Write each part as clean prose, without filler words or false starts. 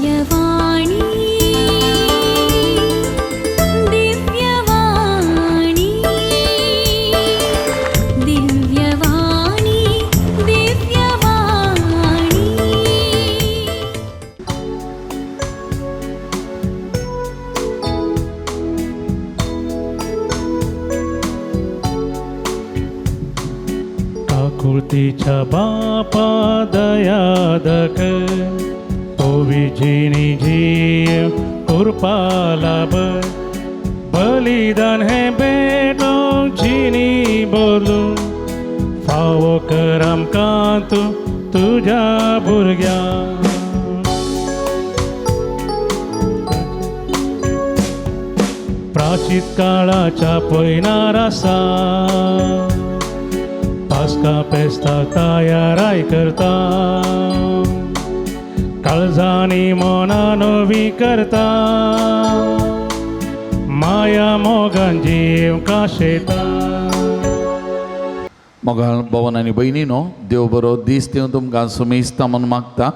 दिव्यवाणी दिव्यवाणी दिव्यवाणी दिव्यवाणी। काकुळतीच्या बापा दया दक ओविजिनी जीव कृपा लाभ बलिदान हे बेटो जिनी बोलू फावो कर आमकां तूं तुज्या भुरग्या। प्राचीत काळाच्या पयनार आसा पास्का पेस्ता तयाराय करता काळजांनी मनां नवी करता माया मोगान जीव काशेता। मोगाळ भवन आनी भयणीनो देव बरो दीस दिवन तुमकां सुमेस्ता म्हूण मागता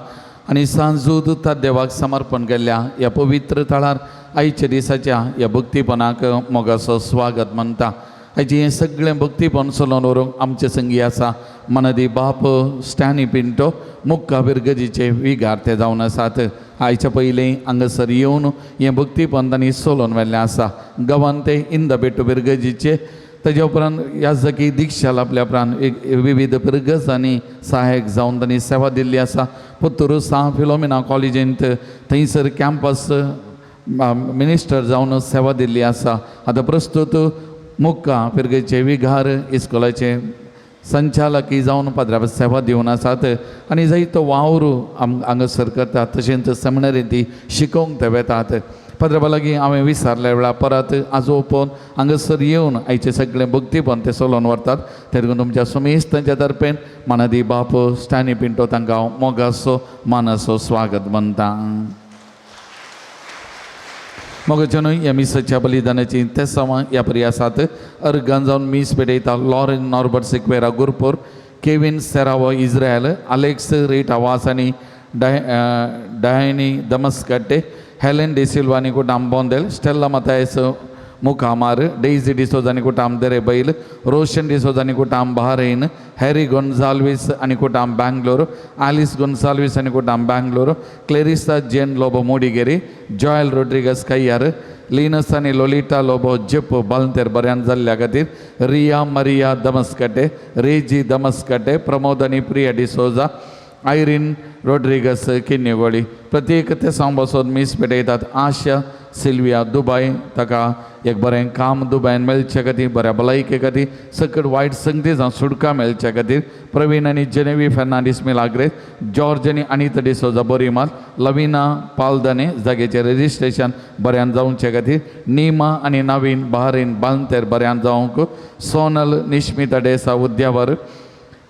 आनी सांजूद त्या देवाक समर्पण केल्ल्या ह्या पवित्र थळार आयच्या दिसाच्या ह्या भक्तीपणाक मोगाचो स्वागत मानता। आयचें हें सगळें भक्तीपण चलोवन व्हरूंक आमचे संगी आसा मनदी बाप स्टॅनी पिंटो मुक्का बिरगजीचे विगार ते जावन आसात। आयच्या पयलीं हांगासर येवन हें भक्तीपण तांणी चलोवन व्हेल्लें आसा। गांवांत ते इंदबेटू बिरगजीचे ताज्या उपरांत याजकी दीक्षा लाभल्या उपरांत एक विविध पिरगजांनी सहायक जावन तांणी सेवा दिल्ली आसा। पुत्तूर सा फिलोमिना कॉलेजींत थंयसर कॅम्पस मिनिस्टर जावन सेवा दिल्ली आसा। आतां प्रस्तुत मुक्का पिरगेचे विघार इस्कोलाचे संचालकी जावन पाद्रा सेवा दिवन आसात आनी जायतो वावर हांगासर करतात। तशेंच सेमिनरींत ती शिकोवंक ते वेतात। पाद्रा लागीं हांवें विचारल्या वेळार परत आजोवपन हांगासर येवन आयचें सगळें भक्तीपण ते चलोवन व्हरतात। ते देखून तुमच्या सुमेस्तांच्या तर्फेन मानादी बाप स्टॅनी पिंटो तांकां हांव मोगाचो मानाचो स्वागत मानता। मोगाचो न्हय ह्या मिसाच्या बलिदानाची तेसांवां ह्या परी आसात। अर्गान जावन मीस पेटयता Lauren Norbert Sequeira Gurpur, Kevin Serrao Israel, Alex Rita Vaz आनी डायनी दमस्कट्टे, हेलेन डिसिल्वा आनी कुटाम बोंदेल, स्टेल्ला मतायस मुखामार, डेझी डिसोजा आनी कुटाम देरेबैल, रोशन डिसोजा आनी कुटाम बहारेन, हॅरी गोन्साल्वीस आनी कुटाम बँगलोर, आलिस गोन्साल्वीस आनी कुटाम Bangalore, Clarissa Jane Lobo Mudigere, Joel Rodrigues Kayyar, Linus आनी लोलिटा लोबो जेप बालंतेर बऱ्यान जाल्ल्या खातीर, रिया मरिया दमस्कटे, रेजी दमस्कटे, प्रमोद आनी प्रिया डिसोजा, आयरीन रोड्रिगस किन्नेगोळी। प्रत्येक ते बसून मीस पेटयतात। आशा सिल्विया दुबाय ताका एक बरें काम दुबायन मेळचे खातीर, बऱ्या भलायके खातीर, सकट वायट संगती जावं सुटका मेळचे खातीर, प्रवीण आनी जेनेवी फेर्नांडीस मिलाग्रेस, जॉर्ज आनी अनिता डिसोजा बोरीमाल, लविना पालदने जागेचें रजिस्ट्रेशन बऱ्यान जावचे खातीर, नीमा आनी नवीन बहारीन बालंतेर बऱ्यान जावंक, सोनल निश्मिता डेसा उद्यावर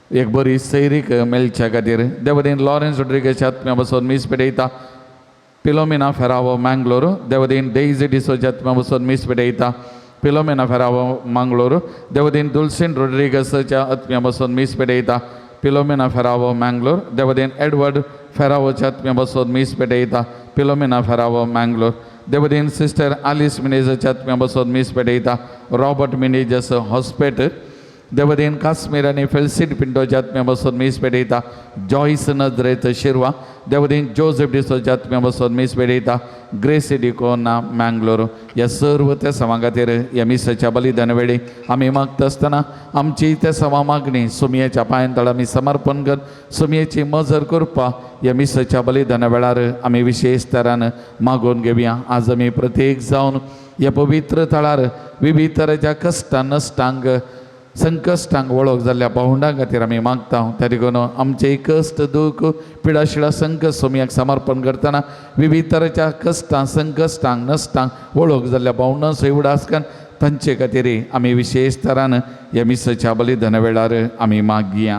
एक बरी सैरीक मेळच्या खातीर, देवदीन लॉरेन्स रोड्रिगेच्या आत्म्या बसून मीस पेटयता। पिलोमिना फेरावो मँगलोर, देवदीन डेझी डिसोजा आत्म्या बसून मीस पेटयता। पिलोमिना फेरावो मंगलोर, देवदीन दुलसीन रोड्रिगसाच्या आत्म्या बसून मीस पेटयता। पिलोमिना फेरावो मँगलोर, देवदीन एडवर्ड फेरावोच्या आत्म्या बसून मीस पेटयता। पिलोमिना फेरावो मँगलोर, देवदीन सिस्टर आलिस मिनेजाच्या आत्म्या बसून मीस पेटयता। रॉबर्ट मिनेजस हॉस्पेट, देवदीन काश्मीर आनी फेल्सीट पिंटोच्या आत्म्या बसून मीस पेटयता। जॉयस नजरेत शिरवा, देवदीन जोसेफ डिसोच्या आत्म्या बसून मीस पेटयता। ग्रेसी डिकोना मँगलोर। ह्या सर्व त्या सवां खातीर ह्या मिसाच्या बलिदान वेळी आमी मागता आसतना आमची त्या सवा मागणी सुमयेच्या पांयां तळ आमी समर्पण कर सुमयेची मजर करपा ह्या मिसाच्या बलिदाना वेळार आमी विशेश तरान मागून घेवया। आज आमी प्रत्येक जावन ह्या पवित्र थळार विविध तरेच्या कश्टां नश्टांक संकश्टांक वळख जाल्ल्या भावंडां खातीर आमी मागता। त्या देखून आमचे कश्ट दूख पिडाशिडा संकश्ट सोमयाक समर्पण करतना विविध तरेच्या कश्टां संकश्टांक नश्टांक वळख जाल्ल्या भावंडां सय उडास करून तांचे खातीर आमी विशेश तरान ह्या मिसाच्या बलिदाना वेळार आमी मागया।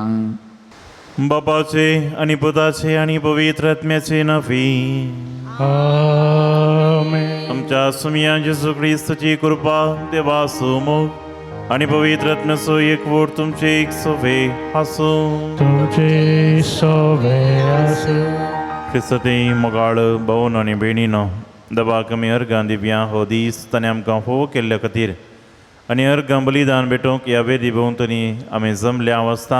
बापाचे आणि पुताचे आणि पवित्र आत्म्याचे नावी आमेन। आमच्या सुमया जेजू क्रिस्ताची कृपा देवाचो मोग आणि पवित्र आत्म्याचो एकवट तुमचे एक सोवे आसूं। तुमचे सोवे आसूं। क्रिस्ती मोगाळ भोवन आनी भयणीनो दबाक आमी अर्गां दिवया हो दीस ताणें आमकां फोव केल्ल्या खातीर आनी अर्गां बलिदान भेटोवंक ह्या वेदी भोंवतणी आमी जमल्या आसता.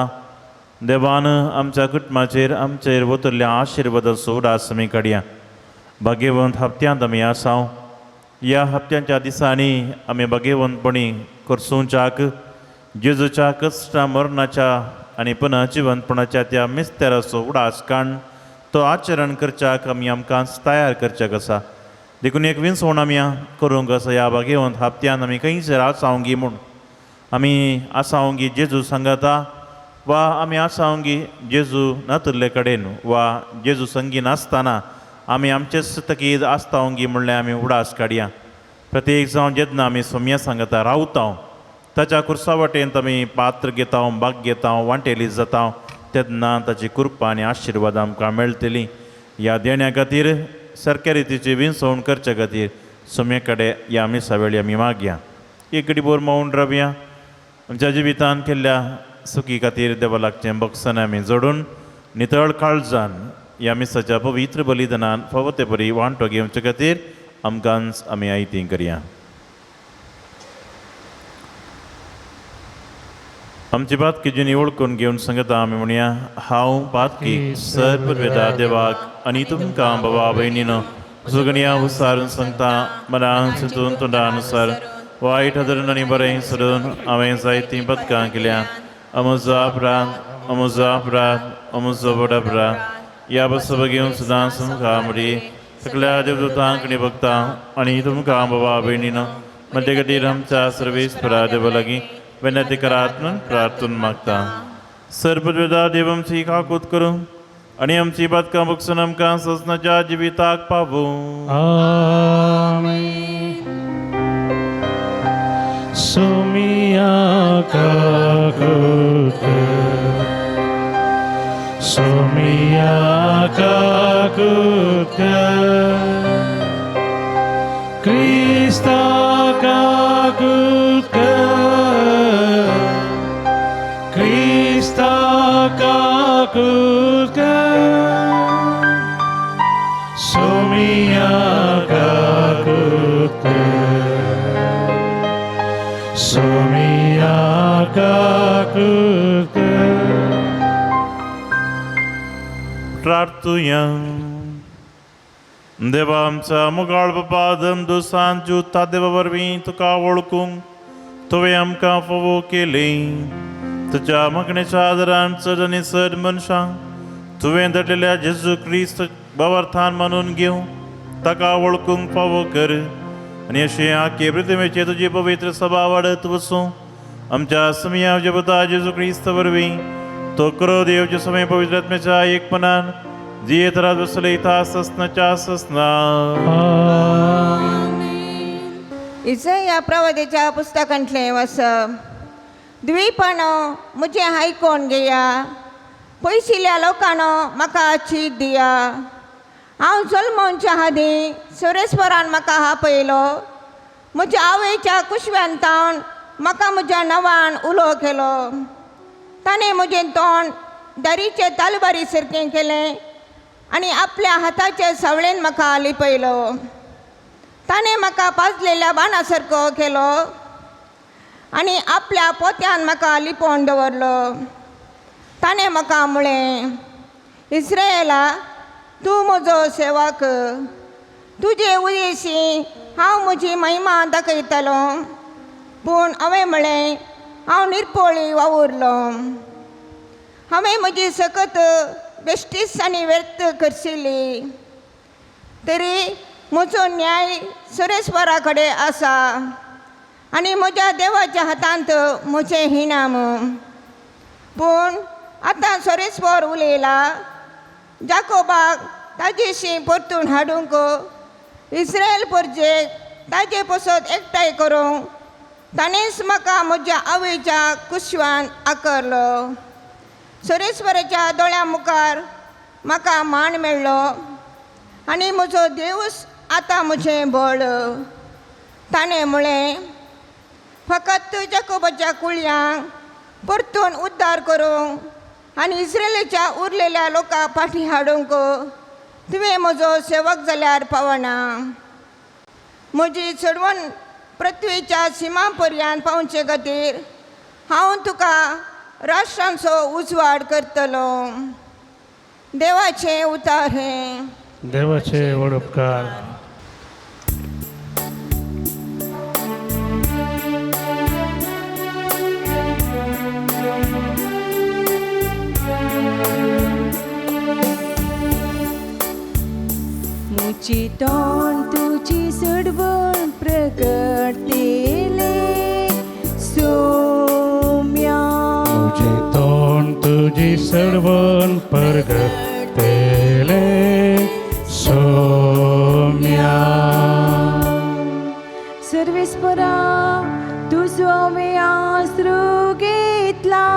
देवान आमच्या कुटुंबाचेर आमचेर वतल्या आशिर्वादाचो उडास आमी काडया. भाग्यवंत हप्त्यांत आमी आसा. ह्या हप्त्यांच्या दिसांनी आमी भाग्यवंतपणी करसूंच्याक जेजूच्या कश्टा मरणाच्या आनी पुनः जिवंतपणाच्या त्या मिस्तेराचो उडास काण तो आचरण करच्याक आमी आमकां तयार करच्याक आसा. देखून एक विनसवण आमी करूंक आसा. ह्या भाग्यवंत हप्त्यान आमी खंयसर आसावंगी म्हूण आमी आसावंगी जेजू सांगता वा आमी आसावंगी जेजू नातुल्ले कडेन वा जेजू संगी नासतना आमी आमचेच तकीद आसतावंगी म्हणल्यार आमी उडास काडया. प्रत्येक जावं जेन्ना आमी सोम्या सांगता रावता ताच्या कुर्सा वाटेन आमी पात्र घेता, भाग घेता, वांटेली जाता तेन्ना ताची कृपा आनी आशिर्वाद आमकां मेळटली. ह्या देण्या खातीर सारक्या रितीची विनसवण करचे खातीर सोम्या कडेन ह्या मिसा वेळी आमी मागया. एक घडी भर मौन रावया. आमच्या जिवितान केल्ल्या सुखी खातीर देवा लागचें बक्षण आमी जोडून नितळ काळजान ह्या मिसाच्या पवित्र बलिदानान फावो ते परी वांटो घेवचे खातीर आमकांच आमी आयती करया. आमची पातकी वळखून घेवन सांगता आमी म्हणया, हांव पातकी सर पुर्वेदा देवाक आनी तुमकां बाबा भयणीनो सुगणया हुसारून सांगता मनान चिंतून तोंडानुसार वायट धरून आनी बरें सोडून हांवें जायतीं पदकां केल्या. अमुजो अपराध, अमुजो अपराध, अमुजो व्हड अपराध. ह्या बसब घेवन सुद्दां तुमकां मुडी सगळ्या देवदूतांक आनी भक्तां आनी तुमकां बाबा भयणीनो मध्य खातीर आमच्या सर्वेस्परा देवा लागीं विनंती करात म्हणून प्रार्थून मागता. सर्वदा देव आमची काकूत करूं आनी आमची बातकां बक्षून आमकां सजनाच्या जिविताक पावूं. आमेन. सोमिया काकूत कर, सोमिया काकूत कर, क्रिस्ता काकूत कर, क्रिस्ता काकूत कर, सोमिया काकूत कर, सोमिया काकूत कर. प्रार्थुया. देवा आमच्या मुगाळ बाबा दम दुसान जुता देवा वरवीं तुका वळखूंक तुवें आमकां फावो केली. तुज्या मागणेच्या आदारान चड आनी चड मनशांक तुवें धाडलेल्या जेजू क्रिस्त बाबार्थान मानून घेवं ताका वळखूंक फावो कर आनी अशें आखे पृथ्वीचेर तुजी पवित्र सभा वाडत वचूं. आमच्या समया पुता जेजू क्रिस्त वरवीं तो करो देवचे समय पवित्र आत्म्याच्या एकपणान जियेत रात बसलयता ससनाच्या ससना. इजया प्रवादेच्या पुस्तकांतलें वस. द्वीपानो म्हजें आयकोन घेया, पयशिल्ल्या लोकांनो म्हाका चीत दिया. हांव जल्मोवच्या आदीं सुरेश्वरान म्हाका आपयलो, म्हज्या आवयच्या कुशव्यान तावन म्हाका म्हज्या नांवान उलो केलो. ताणें म्हजें तोंड दारीचे तालबारी सारकें केलें आनी आपल्या हाताचे सावळेन म्हाका लिपयलो. ताणें म्हाका पाजलेल्या बाणा सारको केलो आनी आपल्या पोत्यान म्हाका लिपोवन दवरलो. ताणें म्हाका म्हळें, इस्रायला तूं म्हजो सेवक, तुजे उदेशी हांव म्हजी महिमा दाखयतलो. पूण हांवें म्हळें, हांव निरपोळी वावुरलो, हांवें म्हजी सकत बेश्टीच आनी व्यर्थ करशिल्ली. तरी म्हजो न्याय सुरेश्वरा कडेन आसा आनी म्हज्या देवाच्या हातांत म्हजें इनाम. पूण आतां सुरेश्वर उलयला, जाकोबाक ताजेशी परतून हाडूंक, इस्रायल परजेक ताजे पसत एकठांय करूंक ताणेंच म्हाका म्हज्या आवयच्या कुशवान आकरलो. सुरेश्वराच्या दोळ्या मुखार म्हाका मान मेळ्ळो आनी म्हजो देवूच आतां म्हजें बळ. ताणें म्हळें, फकत जाकोबाच्या कुळयांक परतून उद्धार करूंक आनी इस्रेलाच्या उरलेल्या लोकां फाटीं हाडूंक तुवें म्हजो सेवक जाल्यार पावना. म्हजी चडवण पृथ्वीच्या सिमा पर्यंत पावचे खातीर हांव तुका राष्ट्रांचो उजवाड करतलो. देवाचें उतार हें. देवाचे व्हड उपकार. मुची तोंड तुजी सडवण प्रगटतेले सोम्या. तुझे तोंड तुजी सडवण परगटतेले सोम्या. सर्वेस्परा तुजो हांवें आसरो घेतला,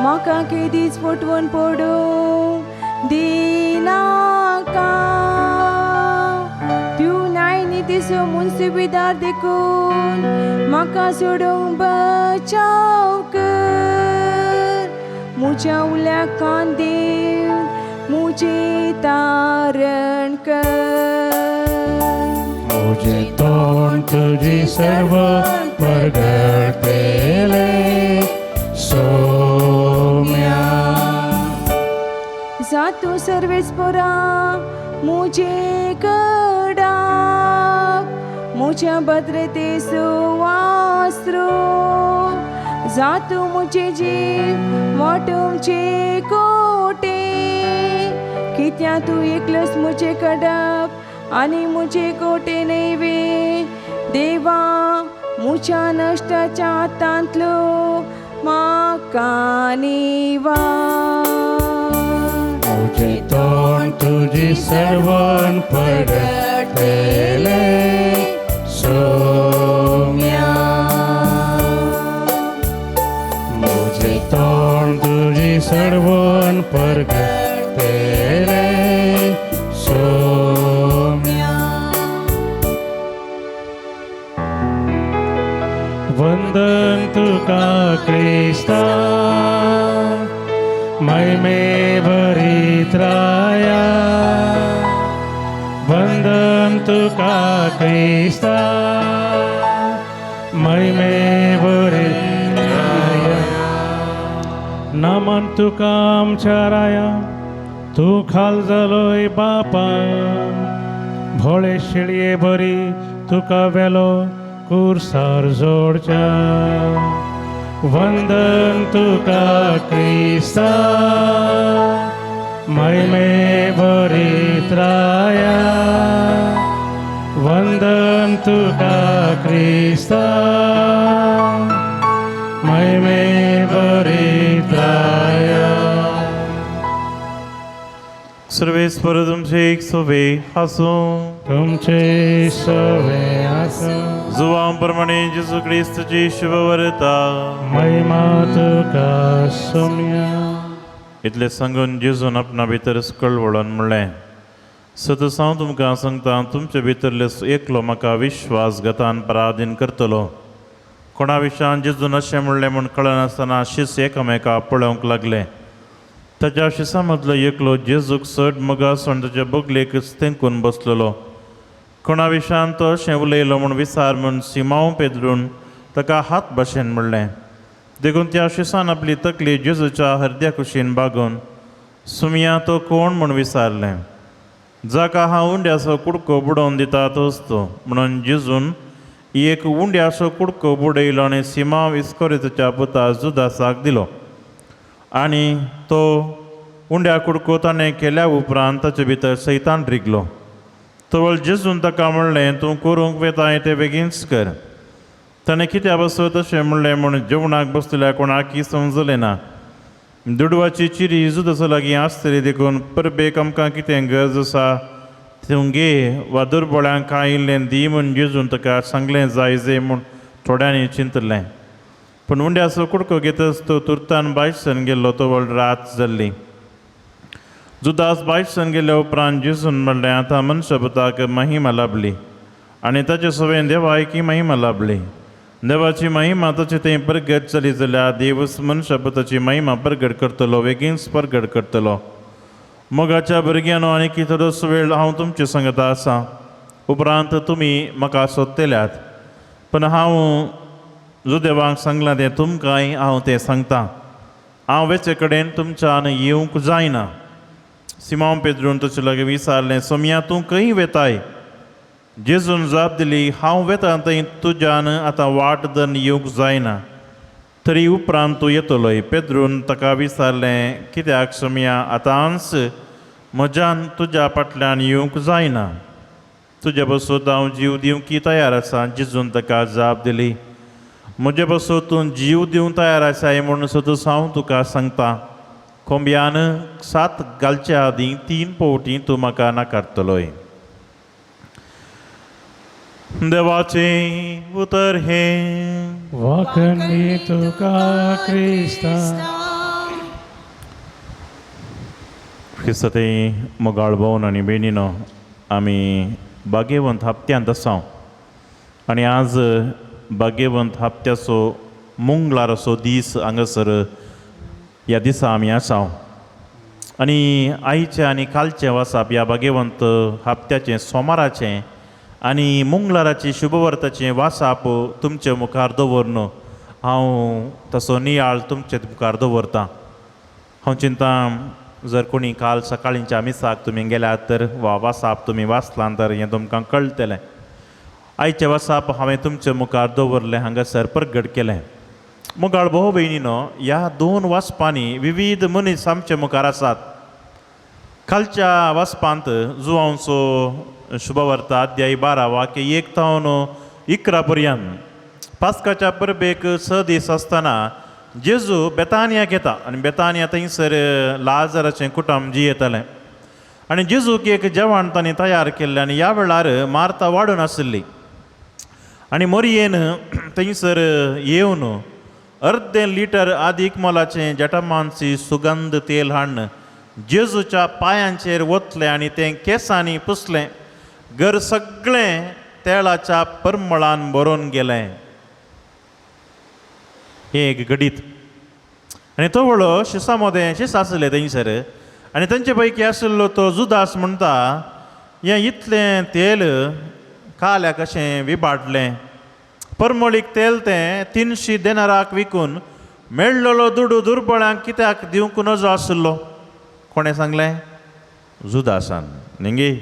म्हाका केदीच फटवण पडूं दिनाका. तूं नाय नितीचो मुन्सुबीदार देखून म्हाका सोडूंक बचाव कर. म्हज्या उल्याक कान दिवन म्हजें तारण कर. तुझे तोंड तुजी सडवण परगटतेले सोम्या. जातूं सर्वेस्परा म्हजे कडाक, म्हज्या भद्रतेचो आसरो. जातूं म्हजें जीव वाटोवचे कोटे, कित्याक तूं एकलोच म्हजें कडप आनी म्हजे कोटे न्हय वे. देवा म्हज्या नश्टाच्या हातांतलो म्हाका निवार. तुझे तोंड तुजी सडवण परगटतेले सोम्या. तुझे तोंड तुजी सडवण परगटतेले सोम्या. वंदन तुका क्रिस्ता महिमे भरीत राया. वंदन तुका क्रिस्ता महिमे भरीत राया. नमन तुका आमच्या राया, तूं खाल जालोय बापा. भोळे शिळये बरी तुका वेलो कुर्सार जोडच्या. वंदन तुका क्रिस्ता महिमे भरीत राया. वंदन तुका क्रिस्ता महिमे भरीत राया. सर्वेस्पर तुमचे एक सोबे आसूं. तुमचे सवे आसूं. जुवां प्रमाणे जेजू क्रिस्तची शुभवर्ता. महिमा तुका सोम्या. इतलें सांगून जेजून आपणा भितर कळवळून म्हणलें, सतस हांव तुमकां सांगता, तुमचे भितरले एकलो म्हाका विश्वासघातान पराधीन करतलो. कोणा विशयान जेजून अशें म्हणलें म्हूण कळनासतना शिस एकामेका पळोवंक लागले. ताच्या शिसां मदलो एकलो जेजूक चड मोगासून ताच्या बगलेक तेंकून बसलेलो. कोणा विशयान तो अशें उलयलो म्हूण विचार म्हूण सिमांव पेदरून ताका हात भाशेन म्हणलें. देखून त्या शिसान आपली तकली जेजूच्या हरद्या कुशीन बागोवन सुमया तो कोण म्हूण विचारलें. जाका हांव उंड्याचो कुडको बुडोवन दिता तोच तो. म्हणून जेजून एक उंड्याचो कुडको बुडयलो आनी सिमांव इस्कोरिताच्या पुता जुदासाक दिलो. आनी तो उंड्या कुडको ताणें केल्या उपरांत ताचे भितर सैतान रिगलो. तवळ जेजून ताका म्हणलें, तूं करूंक वेताय तें बेगीनच कर. ताणें कित्या बसत अशें म्हणलें म्हूण जेवणाक बसलेल्या कोणाकय समजलें ना. दुडवाची चिरी जुदासा लागीं आसतली देखून परबेक आमकां कितें गरज आसा तूं घे वा दुर्बळ्यांक कांय इल्लें दी म्हूण जेजून ताका सांगलें जाय जे म्हूण थोड्यांनी चिंतलें. पूण उंड्याचो कुडको घेतच तो तुर्तान बायसन गेल्लो. तवळ रात जाल्ली. जुदास बायसन गेल्या उपरांत जेजून म्हणलें, आतां मनशापुताक महिमा लाभली आनी ताचे सवें देवायकी महिमा लाभली. देवाची महिमा ताचे थंय परगट जाली जाल्यार देवच मनशापुताची महिमा परगट करतलो, बेगीनच परगट करतलो. मोगाच्या भुरग्यांनो आनी कितलोच वेळ हांव तुमचे संगत आसा उपरांत तुमी म्हाका सोदतल्यात पूण हांव जुदेवांक सांगलां तें तुमकांय हांव तें सांगता हांव वेचे कडेन तुमच्यान येवंक जायना. सिमांव पेद्रून तशें लागीं विचारलें सोमया तूं खंय वेताय? जेजून जाप दिली हांव वेता थंय तुज्यान आतां वाट धरून येवंक जायना तरी उपरांत तूं येतलोय. पेद्रून ताका विचारलें कित्याक सोमया आतांच म्हज्यान तुज्या फाटल्यान येवंक जायना तुज्या बसून हांव जीव दिवंक तयार आसा. जेजून ताका जाप दिली म्हजे बसून तूं जीव दिवंक तयार आसाय म्हणून सदूच हांव तुका सांगता कोंब्यान सात घालच्या आदीं 3 फावटी तूं म्हाका नाकारतलोय. देवाचें उतर हें. वाखणी तुका क्रिस्ता. क्रिस्ताते मोगाळ भोवन आनी भयणीनो आमी भाग्यवंत हप्त्यांत आसा आनी आज भाग्यवंत हप्त्याचो मंगळाराचो दीस हांगासर ह्या दिसा आमी आसा आनी आयचें आनी कालचें वाचप ह्या भाग्यवंत हप्त्याचें सोमाराचें आनी मंगळाराचें शुभवर्ताचें वाचप तुमचे मुखार दवरन हांव तसो नियाळ तुमचे मुखार दवरतां. हांव चिंता जर कोणी काल सकाळींच्या मिसाक तुमी गेल्यात तर वा वाचप तुमी वाचलां तर हें तुमकां कळटलें. आयचें वाचप हांवें तुमचे मुखार दवरलें हांगासर प्रगट केलें. मोगाळ भोव भयणीनो ह्या 2 वाचपांनी विविध मनीस आमचे मुखार आसात. कालच्या वाचपांत जुवांचो शुभवार्ता अध्याय 12 वाक्य 1 तावन 11 पर्यंत पास्काच्या परबेक 6 दीस आसतना जेजू बेतानियाक येता आनी बेतानिया थंयसर लाजराचें कुटुंब जियेतालें आनी जेजूक एक जेवण तांणी तयार केल्लें आनी ह्या वेळार मार्ता वाडून आशिल्ली आनी मोरयेन थंयसर येवन अर्दें लिटर आदीक मोलाचें जटमानसी सुगंध तेल हाडून जेजूच्या पांयांचेर ओतलें आनी तें केंसांनी पुसलें. घर सगळें तेलाच्या परमळान भरून गेलें. हें एक घडीत आनी तो व्हडलो शिसा मदें शिस आसले थंयसर आनी तांचे पैकी आशिल्लो तो जुदास म्हणटा हें इतलें तेल काल्याक कशें विबाडलें परमळीक तेल तें 300 देनाराक विकून मेळ्ळलो दुडू दुर्बळांक कित्याक दिवंक नजो आशिल्लो. कोणें सांगलें? जुदासान न्ही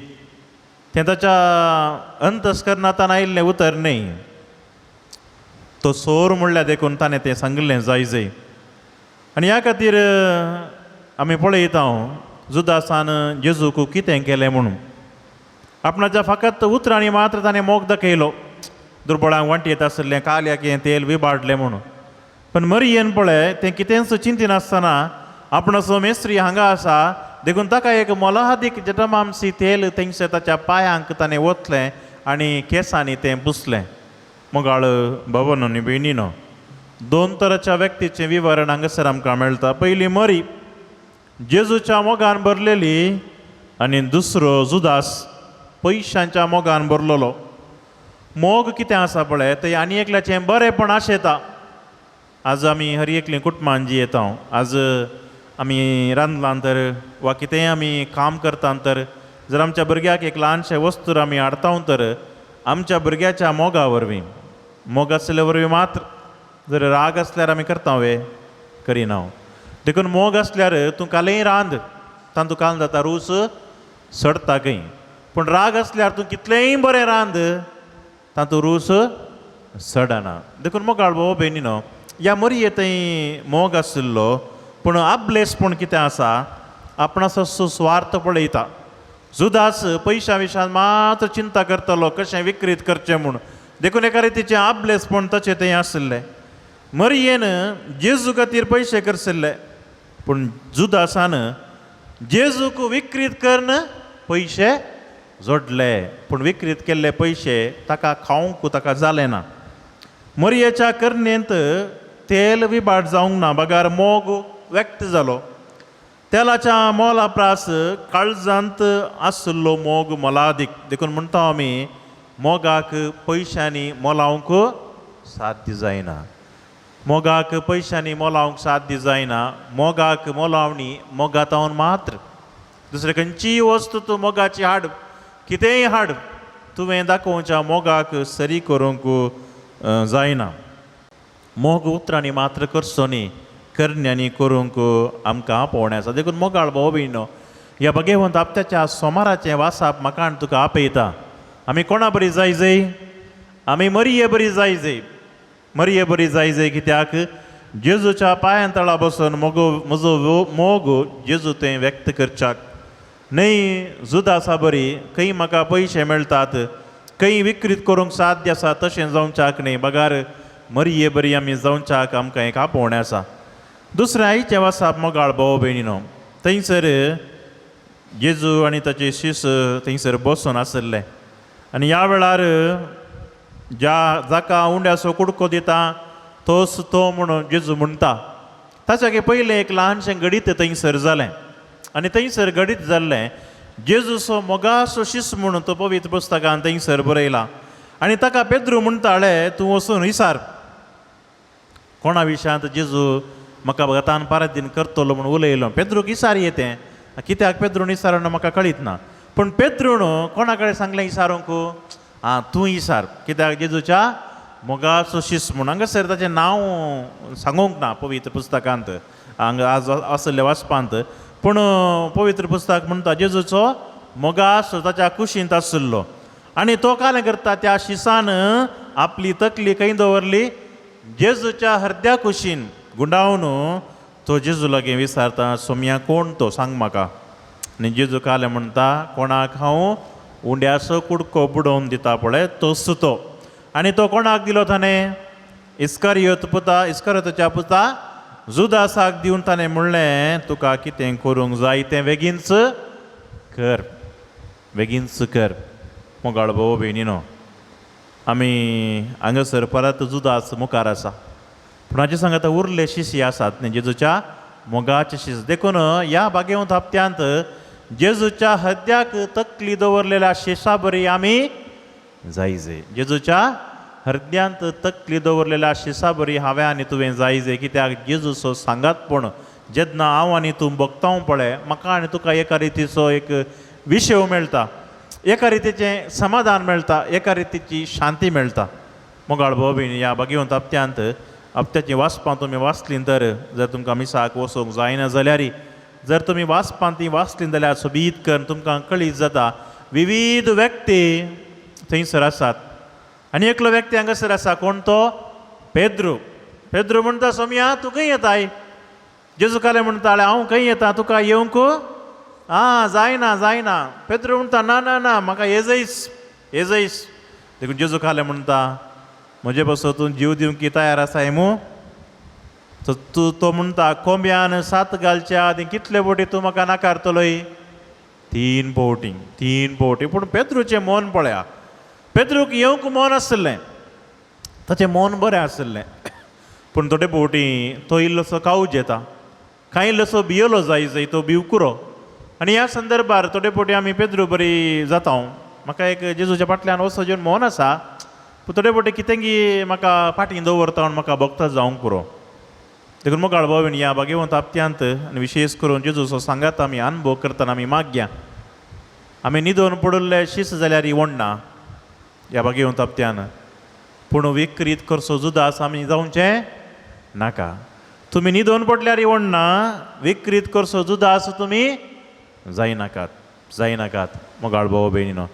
तें ताच्या अंतस्करणांत आयिल्लें उतर न्ही तो सोर म्हणल्यार देखून ताणें तें सांगिल्लें जाय जाय. आनी ह्या खातीर आमी पळयता जुदासान जेजूक कितें केलें म्हणून आपणाच्या फकत उतरांनी मात्र ताणें मोग दाखयलो दुर्बळांक वांटी येत आशिल्लें काल्याक हें तेल विबाडलें म्हणून. पण मरियेन पळय तें कितेंच चिंतिनासतना आपणाचो मेस्त्री हांगा आसा देखून ताका एक मोलाहादीक जटमामसी तेल तेंगशें ताच्या पांयांक ताणें ओतलें आनी केंसांनी तें पुसलें. मोगाळ भवन आनी भयणीनो 2 तराच्या व्यक्तीचें विवरण हांगासर आमकां मेळटा. पयली मरी जेजूच्या मोगान भरलेली आनी दुसरो जुदास पयशांच्या मोगान भरलेलो. मोग कितें आसा पळय तें आनी एकल्याचें बरेंपण आशेता. आज आमी हर एकलीं कुटुंबान जियेता आज आमी रांदलां तर वा कितेंय आमी काम करता तर जर आमच्या भुरग्याक एक ल्हानशें वस्तू आमी हाडता तर आमच्या भुरग्याच्या मोगा वरवीं मोग आसल्या वरवीं मात्र जर राग आसल्यार आमी करता वे करिना. देखून मोग आसल्यार तूं कालय रांद तांतूं काल जाता रूच सडटा खंय पूण राग आसल्यार तूं कितलेंय बरें रांद तातूंत रूच सडना. देखून मोगाळ भोव भयणीनो ह्या मरये थंय मोग आशिल्लो पूण आबलेसपण कितें आसा आपणाचो स्वार्थ पळयता. जुदास पयशां विशान मात्र चिंता करतलो कशें विक्रीत करचें म्हूण देखून एका रितीचें आबलेसपण ताचें थंय आशिल्लें. मरयेन जेजू खातीर पयशे करशिल्ले पूण जुदासान जेजूक विक्रीत करून पयशे जोडले पूण विक्रीत केल्ले पयशे ताका खावंक ताका जालें ना. मरयेच्या करणेंत तेल विबाड जावंक ना बगार मोग व्यक्त जालो. तेलाच्या मोला प्रास काळजांत आशिल्लो मोग मोलादीक देखून म्हणटा आमी मोगाक पयशांनी मोलावंक साध्य जायना. मोगाक पयशांनी मोलावंक साध्य जायना. मोगाक मोलावणी मोगातावन मात्र. दुसरे खंयचीय वस्तू तूं मोगाची हाड, कितेंय हाड, तुवें दाखोवच्या मोगाक सरी करूंक जायना. मोग उतरांनी मात्र करचो न्ही, करण्यांनी करूंक आमकां आपोवणें आसा. देखून मोगाळ भाव भयणो, ह्या भगेवंत हप्त्याच्या सोमाराचें वासाप म्हाका आनी तुका आपयता. आमी कोणा बरी जाय जय? आमी मरिये बरी जाय जय, मरिये बरी जाय जय. कित्याक जेजूच्या पांयां तळा बसून मोगो म्हजो मोग जेजू तें व्यक्त करच्याक न्हय. जुदासा बरी खंय म्हाका पयशे मेळटात, खंय विक्रीत करूंक साध्य आसा, तशें जावच्याक न्हय, बगार मरिये बरी आमी जावच्याक आमकां एक आपोवणें आसा. दुसरें आयचें वासाप मोगाळ भाव भयणीनो, थंयसर जेजू आनी ताचे शिस थंयसर बसून आशिल्ले आनी ह्या वेळार ज्या जाका उंड्याचो कुडको दिता तोच तो म्हणून जेजू म्हणटा. ताच्या पयलें एक ल्हानशें घडीत थंयसर जालें आनी थंयसर घडीत जाल्लें जेजूचो मोगाचो शिस म्हणून तो पवित्र पुस्तकान थंयसर बरयला. आनी ताका पेद्रू म्हणटाले, तूं वचून विसार कोणा विशयांत जेजू म्हाका गतान पारादीन करतलो म्हूण उलयलो. पेद्रूक इसार येतें, कित्याक पेद्रून इसारून म्हाका कळीत ना, पूण पेद्रून कोणा कडेन सांगलें इसारूंक? आं, तूं इसार, कित्याक जेजूच्या मोगाचो शिस म्हूण. हांगासर ताचें नांव सांगूंक ना पवित्र पुस्तकांत, हांगा आज आशिल्ल्या वाचपांत, पूण पवित्र पुस्तक म्हणटा जेजूचो मोगासो ताच्या कुशींत आशिल्लो आनी तो कालें करता त्या शिसान आपली तकली खंय दवरली? जेजूच्या हरद्या कुशीन गुंडावन तो जेजू लागीं विचारता, सोम्या कोण तो सांग म्हाका. आनी जेजू कालें म्हणटा, कोणाक हांव उंड्याचो कुडको बुडोवन दिता पळय तोच तो. आनी तो कोणाक दिलो ताणें? इस्कारियोत पुता, इस्कारियोताच्या पुता जुदासाक दिवन ताणें म्हणलें, तुका कितें करूंक जाय तें बेगीनच कर, बेगीनच कर. मोगाळ भाव भयणीनो, आमी हांगासर परत जुदास मुखार आसा, पूण हाचे सांगात उरले शिशी आसात न्ही जेजूच्या मोगाचे शिस. देखून ह्या बागेवंत हप्त्यांत जेजूच्या हद्द्याक तकली दवरलेल्या शिसा बरी आमी जायजे. जेजूच्या हृदयांत तकली दवरलेल्या शिसा बरी हांवें आनी तुवें जायजे. कित्याक जेजूचो सांगात पूण जेन्ना हांव आनी तूं भोगता पळय, म्हाका आनी तुका एका रितीचो एक विशय मेळटा, एका रितीचें समाधान मेळटा, एका रितीची शांती मेळटा. मोगाळ भाव भयणी, ह्या बागेवंत हप्त्यांत हप्त्याचीं वाचपां तुमी वाचलीं तर, जर तुमकां मिसाक वचूंक जायना जाल्यार, जर तुमी वाचपां तीं वाचलीं जाल्यार सोबीत करून तुमकां कळीत जाता विविध व्यक्ती थंयसर आसात. आनी एकलो व्यक्ती हांगासर आसा, कोण तो? पेद्रू. पेद्रू म्हणटा, सोम्या तूं खंय येताय? जेजू कालें म्हणटाले, हांव खंय येता, तुका येवंक आं जायना जायना. पेद्रू म्हणटा, ना ना ना, म्हाका येजयस येजयस. देखून जेजू कालें म्हणटा, म्हजे पासून तूं जीव दिवंक तयार आसाय मू? तर तूं तो म्हणटा, कोंब्यान सात घालच्या आदीं कितले फावटी तूं म्हाका नाकारतलोय? 3 फावटी, 3 फावटी. पूण पेद्रूचें मन पळया, पेद्रूक येवंक मन आशिल्लें, ताचें मन बरें आशिल्लें, पूण थोडे फावटी तो इल्लोसो कावज येता, कांय इल्लोसो भियेलो जाय जाय, तो भिवकुरो. आनी ह्या संदर्भार थोडे फावटी आमी पेद्रू बरी जाता. म्हाका एक जेजूच्या फाटल्यान वचो जेवन मन आसा, पूण थोडे फावटी कितें की म्हाका फाटीं दवरता म्हूण म्हाका भोगता जावंक पुरो. देखून मोगाळ भाव भयणी, ह्या भाग्यवंत हप्त्यांत आनी विशेश करून जेजूचो सांगात आमी अनुभव करतना आमी मागया, आमी न्हिदोन पडिल्ले शीस जाल्यार वणना ह्या भाग्यवंत हप्त्यान, पूण विक्रीत करचो जुदास आमी जावचें नाका. तुमी न्हिदोन पडल्यार वणना, विक्रीत करचो जुदास तुमी जायनाकात, जायनाकात. मोगाळ भाव भयणीनो,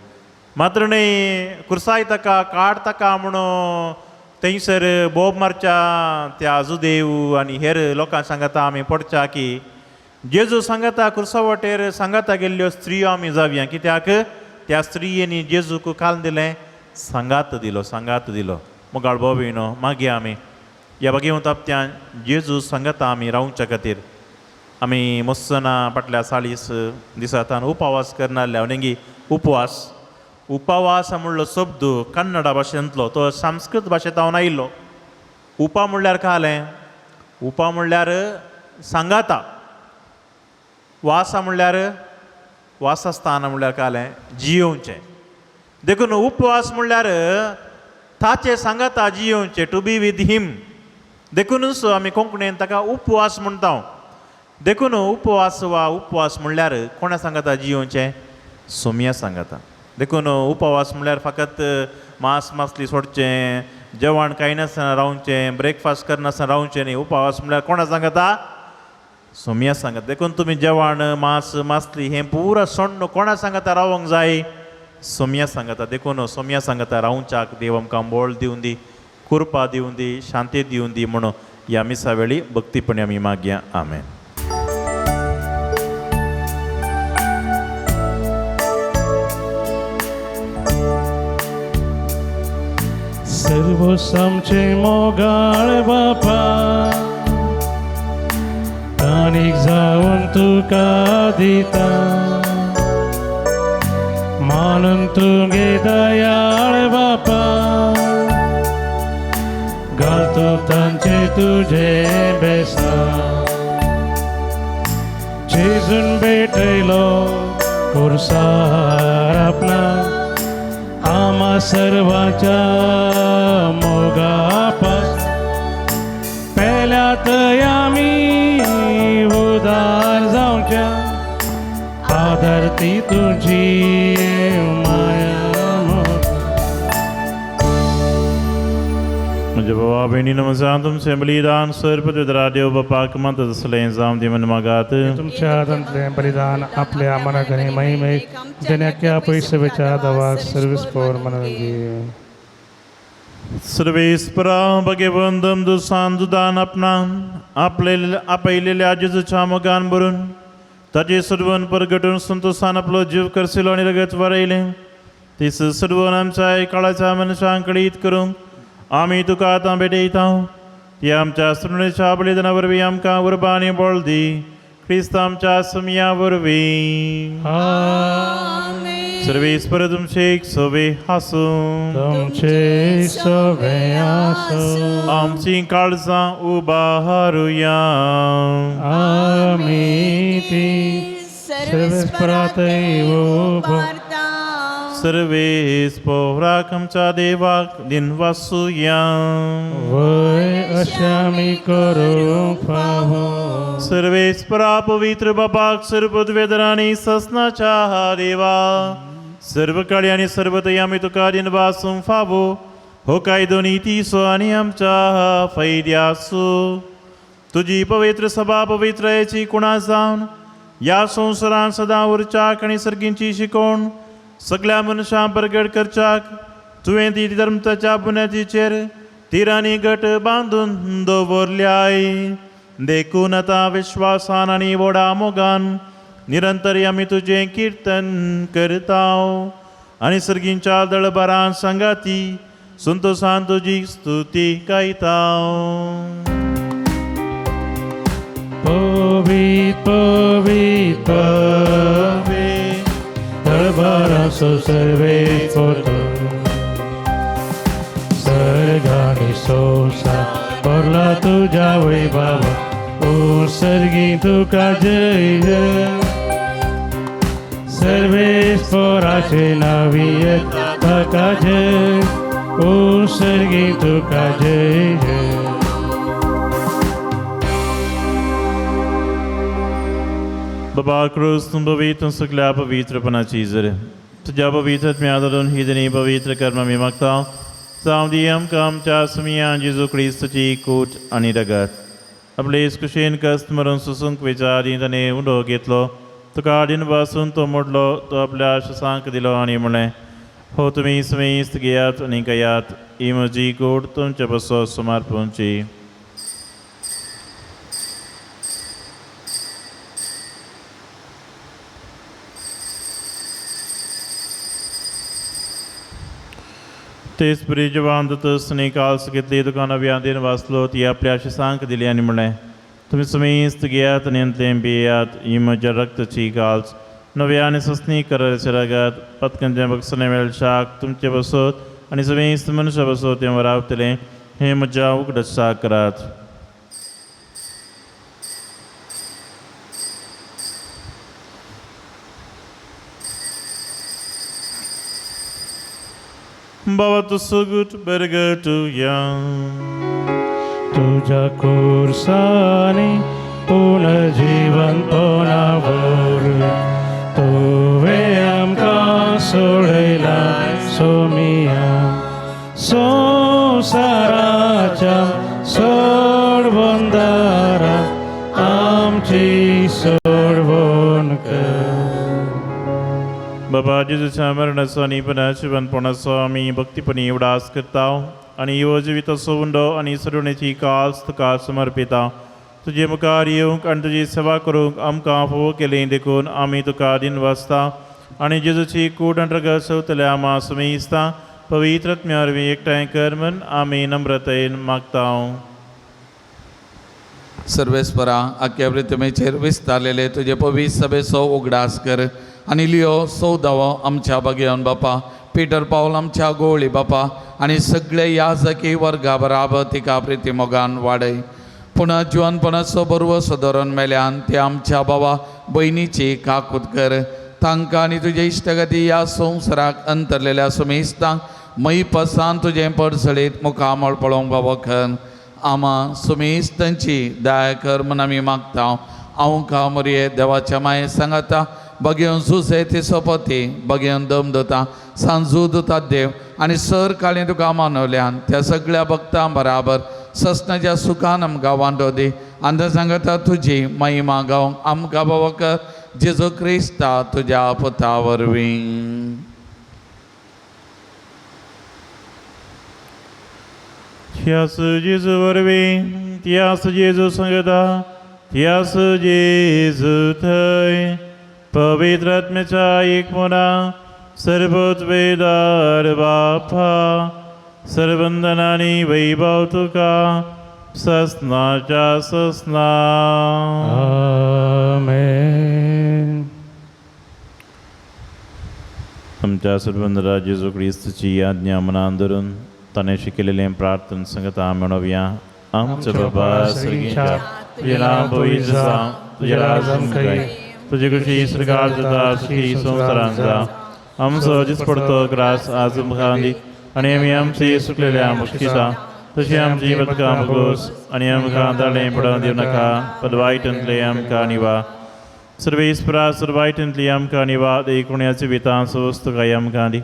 मात्र न्हय कुर्साय ताका काड ताका म्हणून थंयसर बोब मारच्या त्या जुदेव आनी हेर लोकां सांगता आमी पडच्या की जेजू सांगता कुर्सा वाटेर सांगता गेल्ल्यो स्त्रियो आमी जावया. कित्याक त्या स्त्रियेनी जेजूक काल दिलें, सांगात दिलो, सांगात दिलो. मोगाळ भाव भयणो, मागीर आमी ह्या बागेवंत हप्त्यान जेजू सांगता आमी रावच्या खातीर आमी मोस्सना फाटल्या 40 दिसांत उपवास करनासले. न्ही उपवास, उपवास म्हणलो शब्द कन्नडा भाशेंतलो, तो संस्कृत भाशेंत आयिल्लो. उपा म्हणल्यार कालें, उपा म्हणल्यार सांगाता, वासा म्हणल्यार वासस्थान म्हणल्यार कालें जियोवचें. देखून उपवास म्हणल्यार ताचे सांगाता जियोवचें, टू बी विथ हिम. देखूनच आमी कोंकणीन ताका उपवास म्हणटा. देखून उपवास वा उपवास म्हणल्यार कोणा सांगता जियोवचें सोमया सांगता. देखून उपवास म्हणल्यार फकत मांस मासली सोडचें, जेवण खायनासतना रावचें, ब्रेकफास्ट करनासतना रावचें न्ही. उपवास म्हणल्यार कोणा सांगता सोमया सांगता. देखून तुमी जेवण मांस मासली हें पुरा सोडून कोणा सांगता रावंक जाय सोमया सांगता. देखून सोमया सांगता रावच्याक देव आमकां बळ दिवन दी, कृपा दिवन दी, शांती दिवन दी म्हणून ह्या मिसा वेळी भक्तीपणी आमी मागया. आमेन. सर्व आमचे मोगाळ बापा ताणीक जावन तुका दिता मानून तुगे दयाळ बापा घालतो तांचे तुजे बेसा जेजून भेटयलो कुर्सार आपणा आमा सर्वांच्या मोगापास पेल्यात आमी उदार जावच्या आदर ती तुजी माया. म्हज्या बाबा भयणीनो म्हज्या तुमचें बलिदान सर्व देव बापाक मानता तसलें जावं दी म्हण मागात. तुमच्या हातांतलें बलिदान आपल्या मनाक आनी महिमेक देण्याच्या पयसवेच्या दवाक सर्वीस पवर मनोरंजी. सर्वेस्परा भगवंतम दुसान दुदान आपणान आपले आपयलेल्या जेजूच्या मोगान भरून ताजे सर्वन परगटून संतोषान आपलो जीव करसिलो आनी रगत वारयलें तीस सर्वन आमच्या काळाच्या मनशांक कळीत करूंक आमी तुका आतां भेटयता. ती आमच्या सुरणेच्या बलिदाना वरवीं आमकां उर्बा आनी बळ दी. क्रिस्त आमच्या सुमया वरवीं. सर्वेस्पर तुमचे एक सोवे हासूं. तुमचे सोवे आसूं. आमची काळजां उबारुया. आमी ती सर्वेस्परातय उबारता. सर्वेस्पोराक आमच्या देवाक दिनवासुया. वय अशें आमी करूंक फावो. सर्वेस्परा पवित्र बापाक सर्ववेदनांनी ससनाच्या देवा सर्व काळी आनी सर्वतय आमी तुका दिनवासूंक फावो. हो कायदो नितीचो आनी आमच्या फायद्याचो. तुजी पवित्र सभा पवित्रयेची कुणा जावन ह्या संवसारान सदां उरच्याक आनी सर्गींची शिकोवण सगळ्या मनशां परगट करच्याक तुवें ती धर्मताच्या बुन्यादीचेर तिरांनी गट बांदून दवरल्याय. देखून आतां विश्वासान आनी व्हडा मोगान निरंतर आमी तुजें किर्तन करता आनी सर्गींच्या दळबारान सांगाती संतोषान तुजी स्तुती गायता. पवित पवित पवित दरबाराचो सर्वेस्पर सर्गानी संवसार भरला तुज्या वैभवा ओ सर्गी तुका जय जय. सर्वेस्पराचे नावी ताका जय ओ सर्गी तुका जय जय. बाबा क्रूस तूं पवित्र सगळ्या पवित्रपणाची जर तुज्या पवित्र आत्म्या ही दिनी पवित्र कर्म आमी मागता. जावं दी आमकां आमच्या सुमया जेजू क्रिस्तची कूट आनी रगत. आपले कुशेन कस्त मरून सुसूंक विचारी ताणें उंडो घेतलो तुका आडीन बसून तो मोडलो तो आपल्या शसांक दिलो आनी म्हणलें हो तुमी समेस्त घेयात आनी खायात. ही म्हजी कूट तुमचे बसो सुमार पोवची. तेच परी जवान दत्तसने काल्स घेतली तुका नव्या दिन वाचलो ती आपल्या शिसांक दिली आनी म्हणलें तुमी समेस्त घेयात आनी अंतलें पियात. ही म्हज्या रक्तची काल्स नव्या आनी ससनी कराचे रगत पतकंचे बक्षणे मेळशाक तुमचे बसत आनी समेस्त मनुष्य बसत तें रावतलें. हें म्हज्या उगडसाक करात. बाबा तूं सगट बरगटुया. तुज्या कुर्सानी पुनर्जीवनपणा वरवीं तुवें आमकां सोडयला सोमिया संवसाराच्या सोडवणदारा आमची सोडवण कर. बाबा जेजूच्या मरणाचो आनी पुनर्जिवनपणाचो आमी भक्तीपणी उडास करता आनी हो जिविताचो उंडो आनी सरुणेची कास तुका समर्पिता. तुजे मुखार येवंक आनी तुजी सेवा करूंक आमकां फोव केली देखून आमी तुका दिन वाचता आनी जेजूची कूड आनी रगत सवतल्या आमा सुमेस्ता पवित्र आत्म्या वरवीं एकठांय कर म्हूण आमी नम्रतायेन मागता. सर्वेस्परा आख्या पृथ्वीचेर विस्तारलेले तुजे पवित्र सभेचो उगडास कर आनी लियो सौदावो आमच्या बगेवन बापा पीटर पावल आमच्या गोवळी बापा आनी सगळे याजकी वर्गा बराबर तिका प्रिती मोगान वाडय. पुणा जिवनपणाचो बरवसो धरून मेल्यान ते आमच्या बाबा भयणीची काकूत कर. तांकां आनी तुजे इश्टगती ह्या संवसाराक अंतरलेल्या सुमेस्तांक मैपसान तुजें पडसळीत मुखामळ पळोवंक बाबा कर. आमा सुमेस्तांची दया कर म्हूण आमी मागता. हांव का मोरये देवाच्या माये सांगाता बगेवन सुसे ती सोपती बगेवन दम दता सांजू दुता देव आनी सर काळी तुका मानवल्यान त्या सगळ्या भक्तां बराबर ससनाच्या सुखान आमकां वांटो दी. आनी सांगता तुजी महिमा गावंक आमकां बाबा कर जेजू क्रिस्ता तुज्या पुता वरवीं. थियास जेजू वरवीं थियास जेजू सांगता थियास जेजू थंय पवित्र आत्म्याच्या एक मोना सर्वोच वेदार बापा सर्वंदनानी वैभव तुका ससनाच्या ससना. आमेन. आमच्या सर्वंदरा जेजू क्रिस्तची आज्ञा मनान धरून ताणें शिकयलेलें प्रार्थन संगता म्हणोवया. आमचो बाबा सर्गीच्या, तुजें नांव पवित्र जावं, तुजें राज आमकां येवं, तुजी खुशी स्वर्गार जाता तशी संवसारांत जावं. आमचो दिसपडतो ग्रास आज आमकां दी आनी आमी आमची सुकलेल्या बक्षिसां तशी आमची बदकां भोगोस आनी आमकां दाळें पडोवन दिवं नाका, पण वायटांतलें आमकां निवा. सर्वेस्परा सर्वायटांतली आमकां निवा, देखुण्याची जिवितां सवस्तकाय आमकां दी.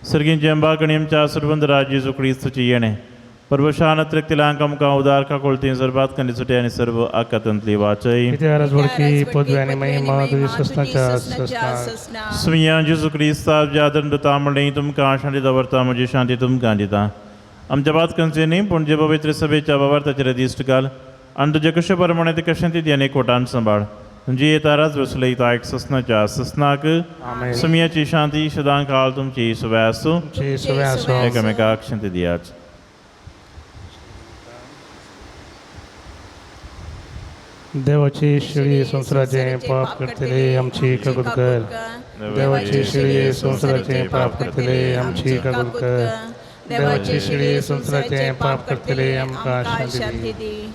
सर्गींचे अंबाकणी आमच्या सर्वंदरा जेजू क्रिस्तूची येणें परवशान त्रिकतिलांक आमकां उदार काकुळती सर्वात कंदी सुटे आनी सर्व आकातांतली वाचय. इतिहास वळखी पदवी आनी महिमा तुजी ससनाच्या ससना. सुमिया जेजू क्रिस्ता ज्या दंडता म्हणलें तुमकां शांती दवरता, म्हजी शांती तुमकां दिता. आमच्या बातकांचे न्ही पूण जे पवित्र सभेच्या बाबार्थाचेर दिश्ट घाल आनी तुजे कशें प्रमाणे ते कशें ती आनी कोटान सांबाळ. तुमची येताराच बसलयता एक ससनाच्या ससनाक. आमेन. सुमियाची शांती सदां काळ तुमची सुवे आसूं. तुमची सुवे आसूं. एकामेकाक शांती दियात. देवाची शिळी संवसाराचें पाप करतले आमची कबूल कर. देवाची शिळी संवसाराचें पाप करतले आमची कबूल कर. देवाची शिळी संवसाराचें पाप करतले आमकां शांती दी.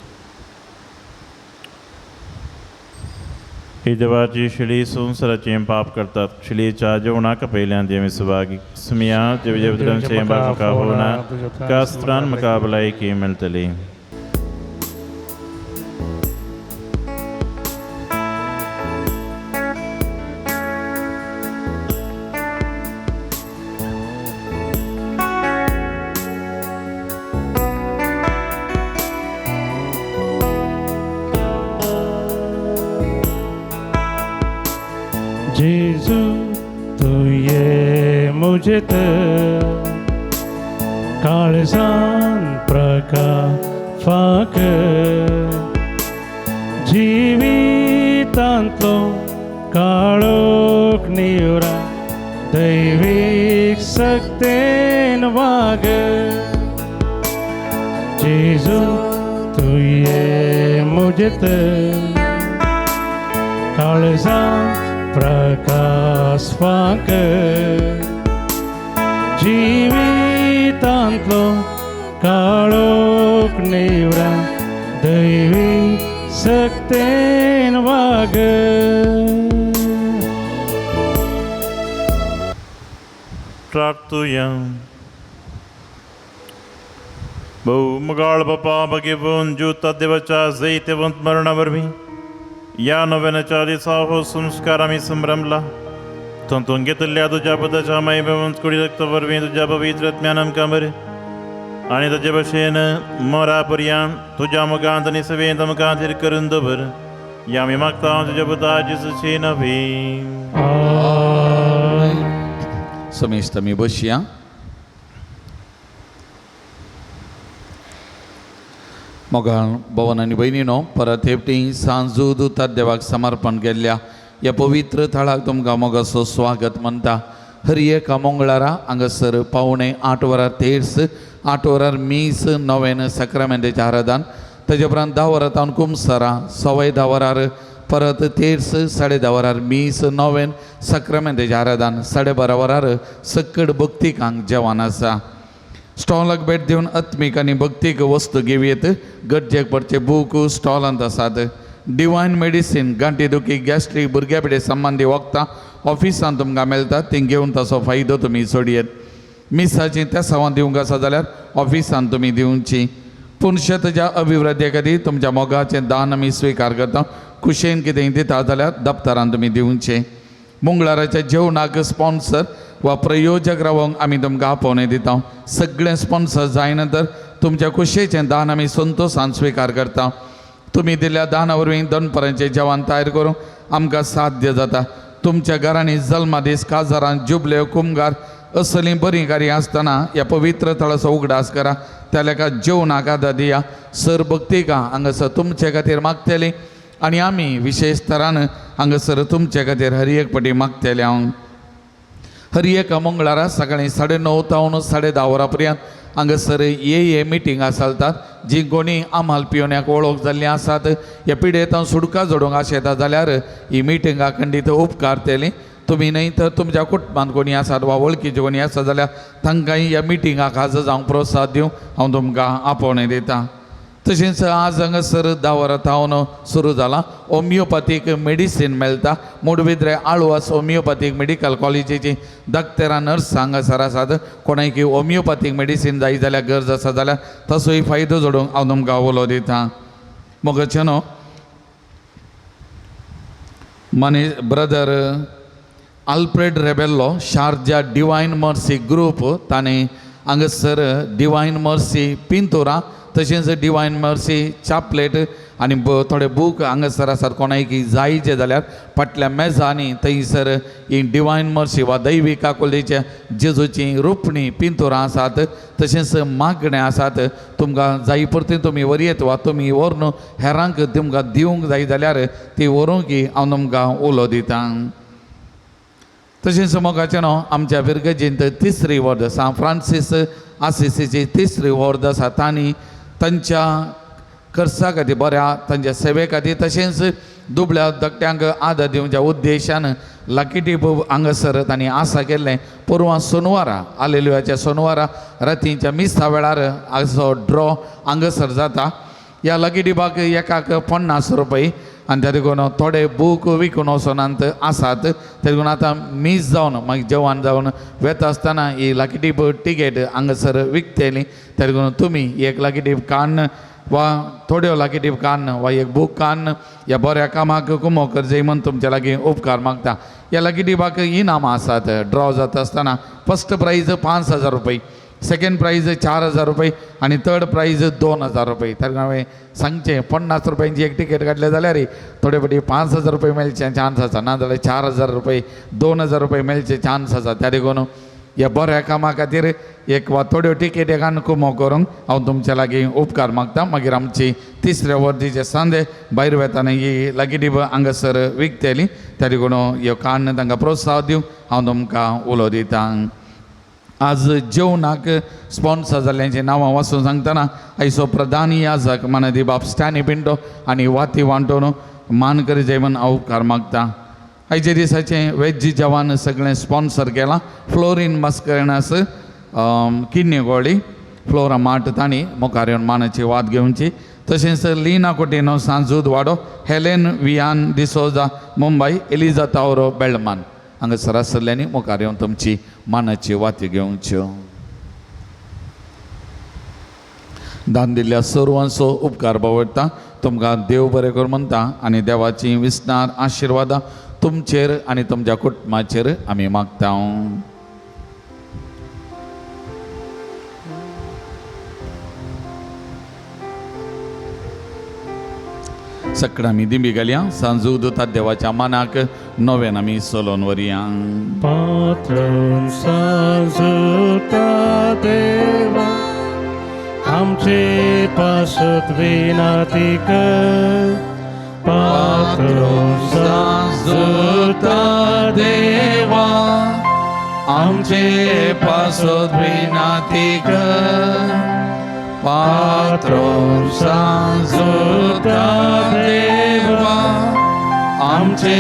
ही देवाची शिळी संवसाराचें पाप करतात शिळीच्या जेवणाक पयल्यान देवी सुभागी सुमिया देवदेवतरांचें बाप म्हाका होना कास्त्रान म्हाका भलायकी मेळटली. जेजू तू ये मुझे काळजान प्रकाश जिवितांतलो काळोख निवरा दैवीक सक्तेन वाग. जेजू तू ये मुझे काळजान प्रकाश फाक जिवितांतलो काळोख निवरा दैवी सक्तेन वाग. प्रार्थुया. बहु मुगाळ बापा भगेवन ज्योता देवाच्या जैतवंत मरणा वरवीं ह्या नव्याच्या दिसा हो संस्कार आमी संभ्रमला तातूंत घेतिल्ल्या तुज्या पदाच्या माय कुडी रक्त वरवीं तुज्या पवित्र ज्ञान आमकां बरें आनी ताजे भशेन मरा पर्यंत तुज्या मुखांत आनी सवेंत आमकां थीर करून दवर ह्या आमी मागता तुज्या पुता जेजूची नवी. समेस्त आमी बसया. मोगाळ भवन आनी भयणीनो, परत एकटी सांजू दुतात देवाक समर्पण केल्ल्या ह्या पवित्र थळाक तुमकां मोगाचो स्वागत म्हणटा. हर एका मंगळारा हांगासर 7:45 वरार तेर्स, 8 वरार मीस, नवेन साक्रामेंताचें आराधन, ताजे उपरांत 10 वरां तावन कुमसरां, 10:15 वरार परत तेर्स, 10:30 वरार मीस, नवेन साक्रामेंताचें आराधन, 12:30 वरार सक्कड भक्तिकांक जेवण आसा. स्टॉलाक भेट दिवन आत्मीक आनी भक्तीक वस्तू घेवयेत. गरजेक पडचे बूक स्टॉलांत आसात. डिवायन मेडिसीन गांठी दुखी, गॅस्ट्रीक, भुरग्या पिडे संबंदी वखदां ऑफिसांत तुमकां मेळटा, ती घेवन ताचो फायदो तुमी सोडयेत. मिसाची तेसांवां दिवंक आसा जाल्यार ऑफिसांत तुमी दिवची. पूण शेताच्या अभिवृद्धी खातीर तुमच्या मोगाचें दान आमी स्विकार करता. कुशेन कितेंय दिता जाल्यार दप्तरान तुमी दिवचें. मंगळाराच्या जेवणाक स्पॉन्सर वा प्रयोजक रावोंक आमी तुमकां आपोवणें दिता. सगळें स्पॉन्सर जायना तर तुमच्या कुशेचें दान आमी संतोशान स्विकार करता. तुमी दिल्ल्या दाना वरवीं दनपरांचें जेवण तयार करूंक आमकां साध्य जाता. तुमच्या घरांनी जल्मादीस, काजारां, जुबले, कुमगार असलीं बरीं कार्यां आसतना ह्या पवित्र थळाचो उगडास करा. त्या लेखा जेवणाक आदार दिया. सर भक्तिका हांगासर तुमचे खातीर मागतली आनी आमी विशेश तरान हांगासर तुमचे खातीर हर एक पटी मागतले. हांव हर एका मंगळारा सकाळीं 9:30 तावन 10:30 वरां पर्यंत हांगासर ए मिटींग चलतात. जी कोणी आमाल पिवण्याक वळख जाल्लीं आसात, ह्या पिडेंत सुटका जोडूंक आशेता जाल्यार ही मिटिंगा खंडीत उपकारतली. तुमी न्हय तर तुमच्या कुटुंबांत कोणी आसात वा वळखीचे कोणी आसा जाल्यार तांकांय ह्या मिटिंगाक हाजर जावंक प्रोत्साहन दिवंक हांव तुमकां आपोवणें दितां. तशेंच आज हांगासर 10 वरां थावन सुरू जाला होमियोपॅथीक मेडिसीन मेळटा. मुडबिद्रे आळवास होमियोपॅथीक मेडिकल कॉलेजीची डॉक्टरां नर्स हांगासर आसात. कोणाक होमियोपॅथीक मेडिसीन जाय जाल्यार, गरज आसा जाल्यार तसोय फायदो जोडूंक हांव तुमकां उलो दितां. मोगाचे न्हू money brother Alfred Rebello, Sharjah divine mercy group, ताणें हांगासर डिवायन मर्सी पिंतुरां तशेंच डिवायन मर्सी चापलेट आनी थोडे बूक हांगासर आसात. कोणाक जायचे जाल्यार फाटल्या मेजांनी थंयसर ही डिवायन मर्सी वा दैवी काकुलीचे जेजूची रुपणी पिंतुरां आसात, तशेंच मागणें आसात. तुमकां जाय परती तुमी व्हरयेत वा तुमी व्हरून हेरांक तुमकां दिवंक जाय जाल्यार ती व्हरूंक हांव तुमकां उलो दितां. तशेंच मोगाचें न्हू आमच्या फिरगजींत तिसरी वर्द सांत फ्रांसीस आसिसीची तिसरी वर्द आसा. तांणी तांच्या खर्चा खातीर बऱ्या तांच्या सेवे खातीर तशेंच दुबळ्या धाकट्यांक आदार दिवच्या उद्देशान लकी टीप हांगासर तांणी आसा केल्लें. पोरवां सोनवारा आलेलुयाच्या सोनवारा रातीच्या मिसा वेळार असो ड्रॉ हांगासर जाता. ह्या लकी टिपाक एकाक 50 रुपये आनी त्या देखून थोडे बूक विकून वचोनात आसात. ते देखून आतां मीस जावन मागीर जेवण जावन वेता आसतना ही लकी टीप टिकेट हांगासर विकतली. त्या देखून तुमी एक लकी टीप काडून वा थोड्यो लकी टीप काडून वा एक बूक काडून ह्या बऱ्या कामाक कुमो करचे म्हूण तुमच्या लागीं उपकार मागता. ह्या लकी टिपाक इनामां आसात. ड्रॉ जाता आसतना फर्स्ट प्रायज 5000 रुपये, सेकंड प्रायज 4000 रुपये आनी थर्ड प्रायज 2000 रुपये. तर हांवें सांगचें 50 रुपयांची एक टिकेट काडले जाल्यार थोडे फावटी 5000 रुपये मेळचे चान्स आसा, ना जाल्यार 4000 रुपये, 2000 रुपये मेळचे चान्स आसा. त्या देखून ह्या बऱ्या कामा खातीर एक वा थोड्यो टिकेट एकान कुमो करूंक हांव तुमच्या लागीं उपकार मागता. मागीर आमची तिसऱ्या वर्दीचे सांदे भायर वेताना ही लकी टीप हांगासर विकतली. त्या देखून ह्यो काडून तांकां प्रोत्साहन दिवंक हांव तुमकां उलो दितां. आज जेवणाक स्पॉन्सर जाल्ल्यांची नांवां वाचून सांगतना आयचो प्रधान याजक मानदी बाब स्टॅनी पिंटो आनी वाती वांटोन मान करी जाय म्हूण हांव उपकार मागता. आयच्या दिसाचें वेज जेवण सगळें स्पॉन्सर केलां फ्लोरीन मास्करेनास किन्नी गोळी फ्लोरा माट तांणी मुखार येवन मानाची वाद घेवची. तशेंच लीना कोटिनो सांजूद वाडो, Helen Vian D'Souza Mumbai, Eliza तावरो बेळमान हांगासर आसल्ल्यांनी मुखार येवन तुमची मानाची वाती घेवच्यो. दान दिल्ल्या सर्वांचो उपकार बावडटा. तुमकां देव बरें कर म्हणटा आनी देवाची विसनार आशिर्वादां तुमचेर आनी तुमच्या कुटुंबाचेर आमी मागता. सकाळ आमी दिंबी घालया सांजू दुता देवाच्या मानाक नव्यान आमी चलोवन व्हरया. पात्रून सांजुता देवा आमचे पासत विनाती कर. पात्रून सांजुता देवा आमचे पासत विनाती कर. पात्रून सांजुता देवा आमचे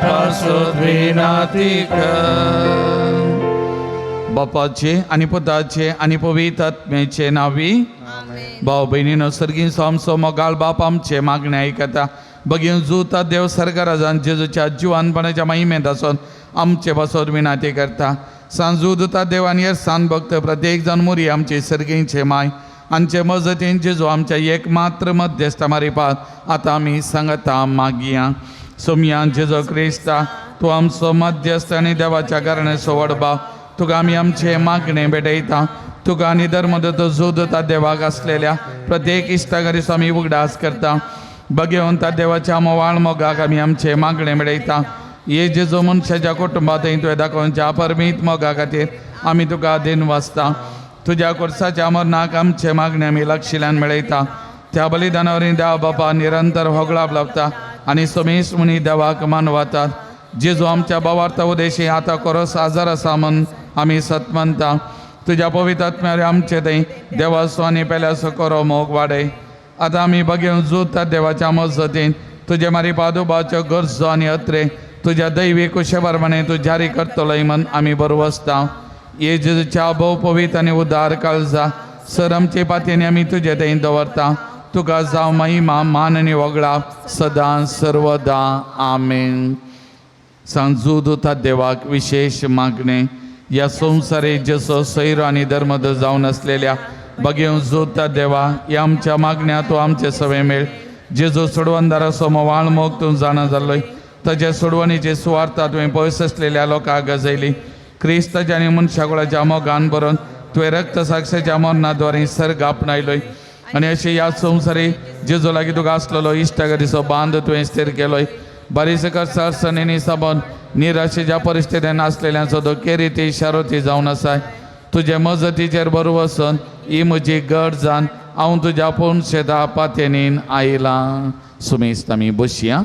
पासत विनाती कर. बापाचे आनी पुताचे आनी पवित्र आत्म्याचे नावी. भाव भयणीनो सर्गीन आमचो मोगाळ बाप आमचे मागणे आयकता. बगीन जुता देव सरकाराजान जेजूच्या जिवानपणाच्या महिमेंत आसून आमचे पासत विनाती करता. सांजू दुता देवान ये सान भक्त प्रत्येक जाण मुरी आमचे सर्गींचे माय आमचे मजतीन जेजू आमच्या एक मात्र मध्यस्था मारिपात आतां आमी सांगता मागया. सोमया जेजू क्रिस्ता तूं आमचो मध्यस्थ आनी देवाच्या कारणाचो व्हड भाव तुका आमी आमचे मागणे भेटयता. तुका आनी धर्मदत्त जोदता देवाक आसलेल्या प्रत्येक इश्टागरीचो आमी उगडास करता. बगेवन त्या देवाच्या मोवाळ मोगाक आमी आमचे मागणे मेळयता. हे जेजो मनशाच्या कुटुंबात तुवें दाखोवच्या परमीत मोगा खातीर आमी तुका दिन वाचता. तुज्या कोर्साच्या मरणाक आमचे मागणे आमी लक्षिल्यान मेळयता. त्या बलिदानावरी देवा बापा निरंतर होगळाप लाबता आनी सोमेश मुनी देवाक मानवातात. जेजू आमच्या भावार्थ उदेशी आतां कोरोस आजार आसा म्हूण आमी सत मानता. तुज्या पवित्र आत्म्यार आमचे थंय देवाचो आनी पेल्याचो करो मोग वाडय. आतां आमी बगेवन जुता देवाच्या मजतीन तुजे मारी पादुबाच्यो गरजो आनी अत्रे तुज्या दैवी कुशे प्रमाणे तूं जारी करतलोय म्हूण आमी बरो वसता. हे जेजूच्या भोव पवित्र आनी उदार काळजा सर आमचे पातयेनी आमी तुजे थंय दवरता. तुका जावं महिमा मान आनी वगळा सदां सर्वदा. आमेन. सांजू दुता देवाक विशेष मागणे ह्या संवसारे जसो सैरो आनी धर्मद जावन आसलेल्या बगेवन जोता देवा ह्या आमच्या मागण्या तूं आमचे सवे मेळ. जेजो सोडवणदाराचो मोवाळ मोग तूं जाणा जाल्लोय ताज्या सोडवणीचे सुवार्था तुवें पयस आसलेल्या लोकांक गजयली. क्रिस्ताच्या आनी मनशाकुळाच्या मोगान बरोवन तुवें रक्त साक्षेच्या मरणाद्वारे सर्ग आपणायलोय आनी अशें ह्या संवसारी जेजो लागीं तुका आसलेलो इश्टागतीचो बांद तुवें स्थीर केलोय. बारीस अडचणींनी साबण निराशेच्या परिस्थितीन आसलेल्यांचो तो केरिती शारोती जावन आसाय. तुजे मजतीचेर बरो वचून ही म्हजी गरज जावन हांव तुज्या पोनशेता पातयेनीन आयलां. सुमेस्त आमी बसया.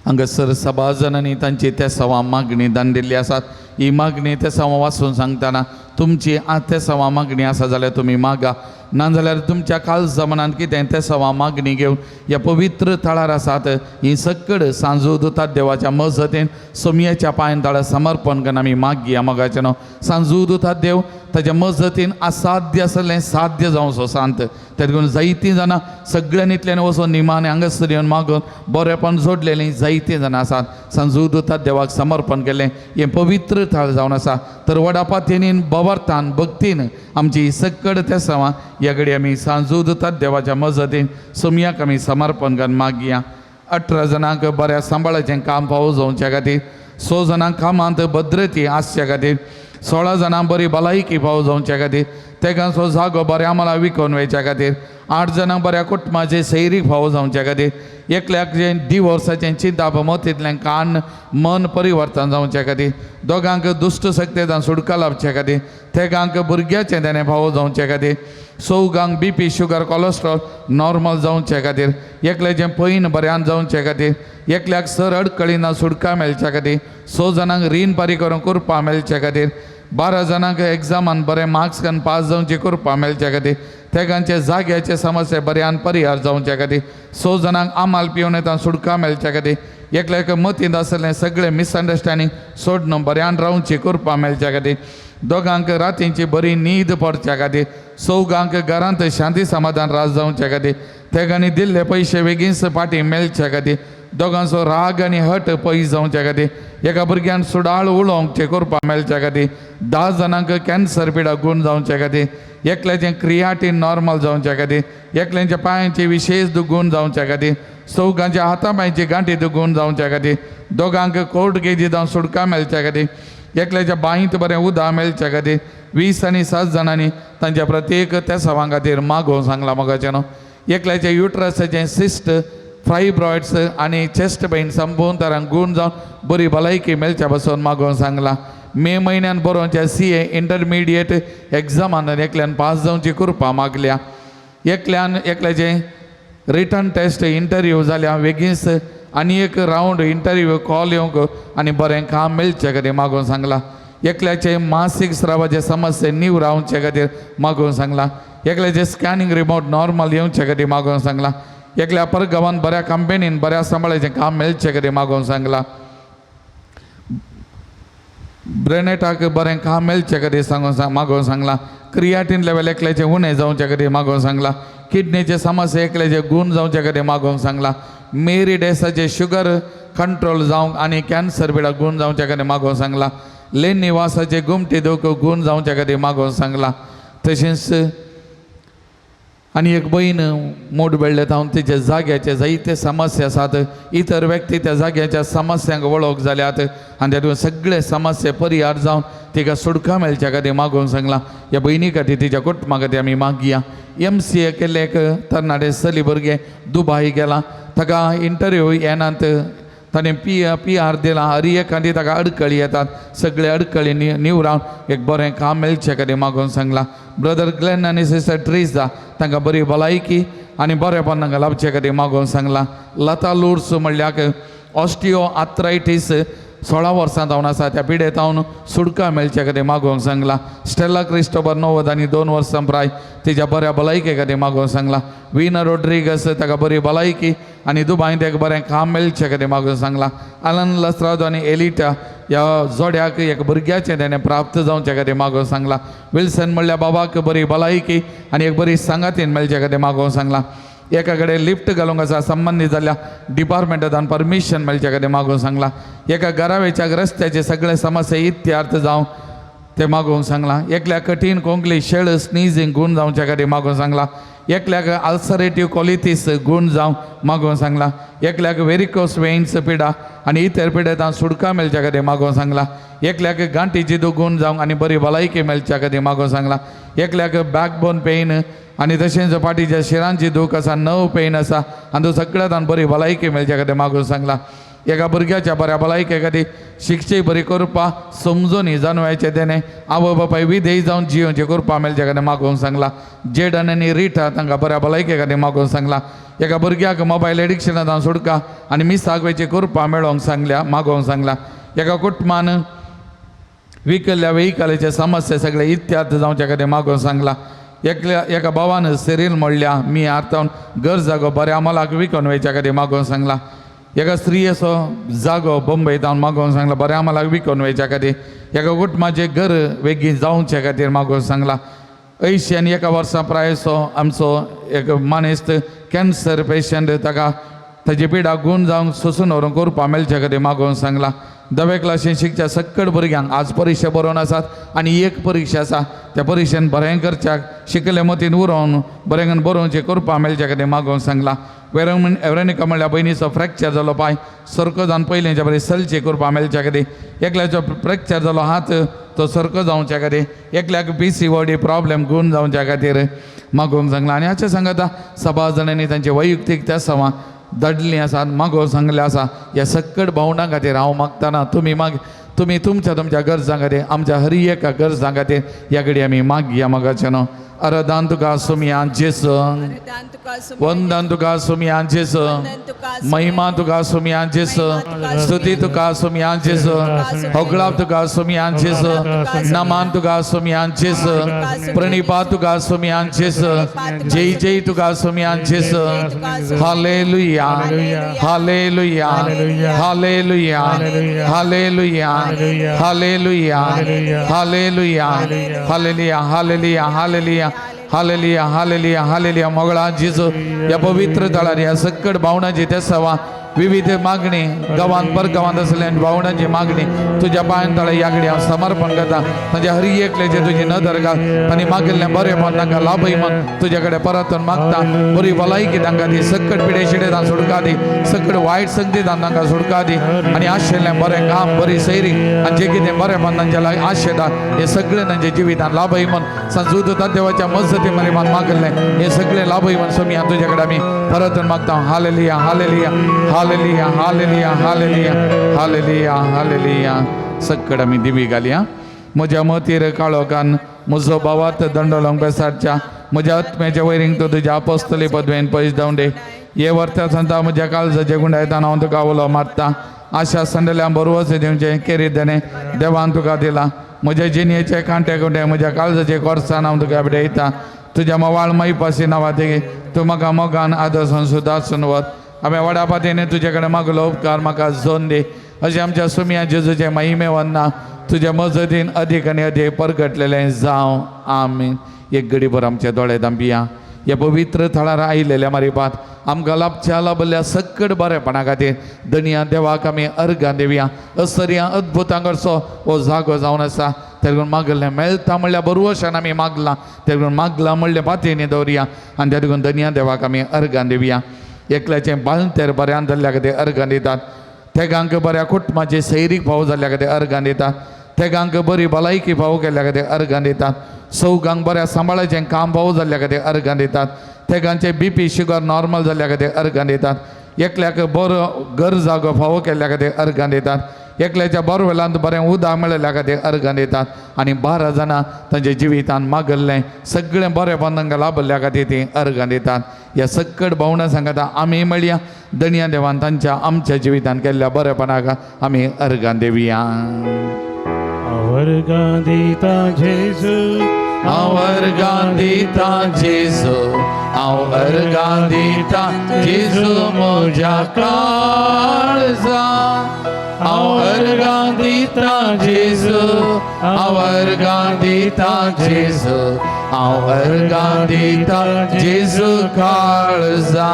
हांगासर सभाजनांनी तांची तेसांवां मागणी दान दिल्ली आसात. ही मागणी तेसांवां वाचून सांगतना तुमची तेसांवां मागणी आसा जाल्यार तुमी मागा, नाजाल्यार तुमच्या काळजा मनांत कितें तेसांवां मागणी घेवन ह्या पवित्र थळार आसात ही सकड सांजू दुतात देवाच्या मजतीन सोमयाच्या पांयान ताळा समर्पण करून आमी मागया. मोगाचें न्हू सांजू दुतात देव ताच्या मजतीन असाध्य आसलें साध्य जावचो सांत. तेका लागून जायतीं जाणां सगळ्यांनी वचून निमाणें हांगासर येवन मागून बरेपण जोडलेलीं जायतीं जाणां आसात. सांजू दुतात देवाक समर्पण केलें हें पवित्र थळ जावन आसा. तर व्हडा पातयेनीन बवर्थान भक्तीन आमची सकड तेसांवां ह्या घडी आमी सांजू दुतात देवाच्या मजतीन सोमयाक आमी समर्पण करून मागया. 18 जाणांक बऱ्या सांबाळाचें काम फावो जावच्या खातीर, 6 जाणांक कामांत भद्रती आसच्या खातीर, 16 जाणां बरी भलायकी फावो जावच्या खातीर, तेगांचो जागो बऱ्या आम्हाला विकोवन वयच्या खातीर, 8 जाणांक बऱ्या कुटुंबाचे सैरीक फावो जावच्या खातीर, एकल्याक जें डिवोर्साचें चिंताप मतींतल्यान कान मन परिवर्तन जावच्या खातीर, दोगांक दुश्ट शक्तेंतल्यान सुटका लाभच्या खातीर, तेगांक भुरग्याचें तेणें फावो जावच्या खातीर, चौगांक B P sugar cholesterol normal जावचे खातीर, एकल्याचें पैन बऱ्यान जावचे खातीर, एकल्याक सर अडकळीना सुटका मेळच्या खातीर, 6 जाणांक रीण पारी करून कृपा मेळच्या खातीर, 12 जाणांक एग्जामान बरें मार्क्स घेवन पास जावची कृपा मेळच्या खातीर, तेगांचे जाग्याचे समस्या बऱ्यान परिहार जावच्या खातीर, 6 जाणांक आमाल पिवन येता सुटका मेळच्या खातीर, एकल्याक मतींत आसलें सगळें मिसअंडरस्टँडींग सोडून बऱ्यान रावची कृपा मेळच्या खातीर, दोगांक रातींची बरी न्हीद पडच्या खातीर, चौगांक घरांत शांती समाधान राज जावच्या खातीर, तेगांनी दिल्ले पयशे बेगीनच फाटीं मेळच्या खातीर, दोगांचो राग आनी हट पयस जावच्या खातीर, एका भुरग्यान सुडाळ उलोवंक कृपा मेळच्या खातीर, 10 जाणांक कॅन्सर पिडा गूण जावच्या खातीर, एकल्याचें क्रियाटीन नॉर्मल जावच्या खातीर, एकल्यांच्या पांयांची विशेश दुगून जावच्या खातीर, चौगांच्या हाता पांयची गांठी दुगून जावच्या खातीर, दोगांक कोर्ट केजी जावन सुटका मेळच्या खातीर, एकल्याच्या बांयत बरें उदक मेळच्या खातीर 20 आनी 7 जाणांनी तांच्या प्रत्येक तेसावां खातीर मागोवंक सांगलां मोगाचें न्हू. एकल्याच्या युट्रसाचें सिस्ट, फायब्रॉयड्स आनी चेस्ट पेन संपून तरांक गूण जावन बरी भलायकी मेळच्या पासून मागोवंक सांगलां. मे म्हयन्यान बरोवच्या CA intermediate एग्जामान एकल्यान पास जावची कृपा मागल्या. एकल्यान एकल्याचें रिटर्न टेस्ट इंटरव्यू जाल्या वेगींच आनी एक रावंड इंटरव्यू कॉल येवंक आनी बरें काम मेळचे खातीर मागोवंक सांगलां. एकल्याचे मासीक स्रावाचे समस्ये निवरावचे खातीर मागोवंक सांगलां. एकल्याचे स्कॅनिंग रिपोर्ट नॉर्मल येवचे खातीर मागोवंक सांगलां. एकल्या परगांवान बऱ्या कंपनीन बऱ्या सांबाळाचें काम मेळचे खातीर मागोवंक सांगलां. ब्रेनेटाक बरें काम मेळचे खातीर सांगून मागोवंक सांगलां. क्रियाटीन लेवल एकल्याचें उणें जावचे खातीर मागोवंक सांगलां. किडनीचे समस्या एकल्याचे गूण जावचे खातीर मागोवंक सांगलां. मेरी डेसाचे शुगर कंट्रोल जावंक आनी कॅन्सर पिडा गूण जावचे खातीर मागोवंक सांगलां. लेन निवासाचे गुमटी दुख गूण जावचे खातीर मागोवंक सांगलां. तशेंच आनी एक बयण मोड बेळ्ळे जावन तिच्या जाग्याचे जायते समस्या आसात. इतर व्यक्ती त्या जाग्याच्या समस्यांक वळख जाल्यात आनी तातूंत सगळे समस्या परिहार जावन तिका सुटका मेळच्या खातीर मागोवंक सांगलां. ह्या भयणी खातीर तिच्या कुटुंबा खातीर आमी मागया. MCA केल्ले एक तरणाटे चली भुरगें दुबाय गेलां, ताका इंटरव्यू येनात, ताणें PR दिलां, हर एक खातीर ताका अडकळी येतात, सगळे अडकळी निवरावन एक बरें काम मेळचें खातीर मागोवंक सांगलां. ब्रदर ग्लॅन आनी सिस्टर ट्रिजा तांकां बरी भलायकी आनी बरेपण तांकां लाभचे खातीर मागोवंक सांगलां. लता लुर्स म्हणल्यार ऑस्टियो आथरायटीस 16 वर्सां जावन आसा, त्या पिडेत हांव सुटका मेळचे खातीर मागोवंक सांगलां. स्टेला क्रिस्टोबर 90 आनी 2 वर्सां प्राय तिच्या बऱ्या भलायके खातीर मागोवंक सांगलां. विना रोड्रिगस ताका बरी भलायकी आनी दुबाय ताका बरें काम मेळचे खातीर मागोवंक सांगलां. आलन लस्त्रादो आनी एलिटा ह्या जोड्याक एक भुरग्याचें तेणें प्राप्त जावचे खातीर मागोवंक सांगलां. विल्सन म्हणल्यार बाबाक बरी भलायकी आनी एक बरी सांगातीन मेळचे खातीर मागोवंक सांगलां. एका कडेन लिफ्ट घालूंक आसा संबंदीत जाल्ल्या डिपार्टमेंटान परमिशन मेळचे खातीर मागोवंक सांगलां. एका घरावेच्या रस्त्याचे सगळे समस्या इत्यार्थ जावं ते मागोवंक सांगलां. एकल्या कठीण कोंकली शेळ स्निजींग गूण जावच्या खातीर मागोवंक सांगलां. एकल्याक अल्सरेटीव कॉलिटीस गूण जावं मागोवंक सांगलां. एकल्याक वेरिकोस वेन्स पिडा आनी इतर पिडेतां सुटका मेळच्या खातीर मागोवंक सांगलां. एकल्याक गांठीची गूण जावंक आनी बरी भलायकी मेळच्या खातीर मागोवंक सांगलां. एकल्याक बॅकबोन पेन आनी तशेंच फाटीच्या शिरांची दूख आसा, नव पेन आसा आनी तो सगळ्यान बरी भलायकी मेळच्या खातीर मागोवंक सांगलां. एका भुरग्याच्या बऱ्या भलायके खातीर शिक्षे बरी करपा समजून जानवायचें तेणें आवय बापाय विधेय जावन जियोवचें करपा मेळच्या खातीर मागोवंक सांगलां. जेडन आनी रिटा तांकां बऱ्या भलायके खातीर मागोवंक सांगलां. एका भुरग्याक मोबायल एडिक्शनांत सोडका आनी मिसाक वयचें करपा मेळोवंक सांगल्या मागोवंक सांगलां. एका कुटुंबान विकल्ल्या वेहिकलाचे समस्या सगळे इत्यार्थ जावच्या खातीर मागोवंक सांगलां. एकल्या एका भावान सिरील म्हणल्या मी आर्तावन घर जागो बऱ्या मोलाक विकून वयच्या खातीर मागोवंक सांगलां. एका स्त्रियेचो जागो बंबय जावन मागोवंक सांगला बऱ्या मोलाक विकून वयच्या खातीर. एका कुटुंबाचें घर वेगीं जावचे खातीर मागोवंक सांगलां. 81 आनी 1 वर्सां प्रायेचो आमचो एक मानेस्त कॅन्सर पेशंट ताका ताची पिडा गूण जावंक सोसून व्हरूंक करपा मेळचे खातीर मागोवंक सांगलां. 10वे क्लासीन शिकच्या सक्कड भुरग्यांक आज परिक्षा बरोवन आसात आनी एक परिक्षा आसा त्या परिक्षेन बरें करच्याक शिकले मतीन उरोवन बरें बरोवचें करपा मेळचे खातीर मागोवंक सांगलां. वेरोनिका म्हणल्यार भयणीचो फ्रॅक्चर जालो पांय सारको जावन पयलींच्या बरें सलचे करपा मेळच्या खातीर. एकल्याचो फ्रॅक्चर जालो हात तो सारको जावच्या खातीर. एकल्याक PCOD problem गूण जावच्या खातीर मागोवंक सांगलां. आनी हाचें सांगता सभा जाणांनी तांचे वैयक्तीक त्या सवां धाडलीं आसात मागोवंक सांगलें आसा. ह्या सक्कड भावंडां खातीर हांव मागतना तुमी माग तुमी तुमच्या तुमच्या गरजां खातीर आमच्या हर एका गरजां खातीर ह्या घडी आमी मागया मागाचें न्हू. अरदान तुका सुमया जेस, वंदन तुका सुमया जेस, महिमा तुका सुमया जेस, स्तुती तुका सुमया जेस, होगळाप तुका सुमया जेस, नमान तुका सुमया जेस, प्रणिपा तुका सुमया जेस, जय जय तुका सुमया जेस. Hallelujah, hallelujah, hallelujah, hallelujah, hallelujah, hallelujah, hallelujah, hallelujah, hallelujah, hallelujah, hallelujah, hallelujah. मोगळा जेजू या पवित्र तळार ह्या सक्कड भावनाची त्या सवा विविध मागणी गांवांत परगांवांत आसले भावणांची मागणी तुज्या पांयां तळे यागडी हांव समर्पण करता. तांच्या हर एकल्याचे तुजी नदर घाल आनी मागिल्लें बरें तांकां लाभय म्हण तुज्या कडेन परतून मागता. बरी भलायकी तांकां दी, सकट पिडे शिडेतान सुटका दी, सकट वायट संगतीतान तांकां सुटका दी आनी आशिल्लें बरें काम बरी सैरी आनी जें कितें बरें तांच्या लागीं आशेता हें सगळें तांच्या जिवितान लाभय म्हण संजूत देवाच्या मजती मरे मान मागिल्लें हें सगळें लाभय म्हण स्वामी तुज्या कडेन आमी परतून मागता. Hallelujah hallelujah hallelujah hallelujah hallelujah hallelujah hallelujah. सकड आमी दिवी घालया. म्हज्या मतीर काळोखान म्हजो भावात दंडोलोंग बेसारच्या म्हज्या आत्म्याच्या वैरींक तूं तुज्या apostoli पदवेन पयस धांवडे. हे वर्त्या सांता म्हज्या काळजाचे गुंडायताना हांव तुका उलो मारता. आशा संडल्या बरोवच दिवचें केरी देणें देवान तुका दिला. म्हज्या जिणेचे कांटे कुंटे म्हज्या काळजाचे कोर्सान हांव तुका भेटयता. तुज्या मवाळ मैपासी नांवा ते तूं म्हाका मोगान आदर्शन सुदासून वत. हांवें व्हडा पातीने तुजे कडेन मागलो उपकार म्हाका जोन दी. अशें आमच्या सुमया जेजूचे महिमे वन्ना तुज्या मजतीन अदीक आनी अदीक परगटलेलें जावं. आमीन. एक घडीभर आमचे दोळे धांपिया. ह्या पवित्र थळार आयिल्ल्या मारिपात आमकां लाभच्या लाभल्या सकट बरेपणा खातीर दनया देवाक आमी अर्गां दिवया. असरया अद्भुतां करचो हो जागो जावन आसा. तेगून मागलें मेळटा म्हणल्यार बरवशान आमी मागलां, तेगून मागलां म्हणलें पातयेनी दवरया आनी त्या देखून दनया देवाक आमी अर्गां दिवया. एकल्याचें बाळंतेर बऱ्यान जाल्ल्या खातीर अर्गां दितात. तेगांक बऱ्या कुटुंबाचे सैरीक फावो जाल्ल्या खातीर अर्गां दितात. तेगांक बरी भलायकी फावो केल्ल्या खातीर अर्गां दितात. चौगांक बऱ्या सांबाळाचें काम फावो जाल्ल्या खातीर अर्गां दितात. तेगांचे बीपी शुगर नॉर्मल जाल्ल्या खातीर अर्गां दितात. एकल्याक बरो घर जागो फावो केल्ल्या खातीर अर्गां दितात. एकल्याच्या बोरवेलांत बरें उदक मेळिल्ल्या खातीर अर्गां दितात. आनी 12 जाणां तांच्या जिवितान मागल्लें सगळें बरें तांकां लाभल्ल्या खातीर तीं अर्गां दितात. ह्या सकट भावणां सांगता आमी मेळया दनया देवान तांच्या आमच्या जिवितान केल्ल्या बरेपणाक आमी अर्गां दिवया. वर्गां दिता जेजू, हांव अर्गां दिता जेजू, हांव अर्गां दिता जेजू म्हज्या काळजा. हांव अर्गां दिता जेजू, हांव अर्गां दिता जेजू, हांव अर्गां दिता जेजू काळजा.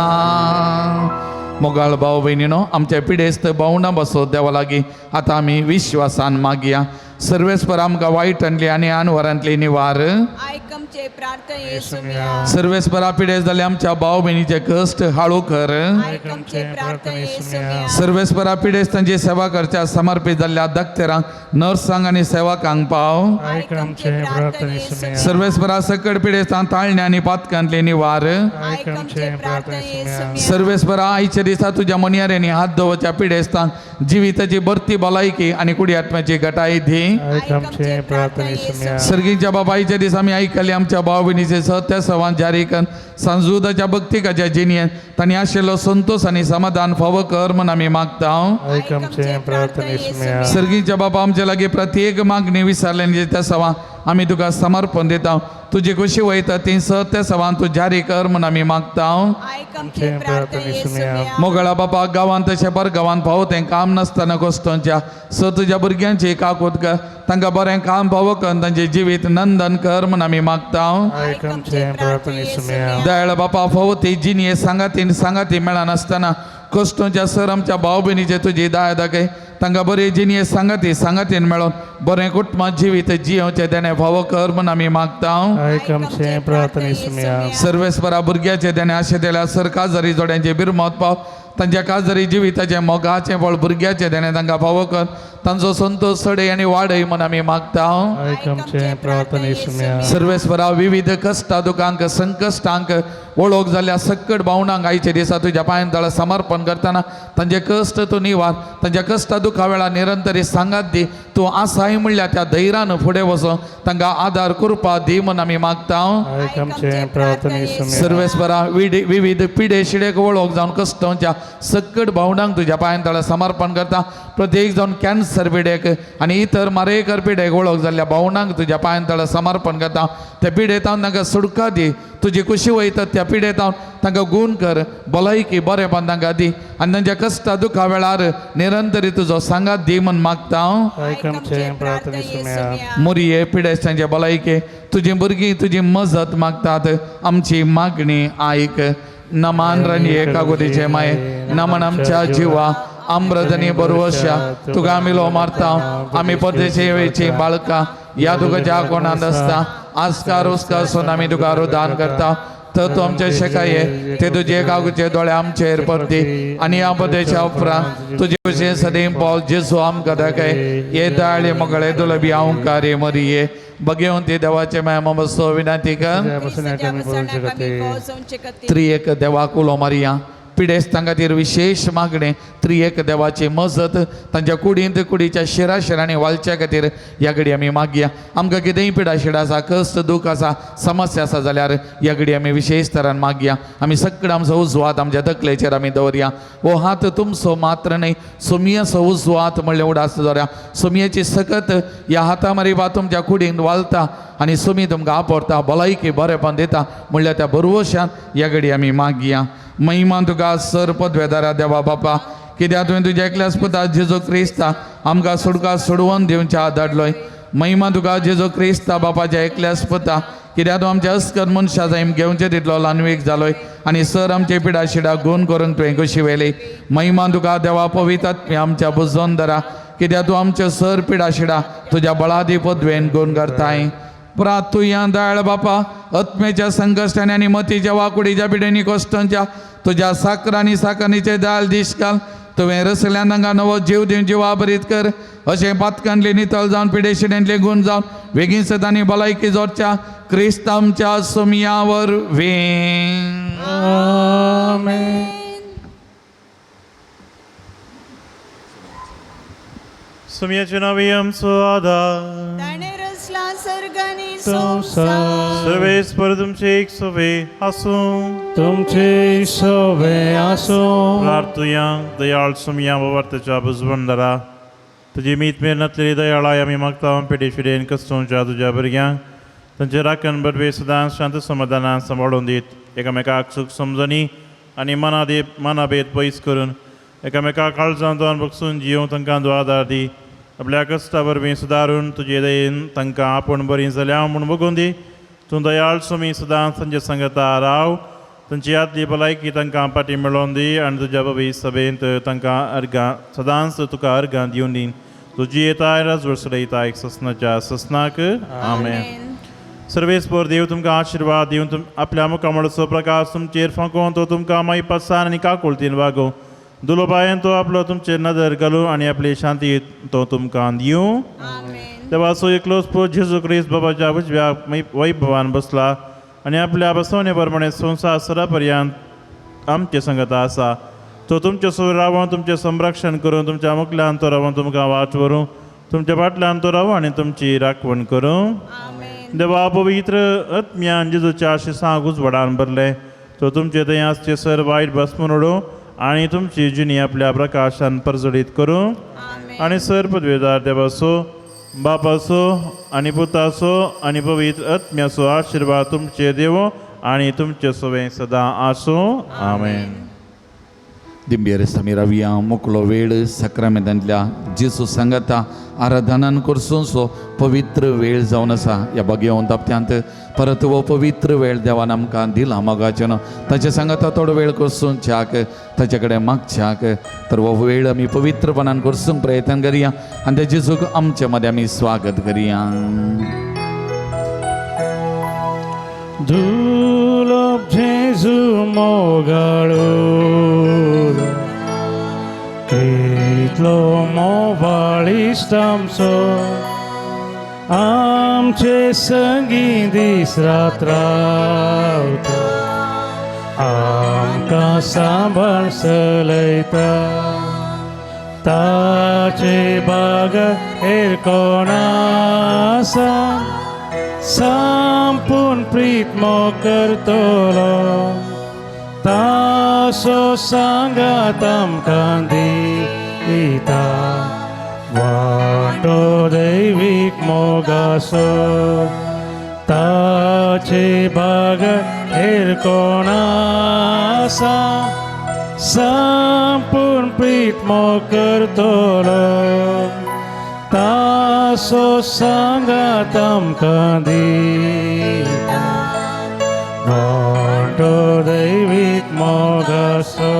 मोगाळ भाव भयणीनो, आमच्या पिडेस्त भावना बसो देवा लागीं आतां आमी विश्वासान मागया. सर्वेस्पर आमकां वायटांतली आनी आनवरांतली निवार. आयक आमचे प्रार्थने सुमिया. सर्वेस्परा पिडेस्त जाल्ले आमच्या भाव भयणीचे कश्ट हाळू कर. आयक आमचे प्रार्थने सुमिया. सर्वेस्परा पिडेस्तांची सेवा करच्या समर्पित जाल्ल्या दक्तेरांक, नर्सांक आनी सेवकांक पाव. आयक आमचे प्रार्थने सुमिया. सर्वेस्परा सकट पिडेस्तांक ताळण्या आनी पातकांतली निवार. आयक आमचे प्रार्थने सुमिया. सर्वेस्परा आयच्या दिसा तुज्या मनयाऱ्यांनी हात दवरच्या पिडेस्तांक जिविताची बरती भलायकी आनी कुडी आत्म्याची घटाय दी. आयक आमचे प्रार्थने सुमिया. सर्गीच्या बाबाईच्या दिसा आमी आयकले आमच्या भाव भयणीचे सत्य सवान जारी कर सांजुदाच्या भक्तिकाच्या जिणयेन तांणी आशिल्लो संतोष आनी समाधान फावो कर म्हूण आमी मागता. आयक आमचे प्रार्थने सुमिया. सर्गीच्या बाबा आमच्या लागीं प्रत्येक मागणी विसरले त्या सवा आमी तुका समर्पण दिता. तुजी खुशी वयता ती सत्य सवान तूं जारी कर म्हूण आमी मागता. आयक आमचे प्रार्थने सुमिया. मोगळा बाबा गांवांत तशें पर गांवांत फावो तें काम नासतना कोस्तोंच्या स तुज्या भुरग्यांची काकूत कर, तांकां बरें काम फावो कर, तांचें जिवीत नंदन कर म्हूण आमी मागता. आयक आमचे प्रार्थने सुमिया. दयाळ बापा फावो ती जिणये सांगाती सांगाती मेळनासतना कश्टोंच्या सर आमच्या भाव भयणीचे तुजी दया दाखय, तांकां बरी जिणये सांगाती सांगातीन मेळोन बरें कुटुंबात जिवीत जियोवचें तेणें फावो कर म्हूण आमी मागता. आयक आमचे प्रार्थने सुमिया. सर्वेस्परा भुरग्याचे तेणें आशे दिल्या सर काजारी जोड्यांचे बिरमत पाव, तांच्या काजारी जिविताचें मोगाचें फळ भुरग्याचें तेणें तांकां फावो कर, तांचो संतोष सडय आनी वाडय म्हूण आमी मागता. आयक आमचे प्रार्थने सुमिया. सर्वेस्परा विविध कश्टा दुखांक संकश्टांक ओळख जाल्ल्या सकट भावनांक आयच्या दिसा तुज्या पांयां तळा समर्पण करतना तांचे कश्ट तूं निवार, तांच्या कश्टा दुखा वेळार निरंतरी सांगात दी, तूं आसाय म्हणल्यार त्या धैर्यान फुडें वचोन तांकां आदार कृपा दी म्हूण आमी मागता. आयक आमचे प्रार्थने सुमिया. सर्वेस्परा विविध पिडे शिडेक वळख जावन कश्टांच्या सकट भावनांक तुज्या पांयां तळा समर्पण करता. प्रत्येक जावन कॅन्सर पिडेक आनी इतर मारेकर पिडेक वळख जाल्ल्या भावनांक तुज्या पांयां तळा समर्पण करता. त्या पिडेतावन तांकां सुटका दी, तुजी खुशी वयता त्या पिडेतावन तांकां गूण कर, भलायकी बरेपण तांकां दी आनी तांच्या कश्टा दुखा वेळार निरंतरी तुजो सांगात दी म्हूण मागता. आयक आमचे प्रार्थने सुमिया. मोरये पिडेस्तांचे भलायके तुजी भुरगीं तुजी मजत मागतात, आमची मागणी आयक. नमान राणी कागुदीचे माये नमन आमच्या जिवा अमृतनी बरवशा तुका आमी लो मारता आमी परदेशी वेची बाळका या तुका ज्या कोणांत आसता आस्कार उस्कार सोन आमी तुका दान करता तर तूं आमचे शेकाये ते तुजे कागूचे दोळे आमचेर परती आनी ह्या परदेशा उपरांत तुजे भशेन सदैव पावल जेजू आमकां दाखय ये दाळे मगळे दुलबी हांव मरिये बगेवन ती देवाचे माया बसो विनंती कर त्रिएक देवाक उलो मारया पिडेस्तां खातीर विशेश मागणें त्रिएक देवाची मजत तांच्या कुडींत कुडीच्या शिरा शिरांनी वालच्या खातीर ह्या घडी आमी मागया. आमकां कितेंय पिडा शिडा आसा कश्ट दूख आसा समस्या आसा जाल्यार ह्या घडी आमी विशेश तरान मागया. आमी सगळो आमचो उजवात आमच्या तकलेचेर आमी दवरया. हो हात तुमचो मात्र न्हय सोमयाचो उजवात म्हणलें उडास दवरया. सोमयेची सकत ह्या हाता मारी तुमच्या कुडींत वालता आनी सोमी तुमकां आपडता भलायकी बरेपण दिता म्हणल्यार त्या बरवशान ह्या घडी आमी मागया. महिमा तुका सर पदवेदारा देवा बापा कित्याक तुवें तुज्या एकल्याच पुता जेजू क्रिस्ता आमकां सुडका सोडवून दिवच्या धाडलोय. महिमा तुका जेजू क्रिस्ता बापाच्या एकल्याच पुता कित्याक तूं आमच्या अस्कर मनशा जाय घेवचे तितलो ल्हानवीक जालोय आनी सर आमचे पिडा शिडा गुण करून तुवें कशी व्हेली. महिमा तुका देवा पवित्र आमच्या बुजोन दरा कित्याक तूं आमचे सर पिडा शिडा तुज्या बळादी पदवेन गुण करताय. प्रातुया दयाळ बापा आत्मेच्या संकश्टांनी आनी मतीच्या वाकुडीच्या पिडेनी कश्टांच्या तुज्या साकर आनी साकरणीचे दयाळ दीस घाल. तुवें रसल्यान तांकां नवो जीव दिवन जिवा बरीत कर अशें पातकांतले नितळ जावन पिडेशिडेंतले गुण जावन वेगीन सदांनी भलायकी जोडच्या क्रिस्त आमच्या सोमया वरवीं. सुमयाचे नांव आमचो आदार ताणें रचला सर्ग आनी संवसार. सर्वेस्पर तुमचे एक सोवे आसूं. तुमचे सोवे आसूं. प्रार्थुया दयाळ सुमया ववर्तच्या बुजवंदरा तुजी मीत मेरनातलेली दयाळाय आमी मागता पेटे फिडेन कस्तोंच्या तुज्या भुरग्यांक तांचे राखण बरवे सदांच शांत समाधानान सांबाळून दीत एकामेकाक सूख समजणी आनी मनाभेद पयस करून एकामेका काळजान जावन बगसून जियोवंक तांकां तूं आदार दी. आपल्या कश्टा वरवीं सुदारून तुजे दयेन तांकां आपूण बरीं जाल्या म्हूण बगून दी. तूं दयाळ सुमी सदांच तांचे सांगता राव. तांची यादली भलायकी तांकां पाटी मेळोवन दी आनी तुज्या बबी सभेंत तांकां अर्गां सदांच तुका अर्गां दिवन दी. तुजी येताय राजवर्सलयता एक ससनाच्या ससनाक. आमेन. सर्वेस्पर देव तुमकां आशिर्वाद दिवन आपल्या मुखामळाचो प्रकाश तुमचेर फांकोवन तो तुमकां माई पसान आनी काकुळतीन वागोवं. दुलोबायन तो आपलो तुमचेर नदर घालूं आनी आपली शांती तो तुमकां दिवं. देवाचो एकलोच पूत जेजू क्रिस्त बाबाच्या उजव्या वैभवान बसला आनी आपल्या बसवणे प्रमाणे संवसार सदा पर्यंत आमचे संगता आसा. तो तुमचे सोय रावन तुमचें संरक्षण करून तुमच्या मुखल्यान तो रावन तुमकां वाट व्हरूं. तुमच्या फाटल्यान तो रावूं आनी तुमची राखवण करूं. देवा पवित्र आत्म्यान जेजूच्या आशिसांक उजवाडान भरले तो तुमचे थंय आसचे सर वायट भस्मून उडोवं आनी तुमची जिणी आपल्या प्रकाशान परजळीत करूं. आनी सर पदवेदार देवाचो बापाचो आनी पुताचो आनी पवित्र आत्म्याचो आशिर्वाद तुमचे देवो आनी तुमचे सोवे सदां आसूं. आमेन. दिंबियर समी रावया मोकलो वेळ साक्रामेंतांतल्या जेजू सांगाता आराधनान करसूनसो पवित्र वेळ जावन आसा. ह्या बगेवन ताप्त्यांत परत हो पवित्र वेळ देवान आमकां दिला मोगाचें न्हू ताचे सांगाता थोडो वेळ करसून च्याक ताचे कडेन मागच्याक तर हो वेळ आमी पवित्रपणान करसूंक प्रयत्न करया आनी त्या जेजूक आमचे मदें आमी स्वागत करया. दुर्लभ जेजू मोगाळो कितलो मोवाळिश्ट आमचो आमचे संगीं दीस रात रावता आमकां सांबाळ चलयता ताचे बाग हेर कोण आसा संपूर्ण प्रीत मोग करतलो तासो सांगात आमकां दिता वांटो दैवीक मोगासो ताचे बाग हेर कोण आसा संपूर्ण प्रीत मोग करतलो तासो सांगात आमकां दिता वांटो दैवीक मोगासो. आसो.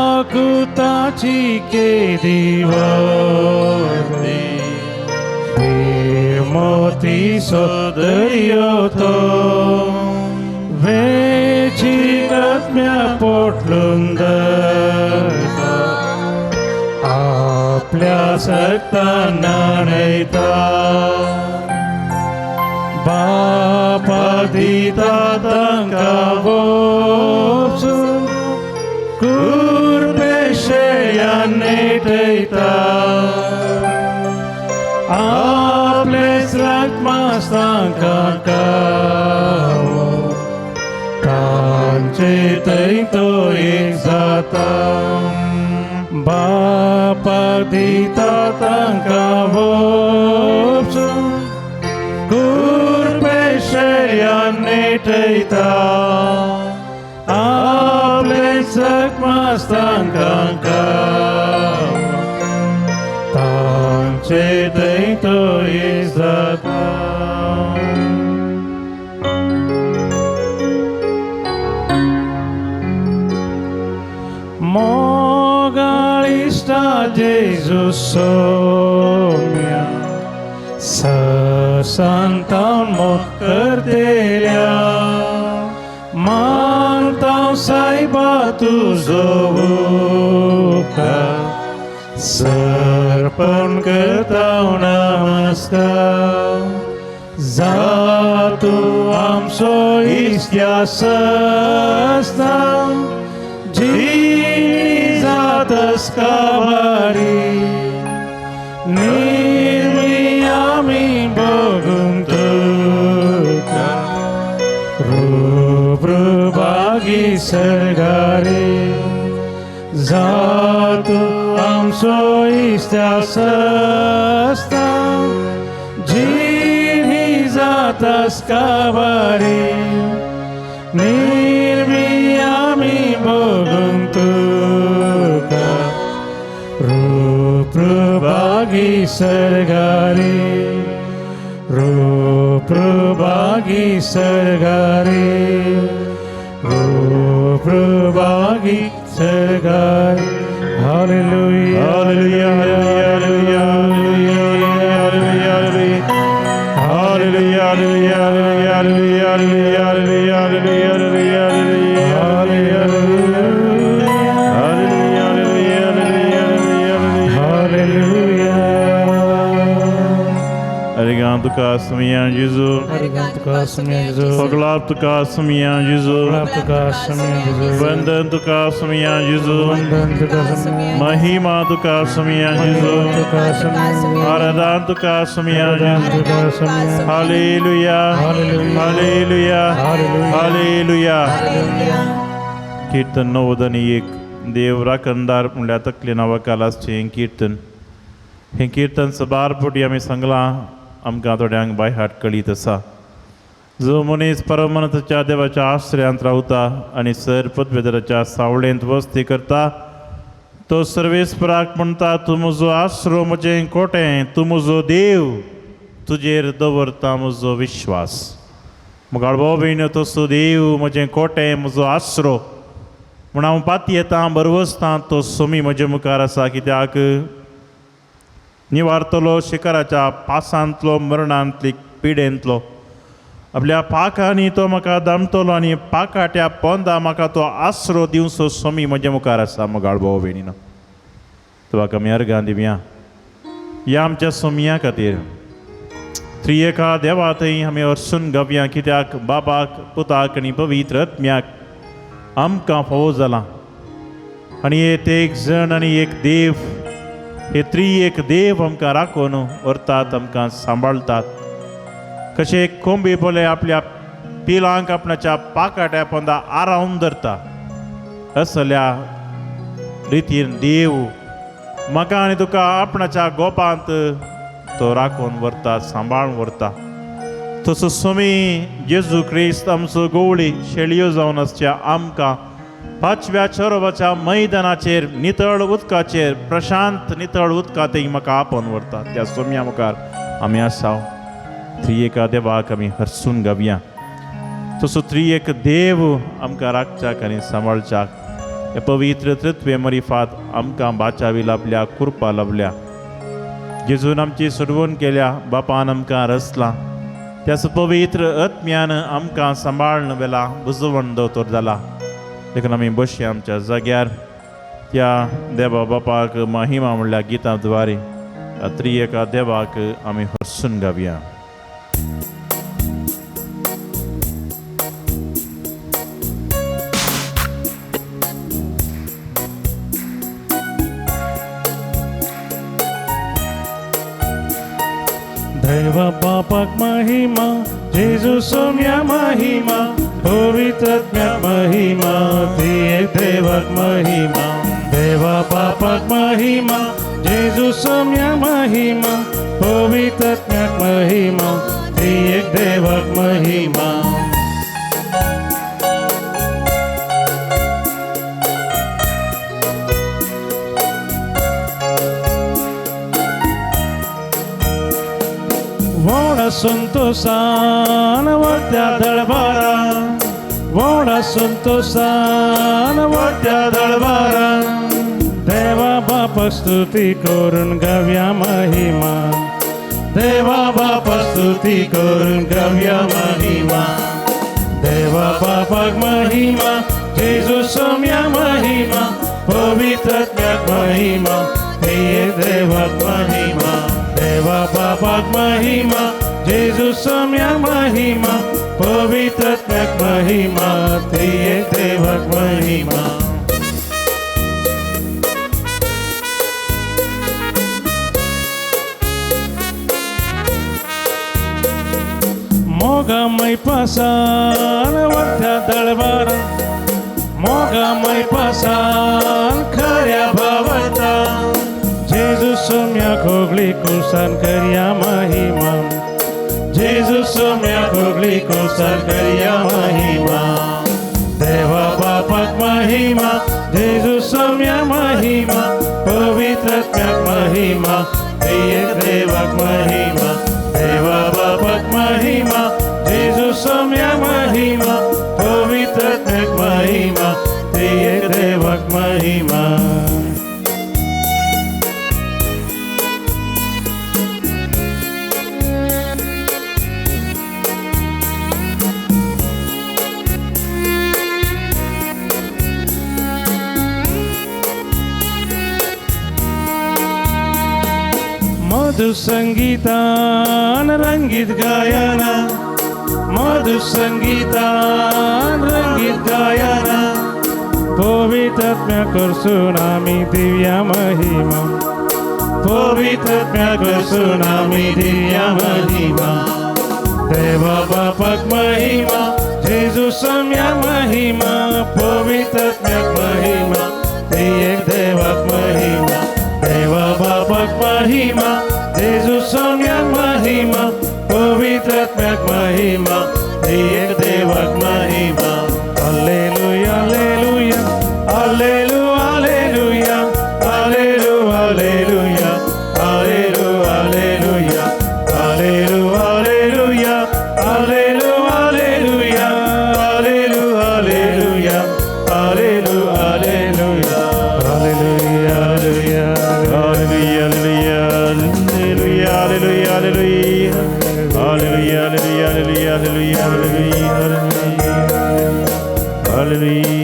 काकुताची केदी वरती मोती सदर्यो तो वेची आत्म्या पोटलून धरता आपल्या सकतांना न्हयता बापा दिता तांकां वचून कुर्बेशेयान नेटयता आपलेच रक्तमास तांकां खावो तांचे थंय तो एक जाता बापा दिता तांकां वचून कुर्बेशेयान नेटयता आपलेच रक्तमास तांकां खावो तांचे थंय तो एक जाता. मोगाळिश्टा जेजू सोम्या संतान मोग करतेल्या मानता सायबा तुजो उपकार सर्पण करता नमस्कार जातू आमचो इश्ट्या सस्ता जिणी जातस काबारी निर्मी आमी बघून तुका रूप भागी सर्गारी जातू आमचो इश्ट्या सस्ता जिणी जातस काबारी निर्मी आमी बघून तुका रूप भागी सर्गारी रूप भागी सर्गारी रूप भागी सर्गारी. Hallelujah hallelujah hallelujah hallelujah hallelujah hallelujah hallelujah hallelujah hallelujah hallelujah hallelujah. अरिगां तुका सुमिया जेजू. अरिगां तुका सुमिया जेजू. सगळा तुका सुमिया जेजू. तुका सुमिया जेजू. वंदन तुका सुमिया जेजू. वंदन तुका सुमिया. महिमा तुका सुमिया जेजू. तुका सुमिया. आराधन तुका सुमिया जेजू. तुका सुमिया. Hallelujah hallelujah. Hallelujah hallelujah. Hallelujah. कीर्तन 91. देव राखणदार म्हणल्यार तकले नांवा आसचें हें कीर्तन. हें कीर्तन सबार फावटी आमी सांगलां, आमकां थोड्यांक बाय हार्ट कळीत आसा. जो मनीस परमनताच्या देवाच्या आश्रयांत रावता आनी सर पदवेदराच्या सावळेंत वस्ती करता तो सर्वेस्पराक म्हणटा, तूं म्हजो आसरो, म्हजें कोटें, तूं म्हजो देव, तुजेर दवरता म्हजो विश्वास. मुखार भाव भयण, तसो देव म्हजें कोटें, म्हजो आसरो म्हूण हांव पातयेतां, बरवसतां, तो सोमी म्हजे मुखार आसा. कित्याक निवारतलो शिखराच्या पासांतलो, मरणांतली पिडेंतलो आपल्या पाखांनी तो म्हाका दामतलो आनी पाकाट्या पोंदा म्हाका तो आसरो दिवचो सोमी म्हजे मुखार आसा. मोगाळ भाव भयणीनो, तुका आमी अर्गां दिवया ह्या आमच्या सोमया खातीर. त्रियेका देवा थंय आमी अर्सून गावया, कित्याक बाबाक, पुताक आनी पवित्र आत्म्याक आमकां फावो जालां आनी एक जण आनी एक देव, हे त्रिएक देव आमकां राखून व्हरतात, आमकां सांबाळतात. कशें कोंबी पोले आपल्या पिलांक आपणाच्या पाकाट्या पोंदा आरावन धरता, असल्या रितीन देव म्हाका आनी तुका आपणाच्या गोपांत तो राखून व्हरता, सांबाळून व्हरता. तसो स्वामी जेजू क्रिस्त आमचो गवळी शेळयो जावन आसच्या आमकां पाचव्या चरोबाच्या मैदानाचेर नितळ उदकाचेर प्रशांत नितळ उदका थंय म्हाका आपोवन व्हरता. त्या सोम्या मुखार आमी आसा. त्रिएका देवाक आमी हरसून गावया. तसो त्रिएक देव आमकां राखच्याक आनी सांबाळच्याक हे पवित्र त्रित्वे मरिफात आमकां बाचावी लाभल्या, कृपा लाभल्या. जेजून आमची सोडवण केल्या, बापान आमकां रचला, त्या पवित्र आत्म्यान आमकां सांबाळन वेला बुजवण दोतोर जाला. देखून आमी बसया आमच्या जाग्यार त्या देवा बापाक महिमा म्हणल्या गितां द्वारे त्रिएका देवाक आमी हरसून गावया. देवा बापाक महिमा, जेजू सोम्या महिमा, पवित्रात्म्याक महिमा, त्रिएक देवाक महिमा. देवा बापाक महिमा, जेजू सोम्या महिमा, पवित्रात्म्याक महिमा, त्रिएक देवाक महिमा. वोणा संतोषान वत्या दळबारा, वोणा संतोषान वत्या दळबारा, देवा बापा स्तुती करून गावया महिमा, देवा बापा स्तुती करून गावया महिमा. देवा बापाक महिमा, जेजू सोम्या महिमा, पवित्रात्म्याक महिमा, त्रिएक देवाक महिमा. देवा बापाक महिमा, जेजू सोम्या महिमा, पवित्रात्म्याक महिमा, त्रिएक देवाक महिमा. मोगामय पासान वत्या दळबारा, मोगामय पासान खऱ्या भावता, जेजू सोम्या खोगली कुसान करया महिमा, जेजू सोम्या खोगली कुसान करया महिमा. देवा बापाक महिमा, जेजू सोम्या महिमा, पवित्रात्म्याक महिमा, त्रिएक देवाक महिमा. देवा बापाक महिमा, जेजू सोम्या महिमा, पवित्रात्म्याक महिमा, त्रिएक देवाक महिमा. मधुसंगीतान रंगीत गायना, मधुसंगीतान रंगीत गायना, पवित्रात्म्या करसून आमी दिव्या महिमा, पवित्रात्म्या करसून आमी दिव्या महिमा. देवा बापाक महिमा, जेजू सोम्या महिमा, पवित्रात्म्याक महिमा, त्रिएक देवाक महिमा. देवा बापाक महिमा, जेजू सोम्या महिमा, पवित्रात्म्याक महिमा, त्रिएक देवाक महिमा. Hallelujah, hallelujah, hallelujah, hallelujah, hallelujah, hallelujah, hallelujah, hallelujah, hallelujah, hallelujah, hallelujah, hallelujah, hallelujah. Hallelujah, hallelujah, hallelujah, hallelujah, hallelujah, hallelujah, hallelujah.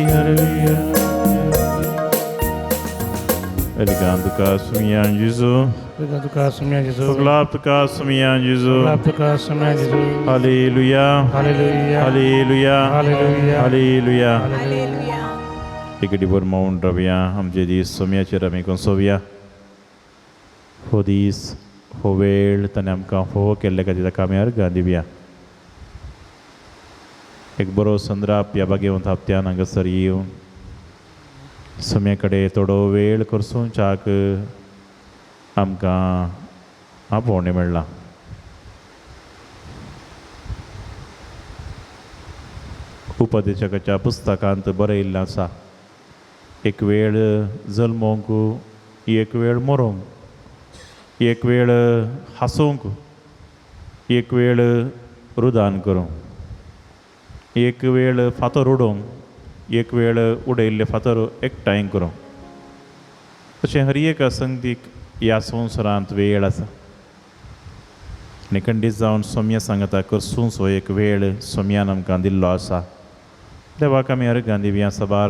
Obrigado, Sumian Jesus. Obrigado, Sumian Jesus. Obrigado, Sumian Jesus. Obrigado, Sumian Jesus. Hallelujah. Hallelujah. Hallelujah. Hallelujah. Hallelujah. Hallelujah. तिकडीवर मौन रावया. आमचे दीस सोम्याचेर आमी कोसोवया. हो दीस हो वेळ ताणें आमकां फोव केल्ले खातीर ताका आमी अर्गां दिवया. एक बरो संद्राप ह्या बागेवंत हप्त्यान हांगासर येवन सोम्या कडेन थोडो वेळ करसोवच्याक आमकां आपोवणें मेळ्ळां. उपदेशकाच्या पुस्तकांत बरयिल्लें आसा, एक वेळ जल्मोंक, एक वेळ मरोंक, एक वेळ हांसोवंक, एक वेळ रुदान करूंक, एक वेळ फातर उडोवंक, एक वेळ उडयल्ले फातर एकठांय करूंक. तशें हर एका संगतीक ह्या संवसारांत वेळ आसा. आनी खंडीत जावन सोम्या सांगता करसूंच हो एक वेळ सोम्यान आमकां दिल्लो आसा. देवाक आमी अर्गां दिवया. साबार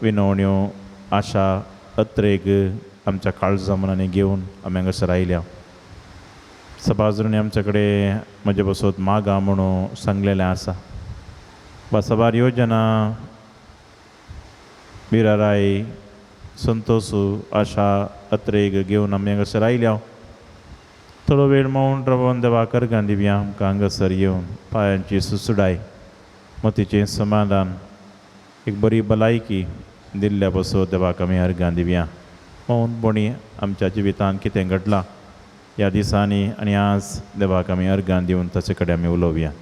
विनवण्यो आशा अत्रेग आमच्या काळजा मनांनी घेवन आमी हांगासर आयल्या. सभाजरांनी आमचे कडेन म्हजे बसत मागा म्हणून सांगलेलें आसा. वा साबार योजना बिराराय संतोष आशा अत्रेग घेवन आमी हांगासर आयल्या. थोडो वेळ मौन रावन देवाक अर्गां दिवया. आमकां हांगासर येवन पांयांची सुसुडाय, मतीचें समाधान, एक बरी भलायकी दिल्ल्या बसो देवाक आमी अर्गां दिवया. मौनपणी आमच्या जिवितांत कितें घडलां ह्या दिसांनी आनी आज देवाक आमी अर्गां दिवन ताचे कडेन आमी उलोवया.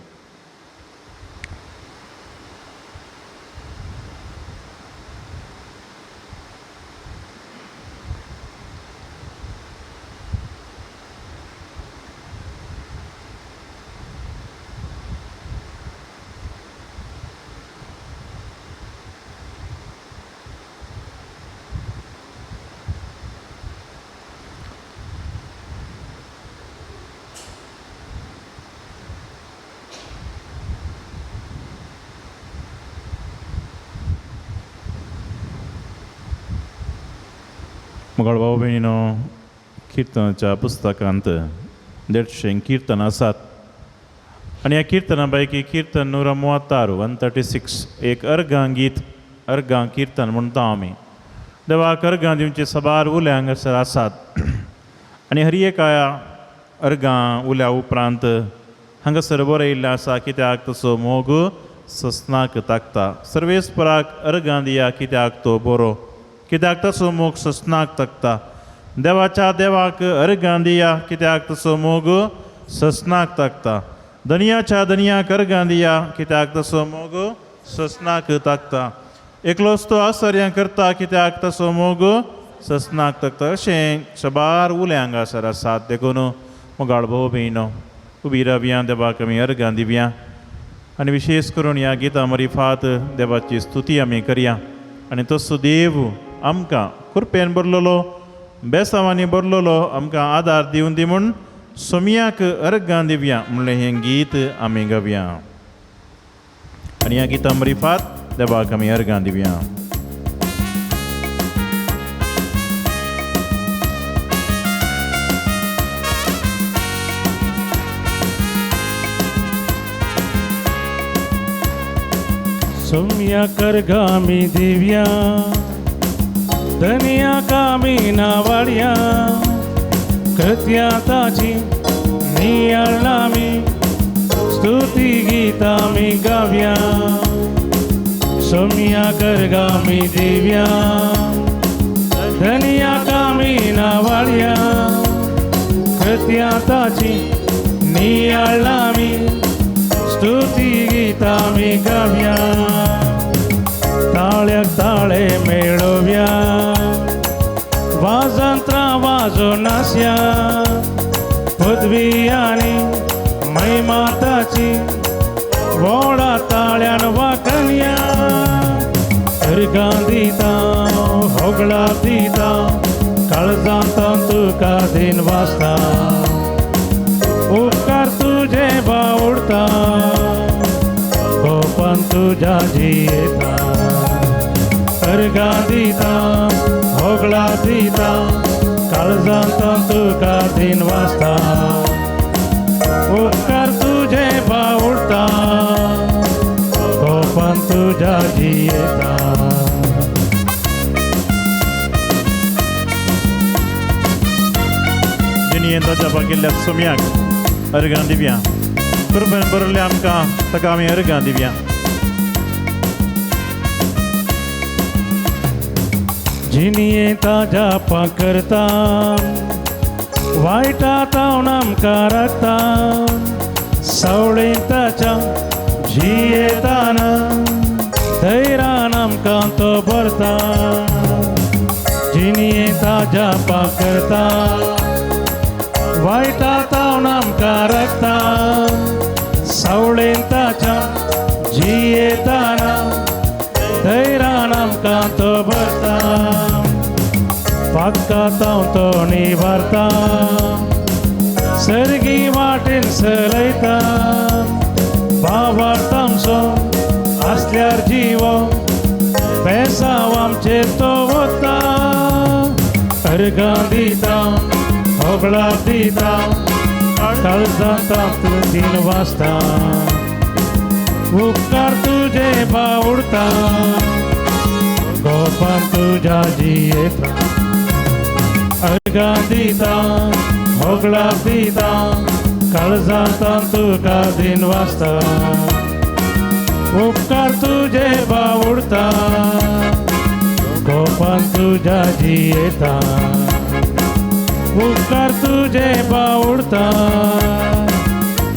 मुखार भाव भयणीनो, किर्तनाच्या पुस्तकांत 150 किर्तन आसात आनी ह्या किर्तना पैकी किर्तन 136 136 एक अर्गां गीत, अर्गां किर्तन म्हणटा आमी. देवाक अर्गां दिवचे साबार उले हांगासर आसात आनी हर एका अर्गां उल्या उपरांत हांगासर बरयल्लें आसा कित्याक तसो मोग ससनाक ताकता. सर्वेस्पराक अर्गां दिया कित्याक तो बरो, कित्याक तसो मोग ससनाक तकता. देवाच्या देवाक अर्गां दिया कित्याक तसो मोग ससनाक तकता. धनयाच्या धनयाक अर्गां दिया कित्याक तसो मोग ससनाक ताकता. एकलोच तो आसर्यां करता कित्याक तसो मोग ससनाक तकता. अशें साबार उले हांगासर आसात. देखून मोगाळ भाव भयणो उबी रावया, देवाक आमी अर्गां दिवया आनी विशेश करून ह्या गितां मरिफात देवाची स्तुती आमी करया. आनी तसो देव आमकां कृपेन भरलेलो, बेसांवांनी भरलेलो आमकां आदार दिवन दी म्हूण सोमयाक अर्गां दिवया म्हणलें हें गीत आमी गावया. आनी ह्या गितां मरिफात देवाक आमी अर्गां दिवया. सोम्या करगामी दिव्या, धनिया कामी नावाड्या, कृत्या ताची नियाळामी, स्तुती गीता मी गाव्या. सोम्या करगामी दिव्या, धनिया कामी नावाड्या, कृत्या ताची नियाळामी, स्तुती गीता मी गाव्या. ताळ्याक ताळे मेळोव्या, वाजंत्रां वाजोवन आसया, पदवी आनी महिमा ताची व्हडा ताळ्यान वाकणया. अर्गां दिता होगळा दिता, काळजांत तुका दिन वाजता, उपकार तुजे बावडता, गोपान तुज्या जियेता. अर्गां दिता होगळा दिता, काळजांत तुका दिन वाजता, उपकार तुजे बावडता, गोपान तुज्या जियेता. जिणेंत जापा केल्ल्या सोम्याक अर्गां दिवया. कृपेन भरलें आमकां ताका आमी अर्गां दिवया. जिणेंत जापा करता, वायटा तावन आमकां राखता, सावळेंत ताच्या जियेताना धैर्यान आमकां तो भरता. जिणये ताज्या करता वायटा तावन आमकां राखता सावळेन ताच्या जियेताना धैरान आमकां तो भरता पातकां तो निवारता सर्गी वाटेन सलयता बाबार तामसो आसल्यार जीव पेसांव आमचेर तो वता अर्गां दिता होगळां दिता काळजांत तूं दिन वाचता उपकार तुजे बावडता गोपान तुज्या जियेता अर्गां दिता होगळां दिता काळजांत तुका दिन वाचता उपकार तुजे बावडता गोपान तुज्या जियेता उपकार तुजे बावडता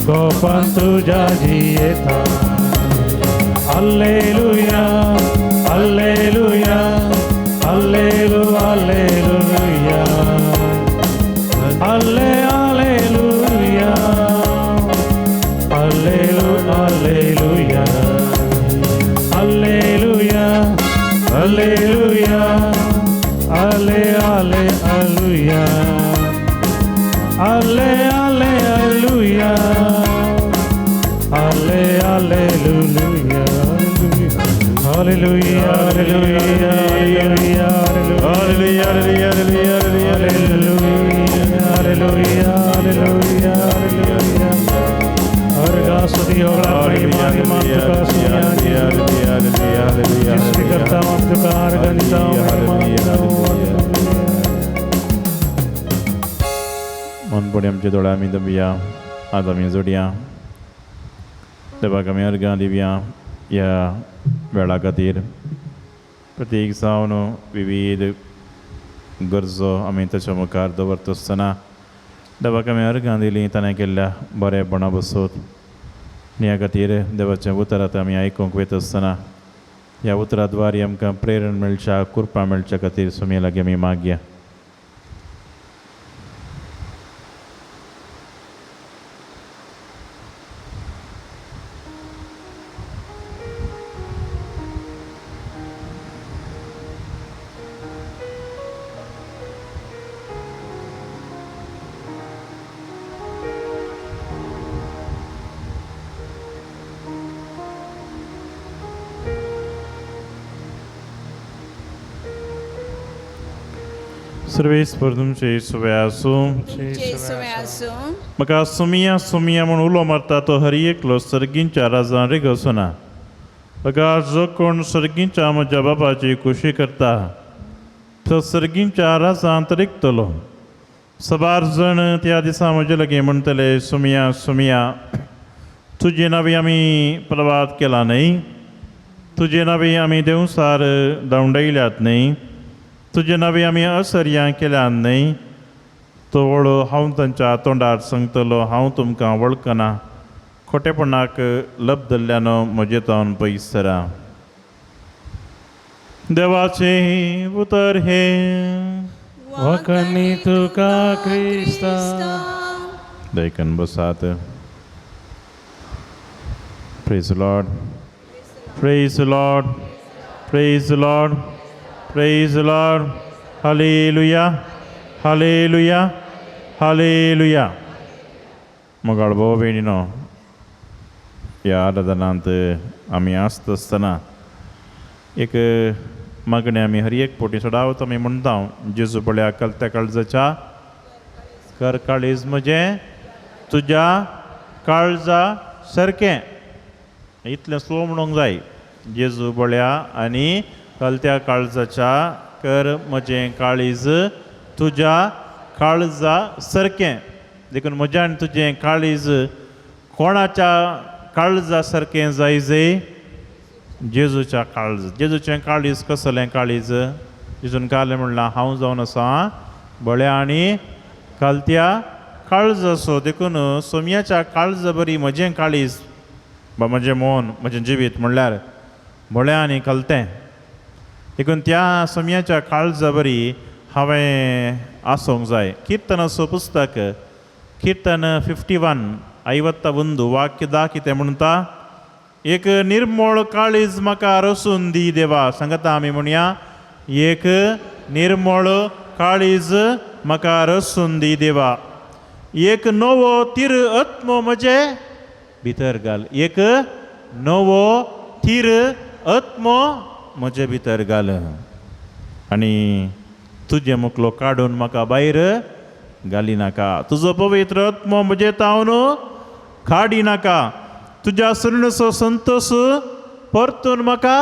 गोपान तुज्या जियेता. Alleluia alleluia allelu alleluia alle alleluia allelu alleluia alleluia alleluia alle alle alleluia alle alle alleluia alle alleluia. Hallelujah hallelujah hallelujah hallelujah hallelujah hallelujah hallelujah hallelujah. अर्घा स्तुति होगळा महिमा तुका सृष्टिकर्ता तुका अर्घनिता महिमा. मनपणी आमचे दोळे आमी दबया आज आमी जोडया देवाक आमी अर्घां दिवया ह्या वेळा खातीर. प्रत्येक जावन विविध गरजो आमी ताच्या मुखार दवरता आसतना देवाक आमी अर्घां दिलीं ताणें केल्ल्या बरेपणा बसत आनी ह्या खातीर देवाचें उतर आतां आमी आयकूंक वयता आसतना ह्या उतरा द्वारे आमकां प्रेरण मेळच्या कृपा मेळच्या खातीर स्वामी लागीं आमी मागया. सर्वेस्पर तुमचे सुवे आसूं. म्हाका सुमिया सुमिया म्हूण उलो मारता तो हर एकलो सर्गींच्या राजान रिगसना. म्हाका जो कोण सर्गींच्या म्हज्या बापाची खुशी करता तो सर्गींच्या राजांत रिगतलो. सबार जण त्या दिसा म्हजे लागीं म्हणटले सुमिया सुमिया तुजे नांवी आमी प्रवाद केला न्हय, तुजे नांवी आमी देंवसार धांवडयल्यात न्हय, तुजे नांवी आमी असर्यां केल्यात न्हय. तो वळो हांव तांच्या तोंडार सांगतलो हांव तुमकां वळखना, खोटेपणाक लब्दल्ल्यानो म्हजे तावन पयस सरा. देवाचें उतर हें. वखणी तुका क्रिस्ता. देखून बसात. Praise Lord, praise Lord, praise Lord, praise Lord. Hallelujah hallelujah hallelujah. मोगाळ भोव भयणीनो, ह्या आराधनांत आमी आसता आसतना एक मागणें आमी हर एक पोटी सदांच आमी म्हणटा, जेजू पळया कलत्या काळजाच्या कर काळीज म्हजें तुज्या काळजा सारकें. इतलें स्लो म्हणूंक जाय. जेजू पळया आनी कलत्या काळजाच्या कर म्हजें काळीज तुज्या काळजा सारकें. देखून म्हजें आनी तुजें काळीज कोणाच्या काळजा सारकें जाय जय? जेजूच्या काळज. जेजूचें काळीज कसलें काळीज? जेजून कालें म्हणलां हांव जावन आसा बळ्या आनी कालत्या काळजाचो. देखून सोम्याच्या काळजा बरी म्हजें काळीज बा म्हजें मन म्हजें जिवीत म्हणल्यार बळ्या आनी कलतें. देखून त्या सोम्याच्या काळजा बरी हांवें आसूंक जाय. किर्तनाचो पुस्तक किर्तन 51 51 वाक्य 10 कितें म्हणटा, एक निर्मळ काळीज म्हाका रसून दी देवा. सांगता आमी म्हणया, एक निर्मळ काळीज म्हाका रसून दी देवा, एक नवो तीर आत्मो म्हजे भितर घाल, एक नवो तीर आत्मो म्हजे भितर घाल आनी तुजें मुखलो काडून म्हाका भायर घाली नाका, तुजो पवित्र आत्मो म्हजे तावन काडी नाका, तुज्या सुरणचो संतोश परतून म्हाका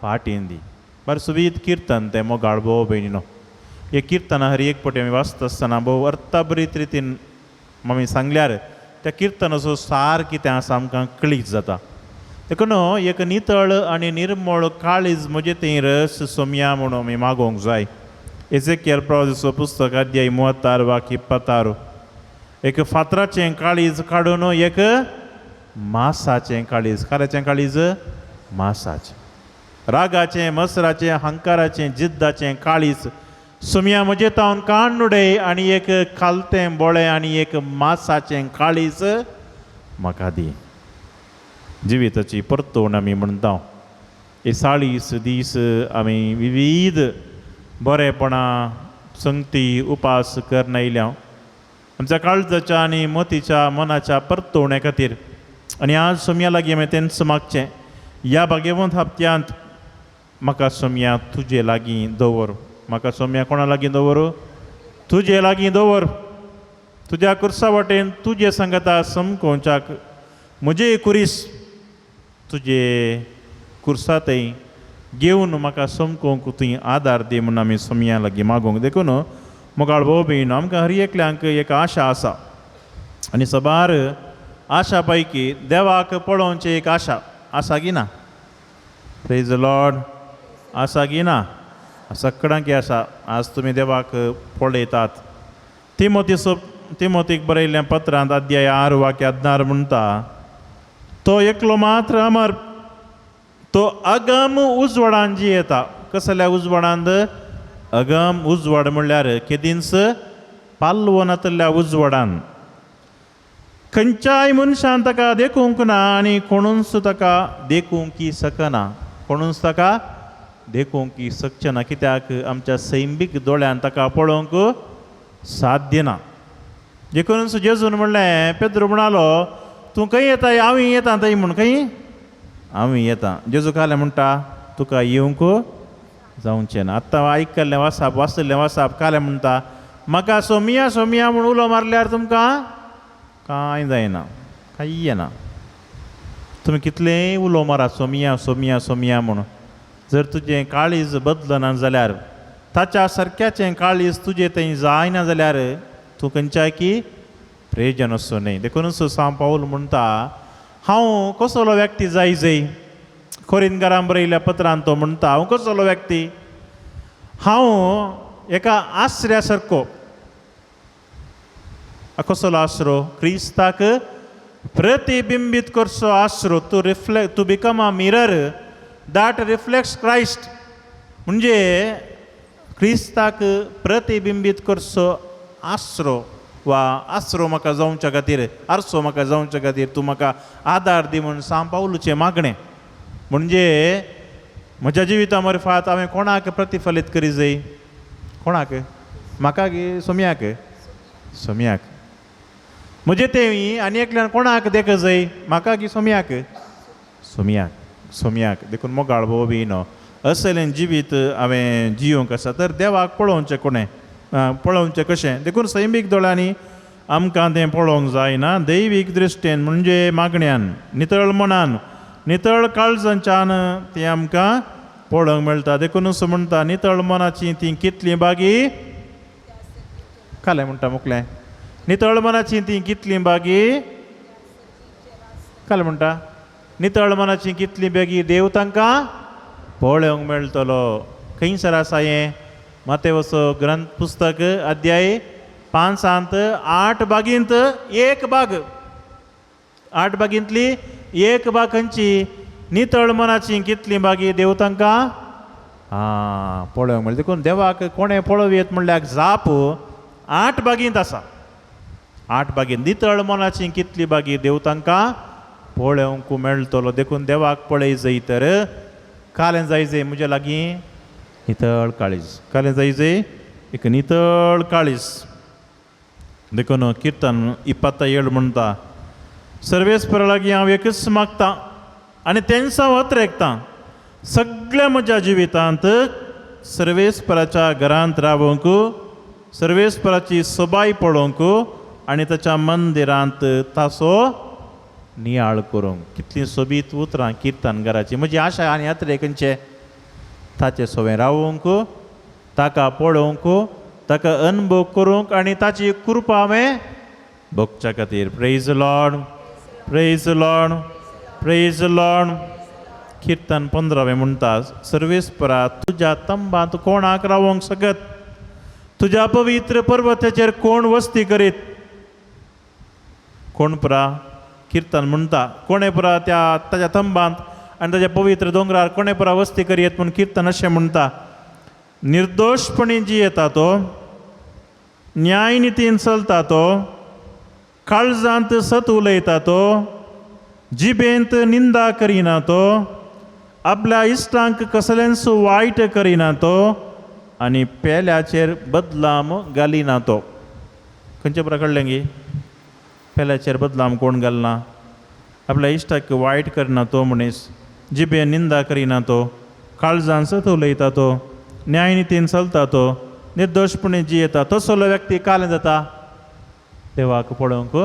फाटीन दी. बरें सुबीत किर्तन तें मोगाळ भोव भयणीनो. हे किर्तनां हर एक पटी आमी वाचता आसतना भोव अर्थाभरीत रितीन आमी सांगल्यार त्या किर्तनाचो सार कितें आसा आमकां क्लिक जाता. देखून एक नितळ आनी निर्मळ काळीज म्हजें थंय रस सोमया म्हणून आमी मागोवंक जाय. एजेकियल प्रवासाचो पुस्तक अध्याय 36 वाक्य 26, एक फातराचें काळीज काडून एक मासाचें काळीज, काराचें काळीज मासाचें, रागाचें मसराचें हंकाराचें जिद्दाचें काळीज सुमया म्हजें तावन काण उडय आनी एक खालतें बोळें आनी एक मासाचें काळीज म्हाका दी. जिविताची परतवण आमी म्हणटा. हे 40 दीस आमी विविध बरेपणां संगती उपास करून आयल्या आमच्या काळजाच्या आनी मतीच्या मनाच्या परतवणे खातीर. आनी आज सोमया लागीं हांवें तेंच मागचें, ह्या भाग्यवंत हप्त्यांत म्हाका सोमया तुजे लागीं दवर, म्हाका सोमया कोणा लागीं दवर, तुजे लागीं दवर, तुज्या कुर्सा वाटेन तुजे सांगता समकोवच्याक म्हजे कुरीस तुजे कुर्सा थंय घेवन म्हाका समकोवंक तुवें आदार दी म्हूण आमी सोमया लागीं मागोवंक. देखून मोगाळ भोव भयणीनो, आमकां हर एकल्यांक एक आशा आसा आनी सबार आशा पैकी देवाक पळोवची एक आशा आसा की ना? प्रेज the Lord. आसा की ना? सगळ्यांक आसा. आज तुमी देवाक पळयतात. तिमोतीक बरयल्ल्या पत्रांत अध्याय 6 वाक्य 16 म्हणटा, तो एकलो मात्र अमर, तो अगम उजवाडान जी येता. कसल्या उजवाडांत? अगम उजवाड म्हणल्यार केदींच पालवो नातल्या उजवाडान. खंयच्याय मनशान ताका देखूंक ना आनी कोणूच ताका देखूंक शकना, कोणूच ताका देखूंक शकचें ना, कित्याक आमच्या सैमीक दोळ्यान ताका पळोवंक साध्य ना. देखून जेजून म्हणलें, पेद्रू म्हणालो, तूं खंय येता? हांव येता थंय म्हूण. खंय हांव येता? जेजू कालें म्हणटा, तुका येवंक जावचें ना. आतां आयकल्लें वासाप, वाचिल्लें वासाप कालें म्हणटा, म्हाका सोमिया सोमिया म्हूण उलो मारल्यार तुमकां कांय जायना, कांय येना. तुमी कितलेंय उलो मारा सोमिया सोमिया सोमिया म्हूण, जर तुजें काळीज बदलना जाल्यार, ताच्या सारक्याचें काळीज तुजें थंय जायना जाल्यार तूं खंयच्याय की प्रेजन असो न्हय. देखूनच सांव पावल म्हणटा, हांव कसलो व्यक्ती जाय जय? कोरिंदकारां बरयल्ल्या पत्रान तो म्हणटा, हांव कसलो व्यक्ती? हांव एका आसऱ्या सारको. कसलो आसरो? क्रिस्ताक प्रतिबिंबीत करचो आसरो. To reflect, to become a mirror that reflects Christ. म्हणजे क्रिस्ताक प्रतिबिंबीत करचो आसरो वा आसरो म्हाका जावच्या खातीर, आरसो म्हाका जावच्या खातीर तूं म्हाका आदार दी म्हूण सांव पावलूचें मागणें. म्हणजे म्हज्या जिविता मार्फत हांवें कोणाक प्रतिफलीत करी जाय? कोणाक? म्हाका गी सोमयाक? सोमयाक. म्हजें तें आनी एकल्यान कोणाक देख जाय? म्हाका गी सोमयाक? सोमयाक, सोमयाक. देखून मोगाळ भोव बी न्हू असलें जिवीत हांवें जियोंक आसा. तर देवाक पळोवचें कोणें, पळोवचें कशें? देखून सैमीक दोळ्यांनी आमकां तें पळोवंक जायना. दैवीक दृश्टीन म्हणजे मागण्यान, नितळ मनान, नितळ काळजांच्यान तें आमकां पळोवंक मेळटा. देखूनच म्हणटा, नितळ मनाची ती कितली बागी कालें म्हणटा मुकलें, नितळ मनाची ती कितली बागी कालें म्हणटा, नितळ मनाची कितली बेगी देव तांकां पळोवंक मेळटलो. खंयसर आसा हें? मातेवचो ग्रंथ पुस्तक अध्याय 5 8 बागींत एक बाग, 8 बागींतली एक बाग खंयची? नितळ मनाची कितली बागी देव तांकां आं पळोवंक मेळटा. देखून देवाक कोणें पळोवयेत म्हणल्यार जाप 8 बागींत आसा. 8 बागींत नितळ मनाची कितली बागी देव तांकां पळोवंक मेळटलो. देखून देवाक पळय जाय तर कालें जाय जाय म्हज्या लागीं नितळ काळीज, कालें जाय जाय एक नितळ काळीज. देखून किर्तन 27 म्हणटा, सर्वेस्परा लागीं हांव एकच मागतां आनी तेंच हांव अत्रेकतां, सगळ्या म्हज्या जिवितांत सर्वेस्पराच्या घरांत रावंक, सर्वेस्पराची सोबाय पळोवंक आनी ताच्या मंदिरांत ताचो नियाळ करूंक. कितलीं सोबीत उतरां किर्तनकाराची. म्हजी आशा आनी अत्रेक खंयचे ताचे सोवें रावूंक, ताका पळोवंक, ताका अनुभव करूंक आनी ताची कृपा हांवें भोगच्या खातीर. Praise Lord, praise Lord, praise Lord. किर्तन 15 म्हणटा, सर्वेस्परा तुज्या तंबांत कोणाक रावोंक शकत, तुज्या पवित्र पर्वताचेर कोण वस्ती करीत. कोण पुरा किर्तन म्हणटा, कोणे पुरा त्या ताच्या तंबांत आनी ताच्या पवित्र दोंगरार कोणे पुरा वस्ती करीत म्हूण किर्तन अशें म्हणटा. निर्दोशपणी जियेता तो, न्यायनितीन चलता तो, काळजांत सत उलयता तो, जिबेंत निंदा करिना तो, आपल्या इश्टांक कसलेंच वायट करिना तो आनी पेल्याचेर बदलाम घालिना तो. खंयचे पुरा कळ्ळें गी? पेल्याचेर बदलाम कोण घालना, आपल्या इश्टाक वायट करना तो मनीस, जिबेन निंदा करिना तो, काळजान सत उलयता तो, न्यायनितीन चलता तो, निर्दोशपणे जियेता. तसलो व्यक्ती कालें जाता देवाक पळोवंक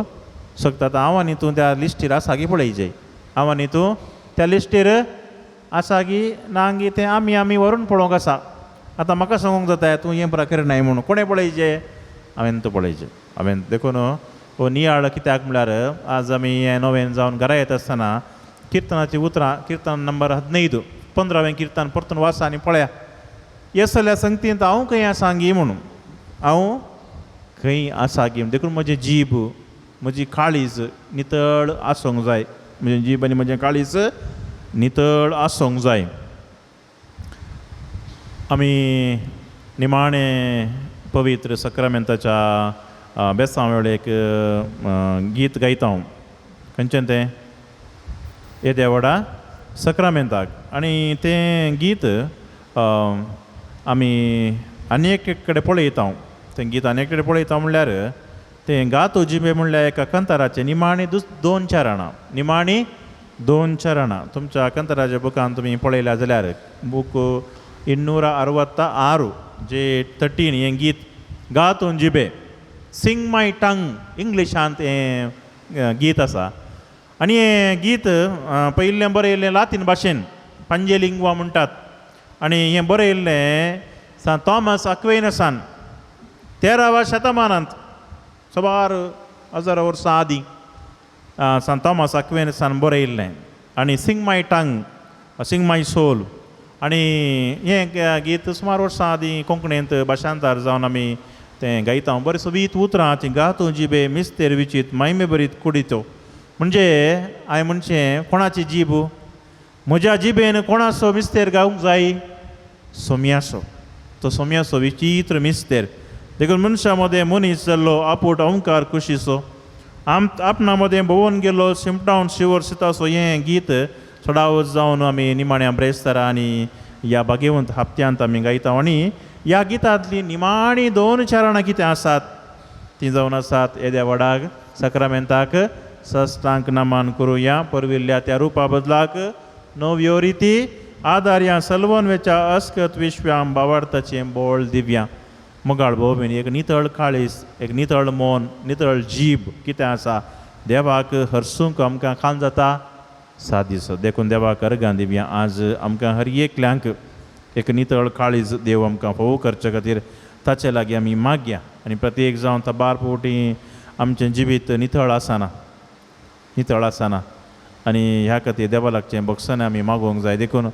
शकता. आतां हांव आनी तूं त्या लिस्टीर आसा गी पळयचे, हांव आनी तूं त्या लिस्टीर आसा गी ना गी तें आमी आमी व्हरून पळोवंक आसा. आतां म्हाका सांगूंक जाता तूं हें पुरा करनाय म्हणून. कोणें पळयचें? हांवें तूं पळयचें. हांवें देखून हो नियाळ कित्याक म्हणल्यार आज आमी हें नवें जावन घरा येता आसतना किर्तनाचीं उतरां, किर्तन नंबर 15 15वें किर्तन परतून वाचा आनी पळया. हे सगळ्या संगतींत हांव खंय आसा गी म्हणून, हांव खंय आसा गी. देखून म्हजें जीब, म्हजी काळीज नितळ आसूंक जाय. म्हजें जीब आनी म्हजें काळीज नितळ आसूंक जाय. आमी निमाणे पवित्र सक्रामेंताच्या बेसांव वेळ एक गीत गायता. खंयचें तें? येद्या व्हडा सक्रामेंताक. आनी तें गीत आमी आनी एक कडेन पळयता. तें गीत आनी एक कडेन पळयता म्हणल्यार तें गातो जिबे म्हणल्यार एका कंताराचें निमाणी 2 चरणां, निमाणी 2 चरणां तुमच्या कंताराच्या बुकान तुमी पळयल्या जाल्यार बूक 266 जे 13 हें गीत गातो जिबे, सिंग माय टंग इंग्लिशांत हें गीत आसा. आनी हें गीत पयलें बरयल्लें लातीन भाशेन, पंजे लिंगवा म्हणटात. आनी हें बरयल्लें सांत थॉमस अक्वेनसान 13व्या शतमानांत, सुमार 1000 वर्सां आदीं सांत थॉमस अक्वेनसान बरयल्लें. आनी sing my tongue, sing my soul. आनी हें गीत सुमार वर्सां आदीं कोंकणींत भाशांतर जावन आमी तें गायता. बरें सोबीत उतरां ती गातो जिबे मिस्तेर विचीत मायमे बरीत कुडितो. म्हणजे हांवें म्हणचें कोणाची जीब, म्हज्या जिबेन कोणाचो मिस्तेर गावंक जाय? सोम्याचो. तो सोम्याचो विचित्र मिस्तेर. देखून मनशा मदें मनीस जाल्लो आपूट ओंकार कुशीचो, आम आपणा मदें भोंवन गेलो शिमटावन शिवर सिताचो. हें गीत चडावत जावन आमी निमाण्या ब्रेस्तारा आनी ह्या भागेवंत हप्त्यांत आमी गायता. आनी ह्या गितांतलीं निमाणी 2 चरणां कितें आसात तीं जावन आसात येद्या व्हडाक सक्रामेंताक सस्तांक नमन करुया, परविल्ल्या त्या रुपा बदलाक नव्यो रिती आदारया सलवन वेच्या अस्कत विश्व्याम बावार्थाचें बोळ दिव्या. मोगाळ भोव एक नितळ काळीस, एक नितळ मन, नितळ जीब कितें आसा देवाक हरसूंक आमकां खान जाता सादीसो. देखून देवाक अर्गां दिवया. आज आमकां हर एकल्यांक एक नितळ काळीज देव आमकां फोव करचे खातीर ताचे लागीं आमी मागया. आनी प्रत्येक जावन तबार फावटी आमचें जिवीत नितळ आसना, नितळ आसना. आनी ह्या खातीर देवा लागचें भोगसणें आमी मागोवंक जाय. देखून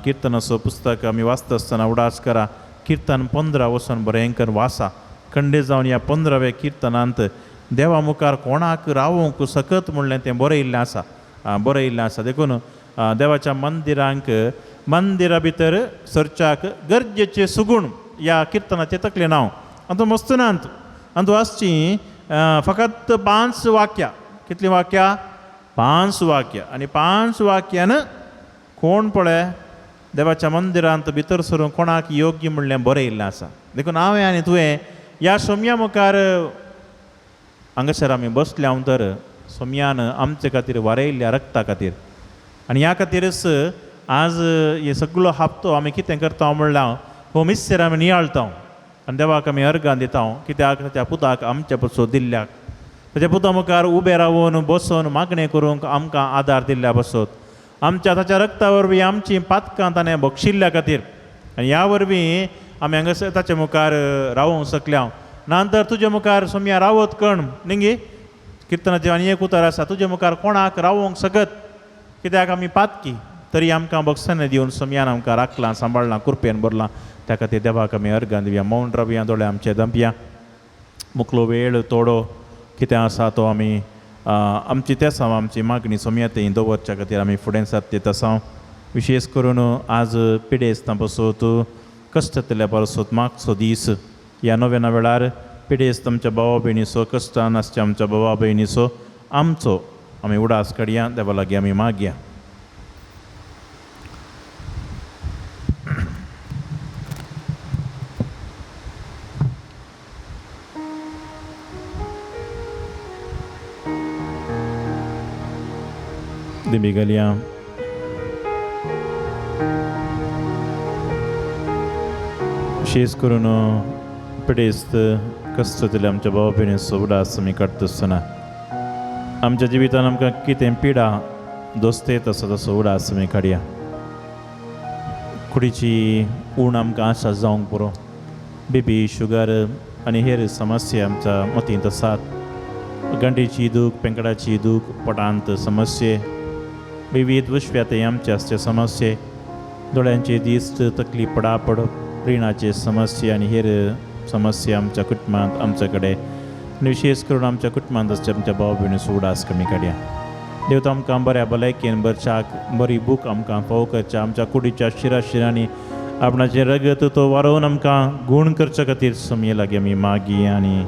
किर्तनाचो पुस्तक आमी वाचता आसतना उडास करा, किर्तन 15 वचून बरें करून वाचा. खंडे जावन ह्या 15व्या किर्तनांत देवा मुखार कोणाक रावोवंक सकत म्हणलें तें बरयिल्लें आसा, बरयिल्लें आसा. देखून देवाच्या मंदिरांक मंदिरा भितर सरच्याक गरजेचे सुगूण ह्या किर्तनाचें तकलें नांव आनी मस्त नात आनी तूं आसची फकत 5 वाक्यां. कितलीं वाक्यां? 5 वाक्यां. आनी 5 वाक्यान कोण पळय देवाच्या मंदिरांत भितर सरून कोणाक योग्य म्हणलें बरें इल्लें आसा. देखून हांवें आनी तुवें ह्या सोम्या मुखार हांगासर आमी बसल्या तर सोम्यान आमचे खातीर वारयल्ल्या रक्ता खातीर आनी ह्या खातीरच आज हे सगळो हप्तो आमी कितें करता म्हणल्यार हो मिस्सेर आमी नियाळता आनी देवाक आमी अर्गां दिता कित्याक ताच्या पुताक आमच्या पसो दिल्ल्याक ताच्या पुता मुखार उबें रावन बसून मागणें करूंक आमकां आदार दिल्ल्या बसत आमच्या ताच्या रक्ता वरवीं आमचीं पातकां ताणें बक्षिल्ल्या खातीर आनी ह्या वरवीं आमी हांगासर ताच्या मुखार रावोंक शकल्या. ना तर तुजे मुखार सोम्या रावत कण न्ही किर्तनाचें आनी एक उतर आसा तुजे मुखार कोणाक रावोंक शकत कित्याक आमी पातकी तरी आमकां बक्षां दिवन सोम्यान आमकां राखलां सांबाळ्ळां कुरपेन भरलां. त्या खातीर देवाक आमी अर्गां दिवया. मौन रावया, दोळे आमचे दंपया. मुकलो वेळ थोडो कितें आसा तो आमी आमची तेसांव आमची मागणी सोम्या थंय दवरच्या खातीर आमी फुडें सरतात आसा. विशेश करून आज पिडेस्तां पासत कश्टांतल्या पासत मागचो दीस ह्या नव्या वेळार पिडेस्त आमच्या भावा भयणीचो कश्टान आसच्या आमच्या भावा भयणीचो आमचो आमी उडास काडया. देवा लागीं आमी मागया. दिमी घालया. विशेश करून पिडेस्त कश्टांतल्या आमच्या भावा भयणीचो उडास आमी काडटा आसतना आमच्या जिवितान आमकां कितें पिडा दोस्तेत आसा तसो उडास आमी काडया. कुडीची ऊण आमकां आशा जावंक पुरो. बीपी शुगर आनी हेर समस्या आमच्या मतींत आसात. गांठीची दूख, पेंकडाची दूख, पोटांत समस्ये, विविध विश्व्यात आमचे आसचे समस्ये, दोळ्यांची दिश्ट, तकली पडापड, रिणाचे समस्ये आनी हेर समस्या आमच्या कुटुंबांत आमचे कडेन आनी विशेश करून आमच्या कुटुंबांत आसच्या आमच्या भाव भयणीचो उडास कमी काडया. देव तो आमकां बऱ्या भलायकेन भरच्याक बरी बूक आमकां फावो करच्या आमच्या कुडीच्या शिराशिरांनी आपणाचें रगत तो वारोवन आमकां गूण करच्या खातीर सोमये लागीं आमी मागी आनी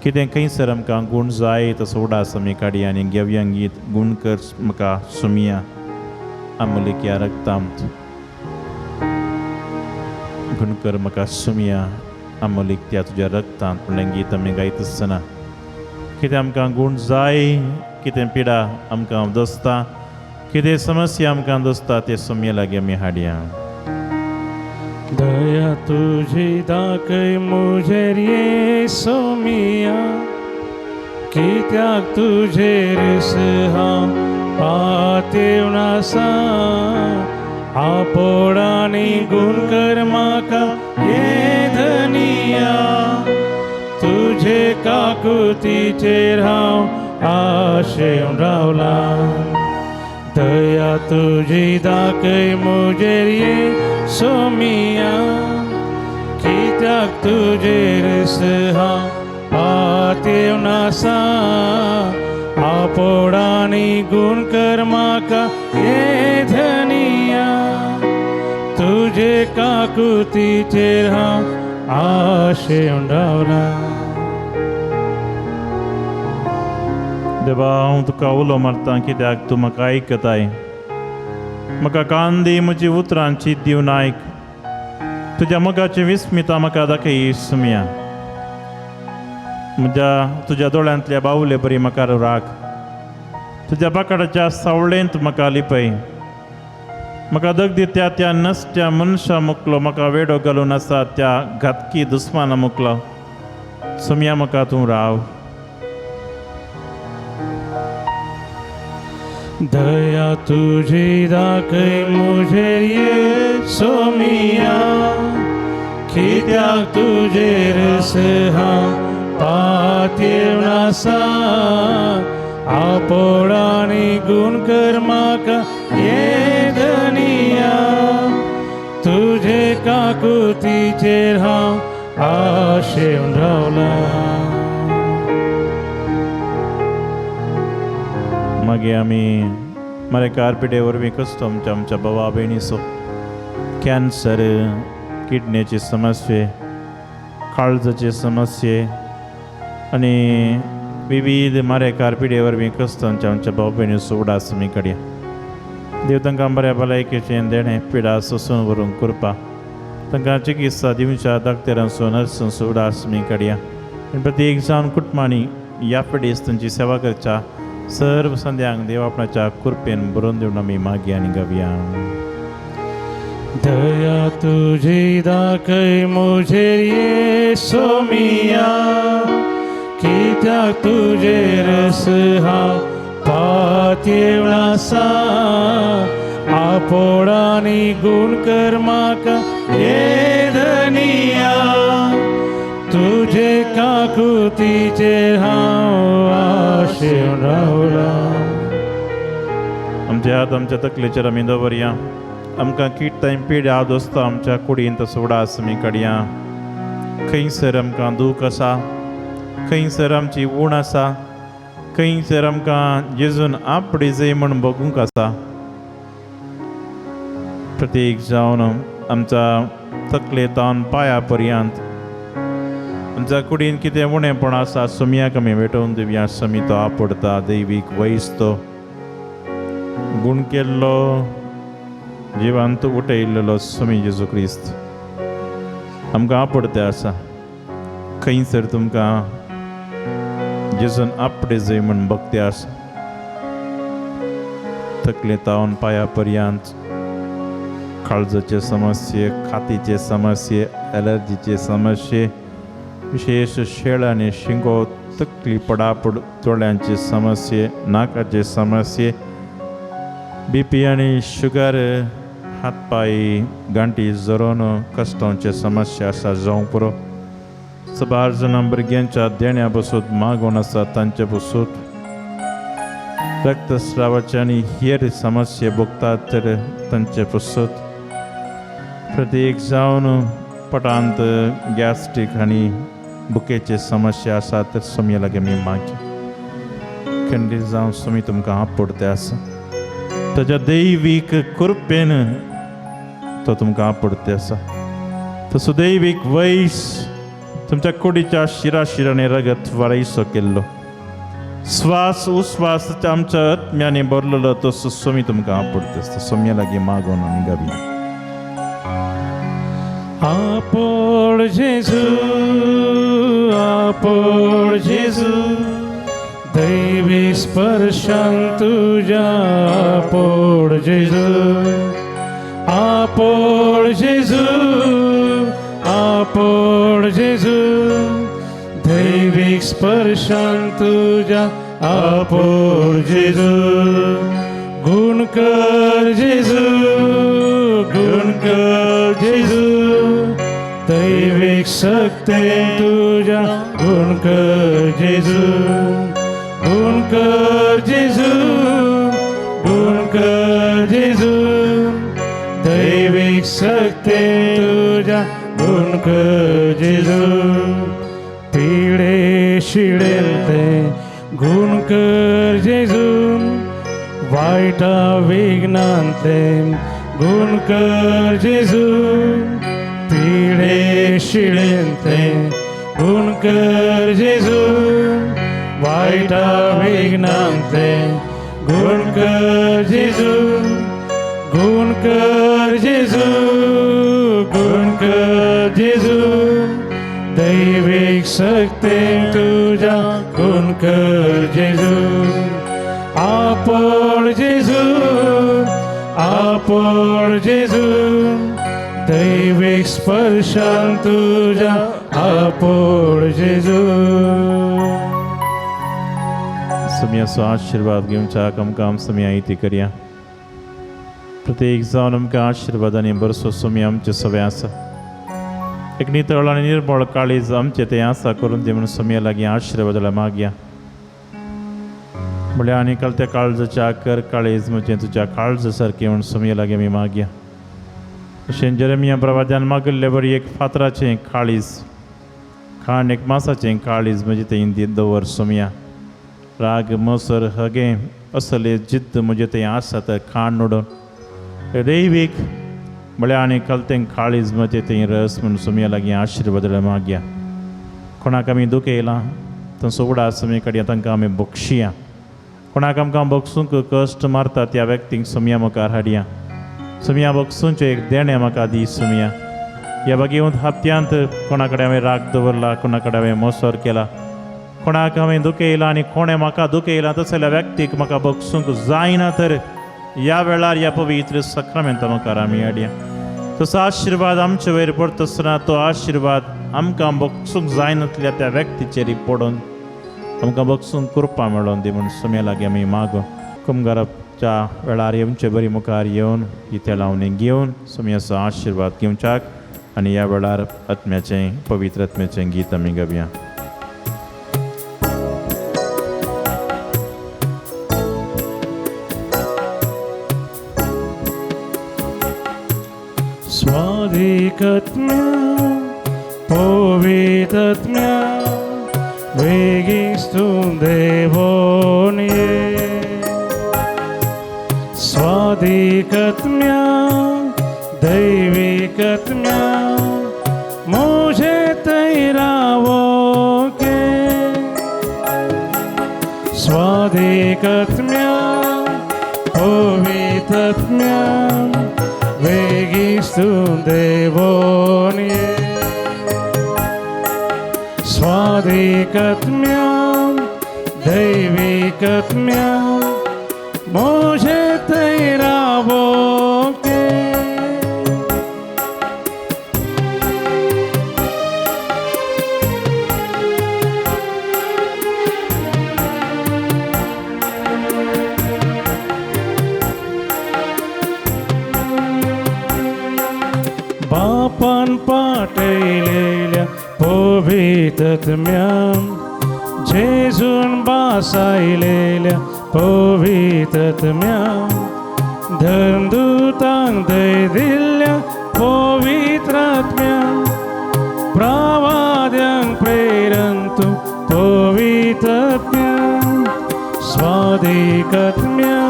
कितें खंयसर आमकां गूण जाय तसो उडास आमी काडया आनी घेवया गीत गूण कर म्हाका सोमया आमलिक्या रक्तांत गूण कर म्हाका सोमया आमोलीक त्या तुज्या रक्तांत म्हणलें गीत आमी गायत आसतना कितें आमकां गूण जाय, कितें पिडा आमकां दसता, कितें समस्या आमकां दसता ते सोमये लागीं आमी हाडया. दया तुझी दाखय मुझेर ये सोमिया कित्याक तुझेर हांव पातेवन आसा आपोडानी गूण कर म्हाका ये धनिया तुझे काकुतीचेर हांव आशेवन रावला. दया तुझी दाखय मुझेर ये सोमिया कित्याक तुजेर हांव पातेवन आसा आपोडानी गूण कर म्हाका ये धनिया तुझे काकुतीचेर हांव आशेवन रावला. देवा हांव तुका उलो मारता कित्याक तूं म्हाका आयकताय. म्हाका कान दी म्हजी उतरांची दिवन आयक. तुज्या मोगाची विस्मिता म्हाका दाखय सोमया. म्हज्या तुज्या दोळ्यांतल्या बावले बरी म्हाका राख. तुज्या बाकाडाच्या सावळेंत म्हाका लिपय. म्हाका दगदी त्या त्या नसत्या मनशा मुकलो म्हाका वेडो घालून आसा त्या घातकी दुस्माना मुकलो. सोमया म्हाका तूं राव. दया तुझी दाखय मुझेर ये सोमिया कित्याक तुजेर हांव पातेवन आसा आपोडानी गूण कर म्हाका ये धनिया तुझे काकुतीचेर हांव आशेवन रावला. मागीर आमी मरे कारपिटे वरवीं कश्ट आमच्या आमच्या भावा भयणीचो कॅन्सर, किडनेची समस्ये, काळजाचे समस्ये आनी विविध मारेकार पिडे वरवीं क्रिस्तांच्या आमच्या भाव भयणी उगडास आमी काडया. देव तांकां बऱ्या भलायकेचें देणें पिडा सोसून व्हरूंक कृपा, तांकां चिकित्सा दिवच्या दाक्तेरांचो नर्सांचो उगडास आमी काडया. आनी प्रत्येक जावन कुटुंबांनी ह्या पिडेस्त तांची सेवा करच्या सर्व संद्यांक देव आपणाच्या कृपेन बरोवन दिवन आमी मागया आनी गावया. दया तुझी दाखय म्हजेर येसोमिया, कित्याक तुजेर हांव पातयेवन आसा. आपोडानी गुण कर म्हाका ये धनिया, तुजे काकुतीचेर हांव आशेवन रावला. आमच्या हात आमच्या तकलेचेर आमी दवरया. आमकां किटताय पिड्या दोस्ता आमच्या कुडींत उगडास आमी काडया. खंयसर आमकां दूख आसा, खंयसर आमची ऊण आसा, खंयसर आमकां जेजून आपडी जय म्हूण भोगूंक आसा, प्रत्येक जावन आमच्या तकले तावन पांया पर्यंत आमच्या कुडीन कितें उणेपण आसा सोमयाक आमी भेटोवन दिवया. समी तो आपडता दैवीक वैज, तो गुण केल्लो जिवांत उठयल्लो स्वामी जेजू क्रिस्त आमकां आपडते आसा. खंयसर तुमकां जेजून आपडे जय म्हूण भक्ती आसा, तकले तावन पांया पर्यंत काळजाचे समस्ये, कातीचे समस्ये, एलर्जीचे समस्ये, विशेष शेळ आनी शिंगो, तकली पडापड, दोळ्यांचे समस्ये, नाकाचे समस्ये, बीपी आनी शुगर, हात पांय गांठी जरोवन कश्टांचे समस्या आसा जावंक पुरो. सबार जाणां भुरग्यांच्या देण्या पसून मागोवन आसा तांचे पसून रक्तस्रावाचे आनी हेर समस्या भोगतात तर तांचे पसून प्रत्येक जावन पटांत गॅस्ट्रीक आनी भुकेचे समस्या आसा तर सोमये लागीं आमी मागया. खंडीत जावन सोमी तुमकां आपडते आसा, ताच्या दैवीक कृपेन तो तुमकां आपडते आसा. तसो दैवीक वैस तुमच्या कुडीच्या शिरा शिरांनी रगत वारयसो केल्लो, श्वास उस्वास आमच्या आत्म्याने भरलेलो तो सोमी तुमकां आपडते आसता. सोमया लागीं मागोवन आमी गावया. आपोड जेजू, आपोड जेजू, दैवी स्पर्शान तुझ्या आपोड जेजू. आपोड जेजू, आपोड जेजू, दैवीक स्पर्शान तुझ्या आपोड जेजू. गुण कर जेजू, गुण कर जेजू, दैवीक शक्ते तुझ्या गुण कर जेजू. गुण कर जेजू, गुण कर जेजू, दैवीक शक्ते तुझ्या गुण कर जेजू. पिडे शिडेल गुण कर जेजू, वायटा विघ्नांतले गुण कर जेजू. पिडे शिडेंतले गुण कर जेजू, वायटा विघ्नांतले गुण कर जेजू. गुण कर जेजू, गुण कर जेजू, दैवीक शक्ते तुझ्या गुण कर जेजू. आपोड जेजू, आपोड जेजू, दैवीक स्पर्शान तुझ्या आपोड जेजू. समियाचो आशिर्वाद घेवच्या आमकां समी आयती करया. प्रत्येक जावन आमकां आशिर्वादांनी बरसो सोमी आमचे सगळें आसा. एक नितळ आनी निर्मळ काळीज आमचें तें आसा करून दी म्हूण सोमया लागीं आशिर्वाद मागया. म्हळ्यार आनी काल त्या काळजाच्या कर काळीज म्हजें तुज्या काळजा सारकें म्हूण सोमया लागीं आमी मागया. अशें जेरेमिया प्रवाद्यान मागिल्ले बरी एक फातराचें काळीज, खाण एक मासाचें काळीज म्हजें तें दवर सोमया. राग मोसर हगें असले जिद्द म्हजें थंय आसा तर खाण उडोवन दैवीक म्हळ्यार आनी कलतें काळीज मतें तें रस म्हूण सुमया लागीं आशिर्वाद मागया. कोणाक आमी दुखयलां तांचो उगडास आमी काडया, तांकां आमी बक्षिया. कोणाक आमकां बक्षूंक कश्ट मारता त्या व्यक्तींक सुमया मुखार हाडया. सुमया बक्षूंचें एक देणें म्हाका दी सुमया. ह्या बागेवंत हप्त्यांत कोणा कडेन हांवें राग दवरला, कोणा कडेन हांवें मोसर केला, कोणाक हांवें दुखयलां आनी कोणें म्हाका दुखयलां तसल्या व्यक्तीक म्हाका बक्षूंक जायना तर ह्या वेळार ह्या पवित्र सक्रमेंता मुखार आमी हाडया. तसो आशिर्वाद आमचे वयर पडटसना तो आशिर्वाद आमकां बक्षूंक जायनातल्या त्या व्यक्तीचेर पडून आमकां बक्षूंक कृपा मेळोन दी म्हूण सुम्या लागीं आमी मागो. कुमगाराच्या वेळार येवचे बरी मुखार येवन ही तेलावणी घेवन सुम्याचो आशिर्वाद घेवच्याक आनी ह्या वेळार आत्म्याचें पवित्र आत्म्याचें गीत आमी गावया. स्वाधिकत्म्या पवित्रत्म्या वेगीस्तुं देवोन ये. स्वाधिकत्म्या दैविकत्म्या मुझे तैरावो के. स्वाधिकत्म्या पवित्रत्म्या वेगीस्तुं देवोन ये. स्वाधिकत्म्या दैविकत्म्या मुझे तैरावो के. बापान पाटयलेल्या पवित्रत्म्या जेजून बासायलेल्या पवित्रत्म्या धर्मदूतांक दय दिल्ल्या पवित्रत्म्या प्रवाद्यांक प्रेरंतु पवित्रत्म्या स्वाधिकत्म्या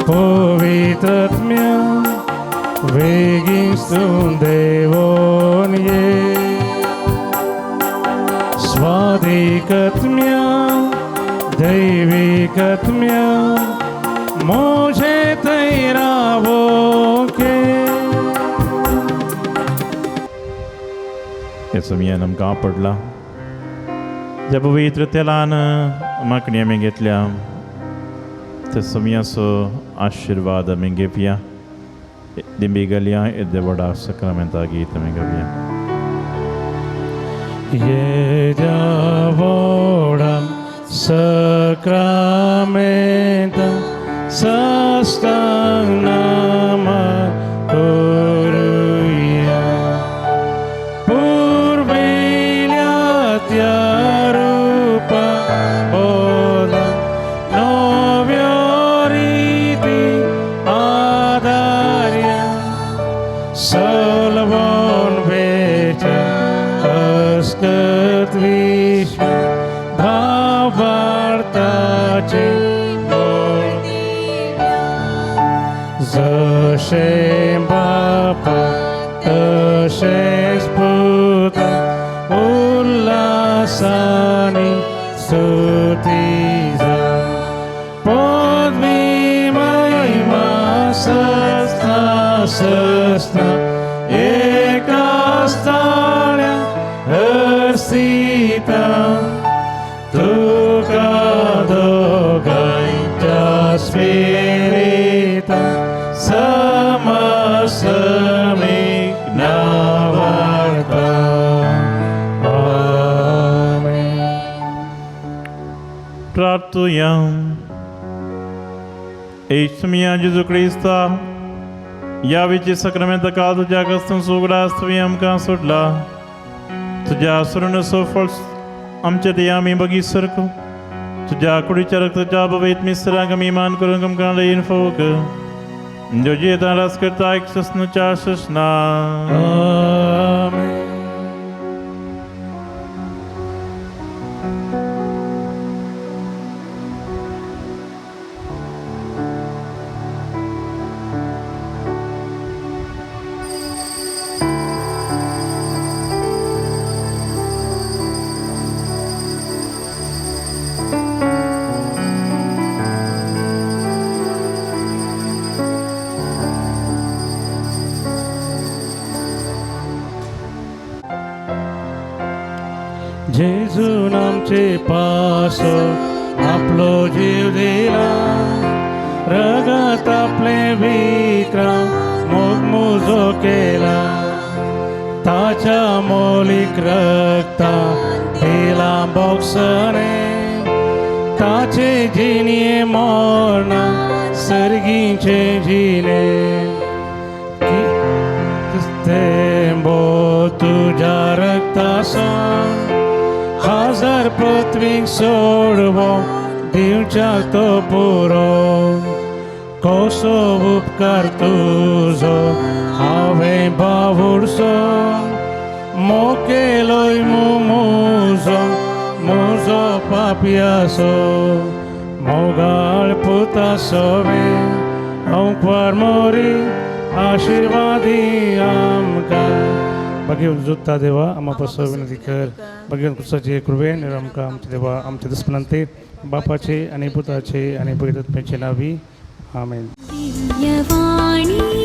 पवित्रत्म्या वेगीस्तुं देवोन ये. स्वाधिकत्म्या दैविकत्म्या मुझे तैरावो के. हे सुमयान आमकां पडला ज्या पवित्र तेलान मागणी आमी घेतल्या त्या सुमयाचो आशिर्वाद आमी घेवया. दिंबी गलया येद्या व्हडा सक्रामेंता गीत आमी गावया. येद्या व्हडा सक्रामेंता साष्टांग नमन करुया. पुर्विल्या त्या रुपा बोला नव्यो रिती आदार्या. सलवोन वेच्या अस्कत विश्व भावार्थाचे जशें बापा तशेंच पुता उल्हासानी स्तुती जा. पदवी महिमा सस्ता सस्ता एका स्थाण्या हर्षिता. तुका दोगांच्या स्पिरिता समसमीक नावार्ता. आमेन. प्रार्थुया. येशू जेजू क्रिस्ता ह्या विची सक्रमेंत काल तुज्या कस्तून उगडास तुवें आमकां सोडला. तुज्या सुरण फळ आमचे ते आमी बगी सरको. तुज्या कुडीच्या रक्ताच्या भवेत मिसरांक आमी मान करूंक आमकां लयीन फोक जो जियेता रास करता एक ससनुच्या ससना. आमेन. जेजून आमचे पासो आपलो जीव दिला रगत आपले विक्रम मोग मुजो केला ताच्या मोलीक रक्ता दिला बोक्सणे ताचे जिणे मोरना सर्गीचे जिणे तेंबो तुज्या रक्तासो हजार पृथ्वीक सोडवो दिवच्याक तो पुरो कसो उपकार तुजो हांवें बावुडसो मोकेलोय मुजो मुजो पापयासो मोगाळ पुता सोवे अंकवार मोरी आशिर्वादी आमकां भगवंत जुत्ता देवा आम्हा पासून विनंती कर. भगवंत कृष्णाचे कृपेन आमकां आमचे देवा आमचे दुस्मनांते बापाचे आणि पुताचे आणि पवित्र आत्म्याचे नावी. आमेन. दिव्यवाणी.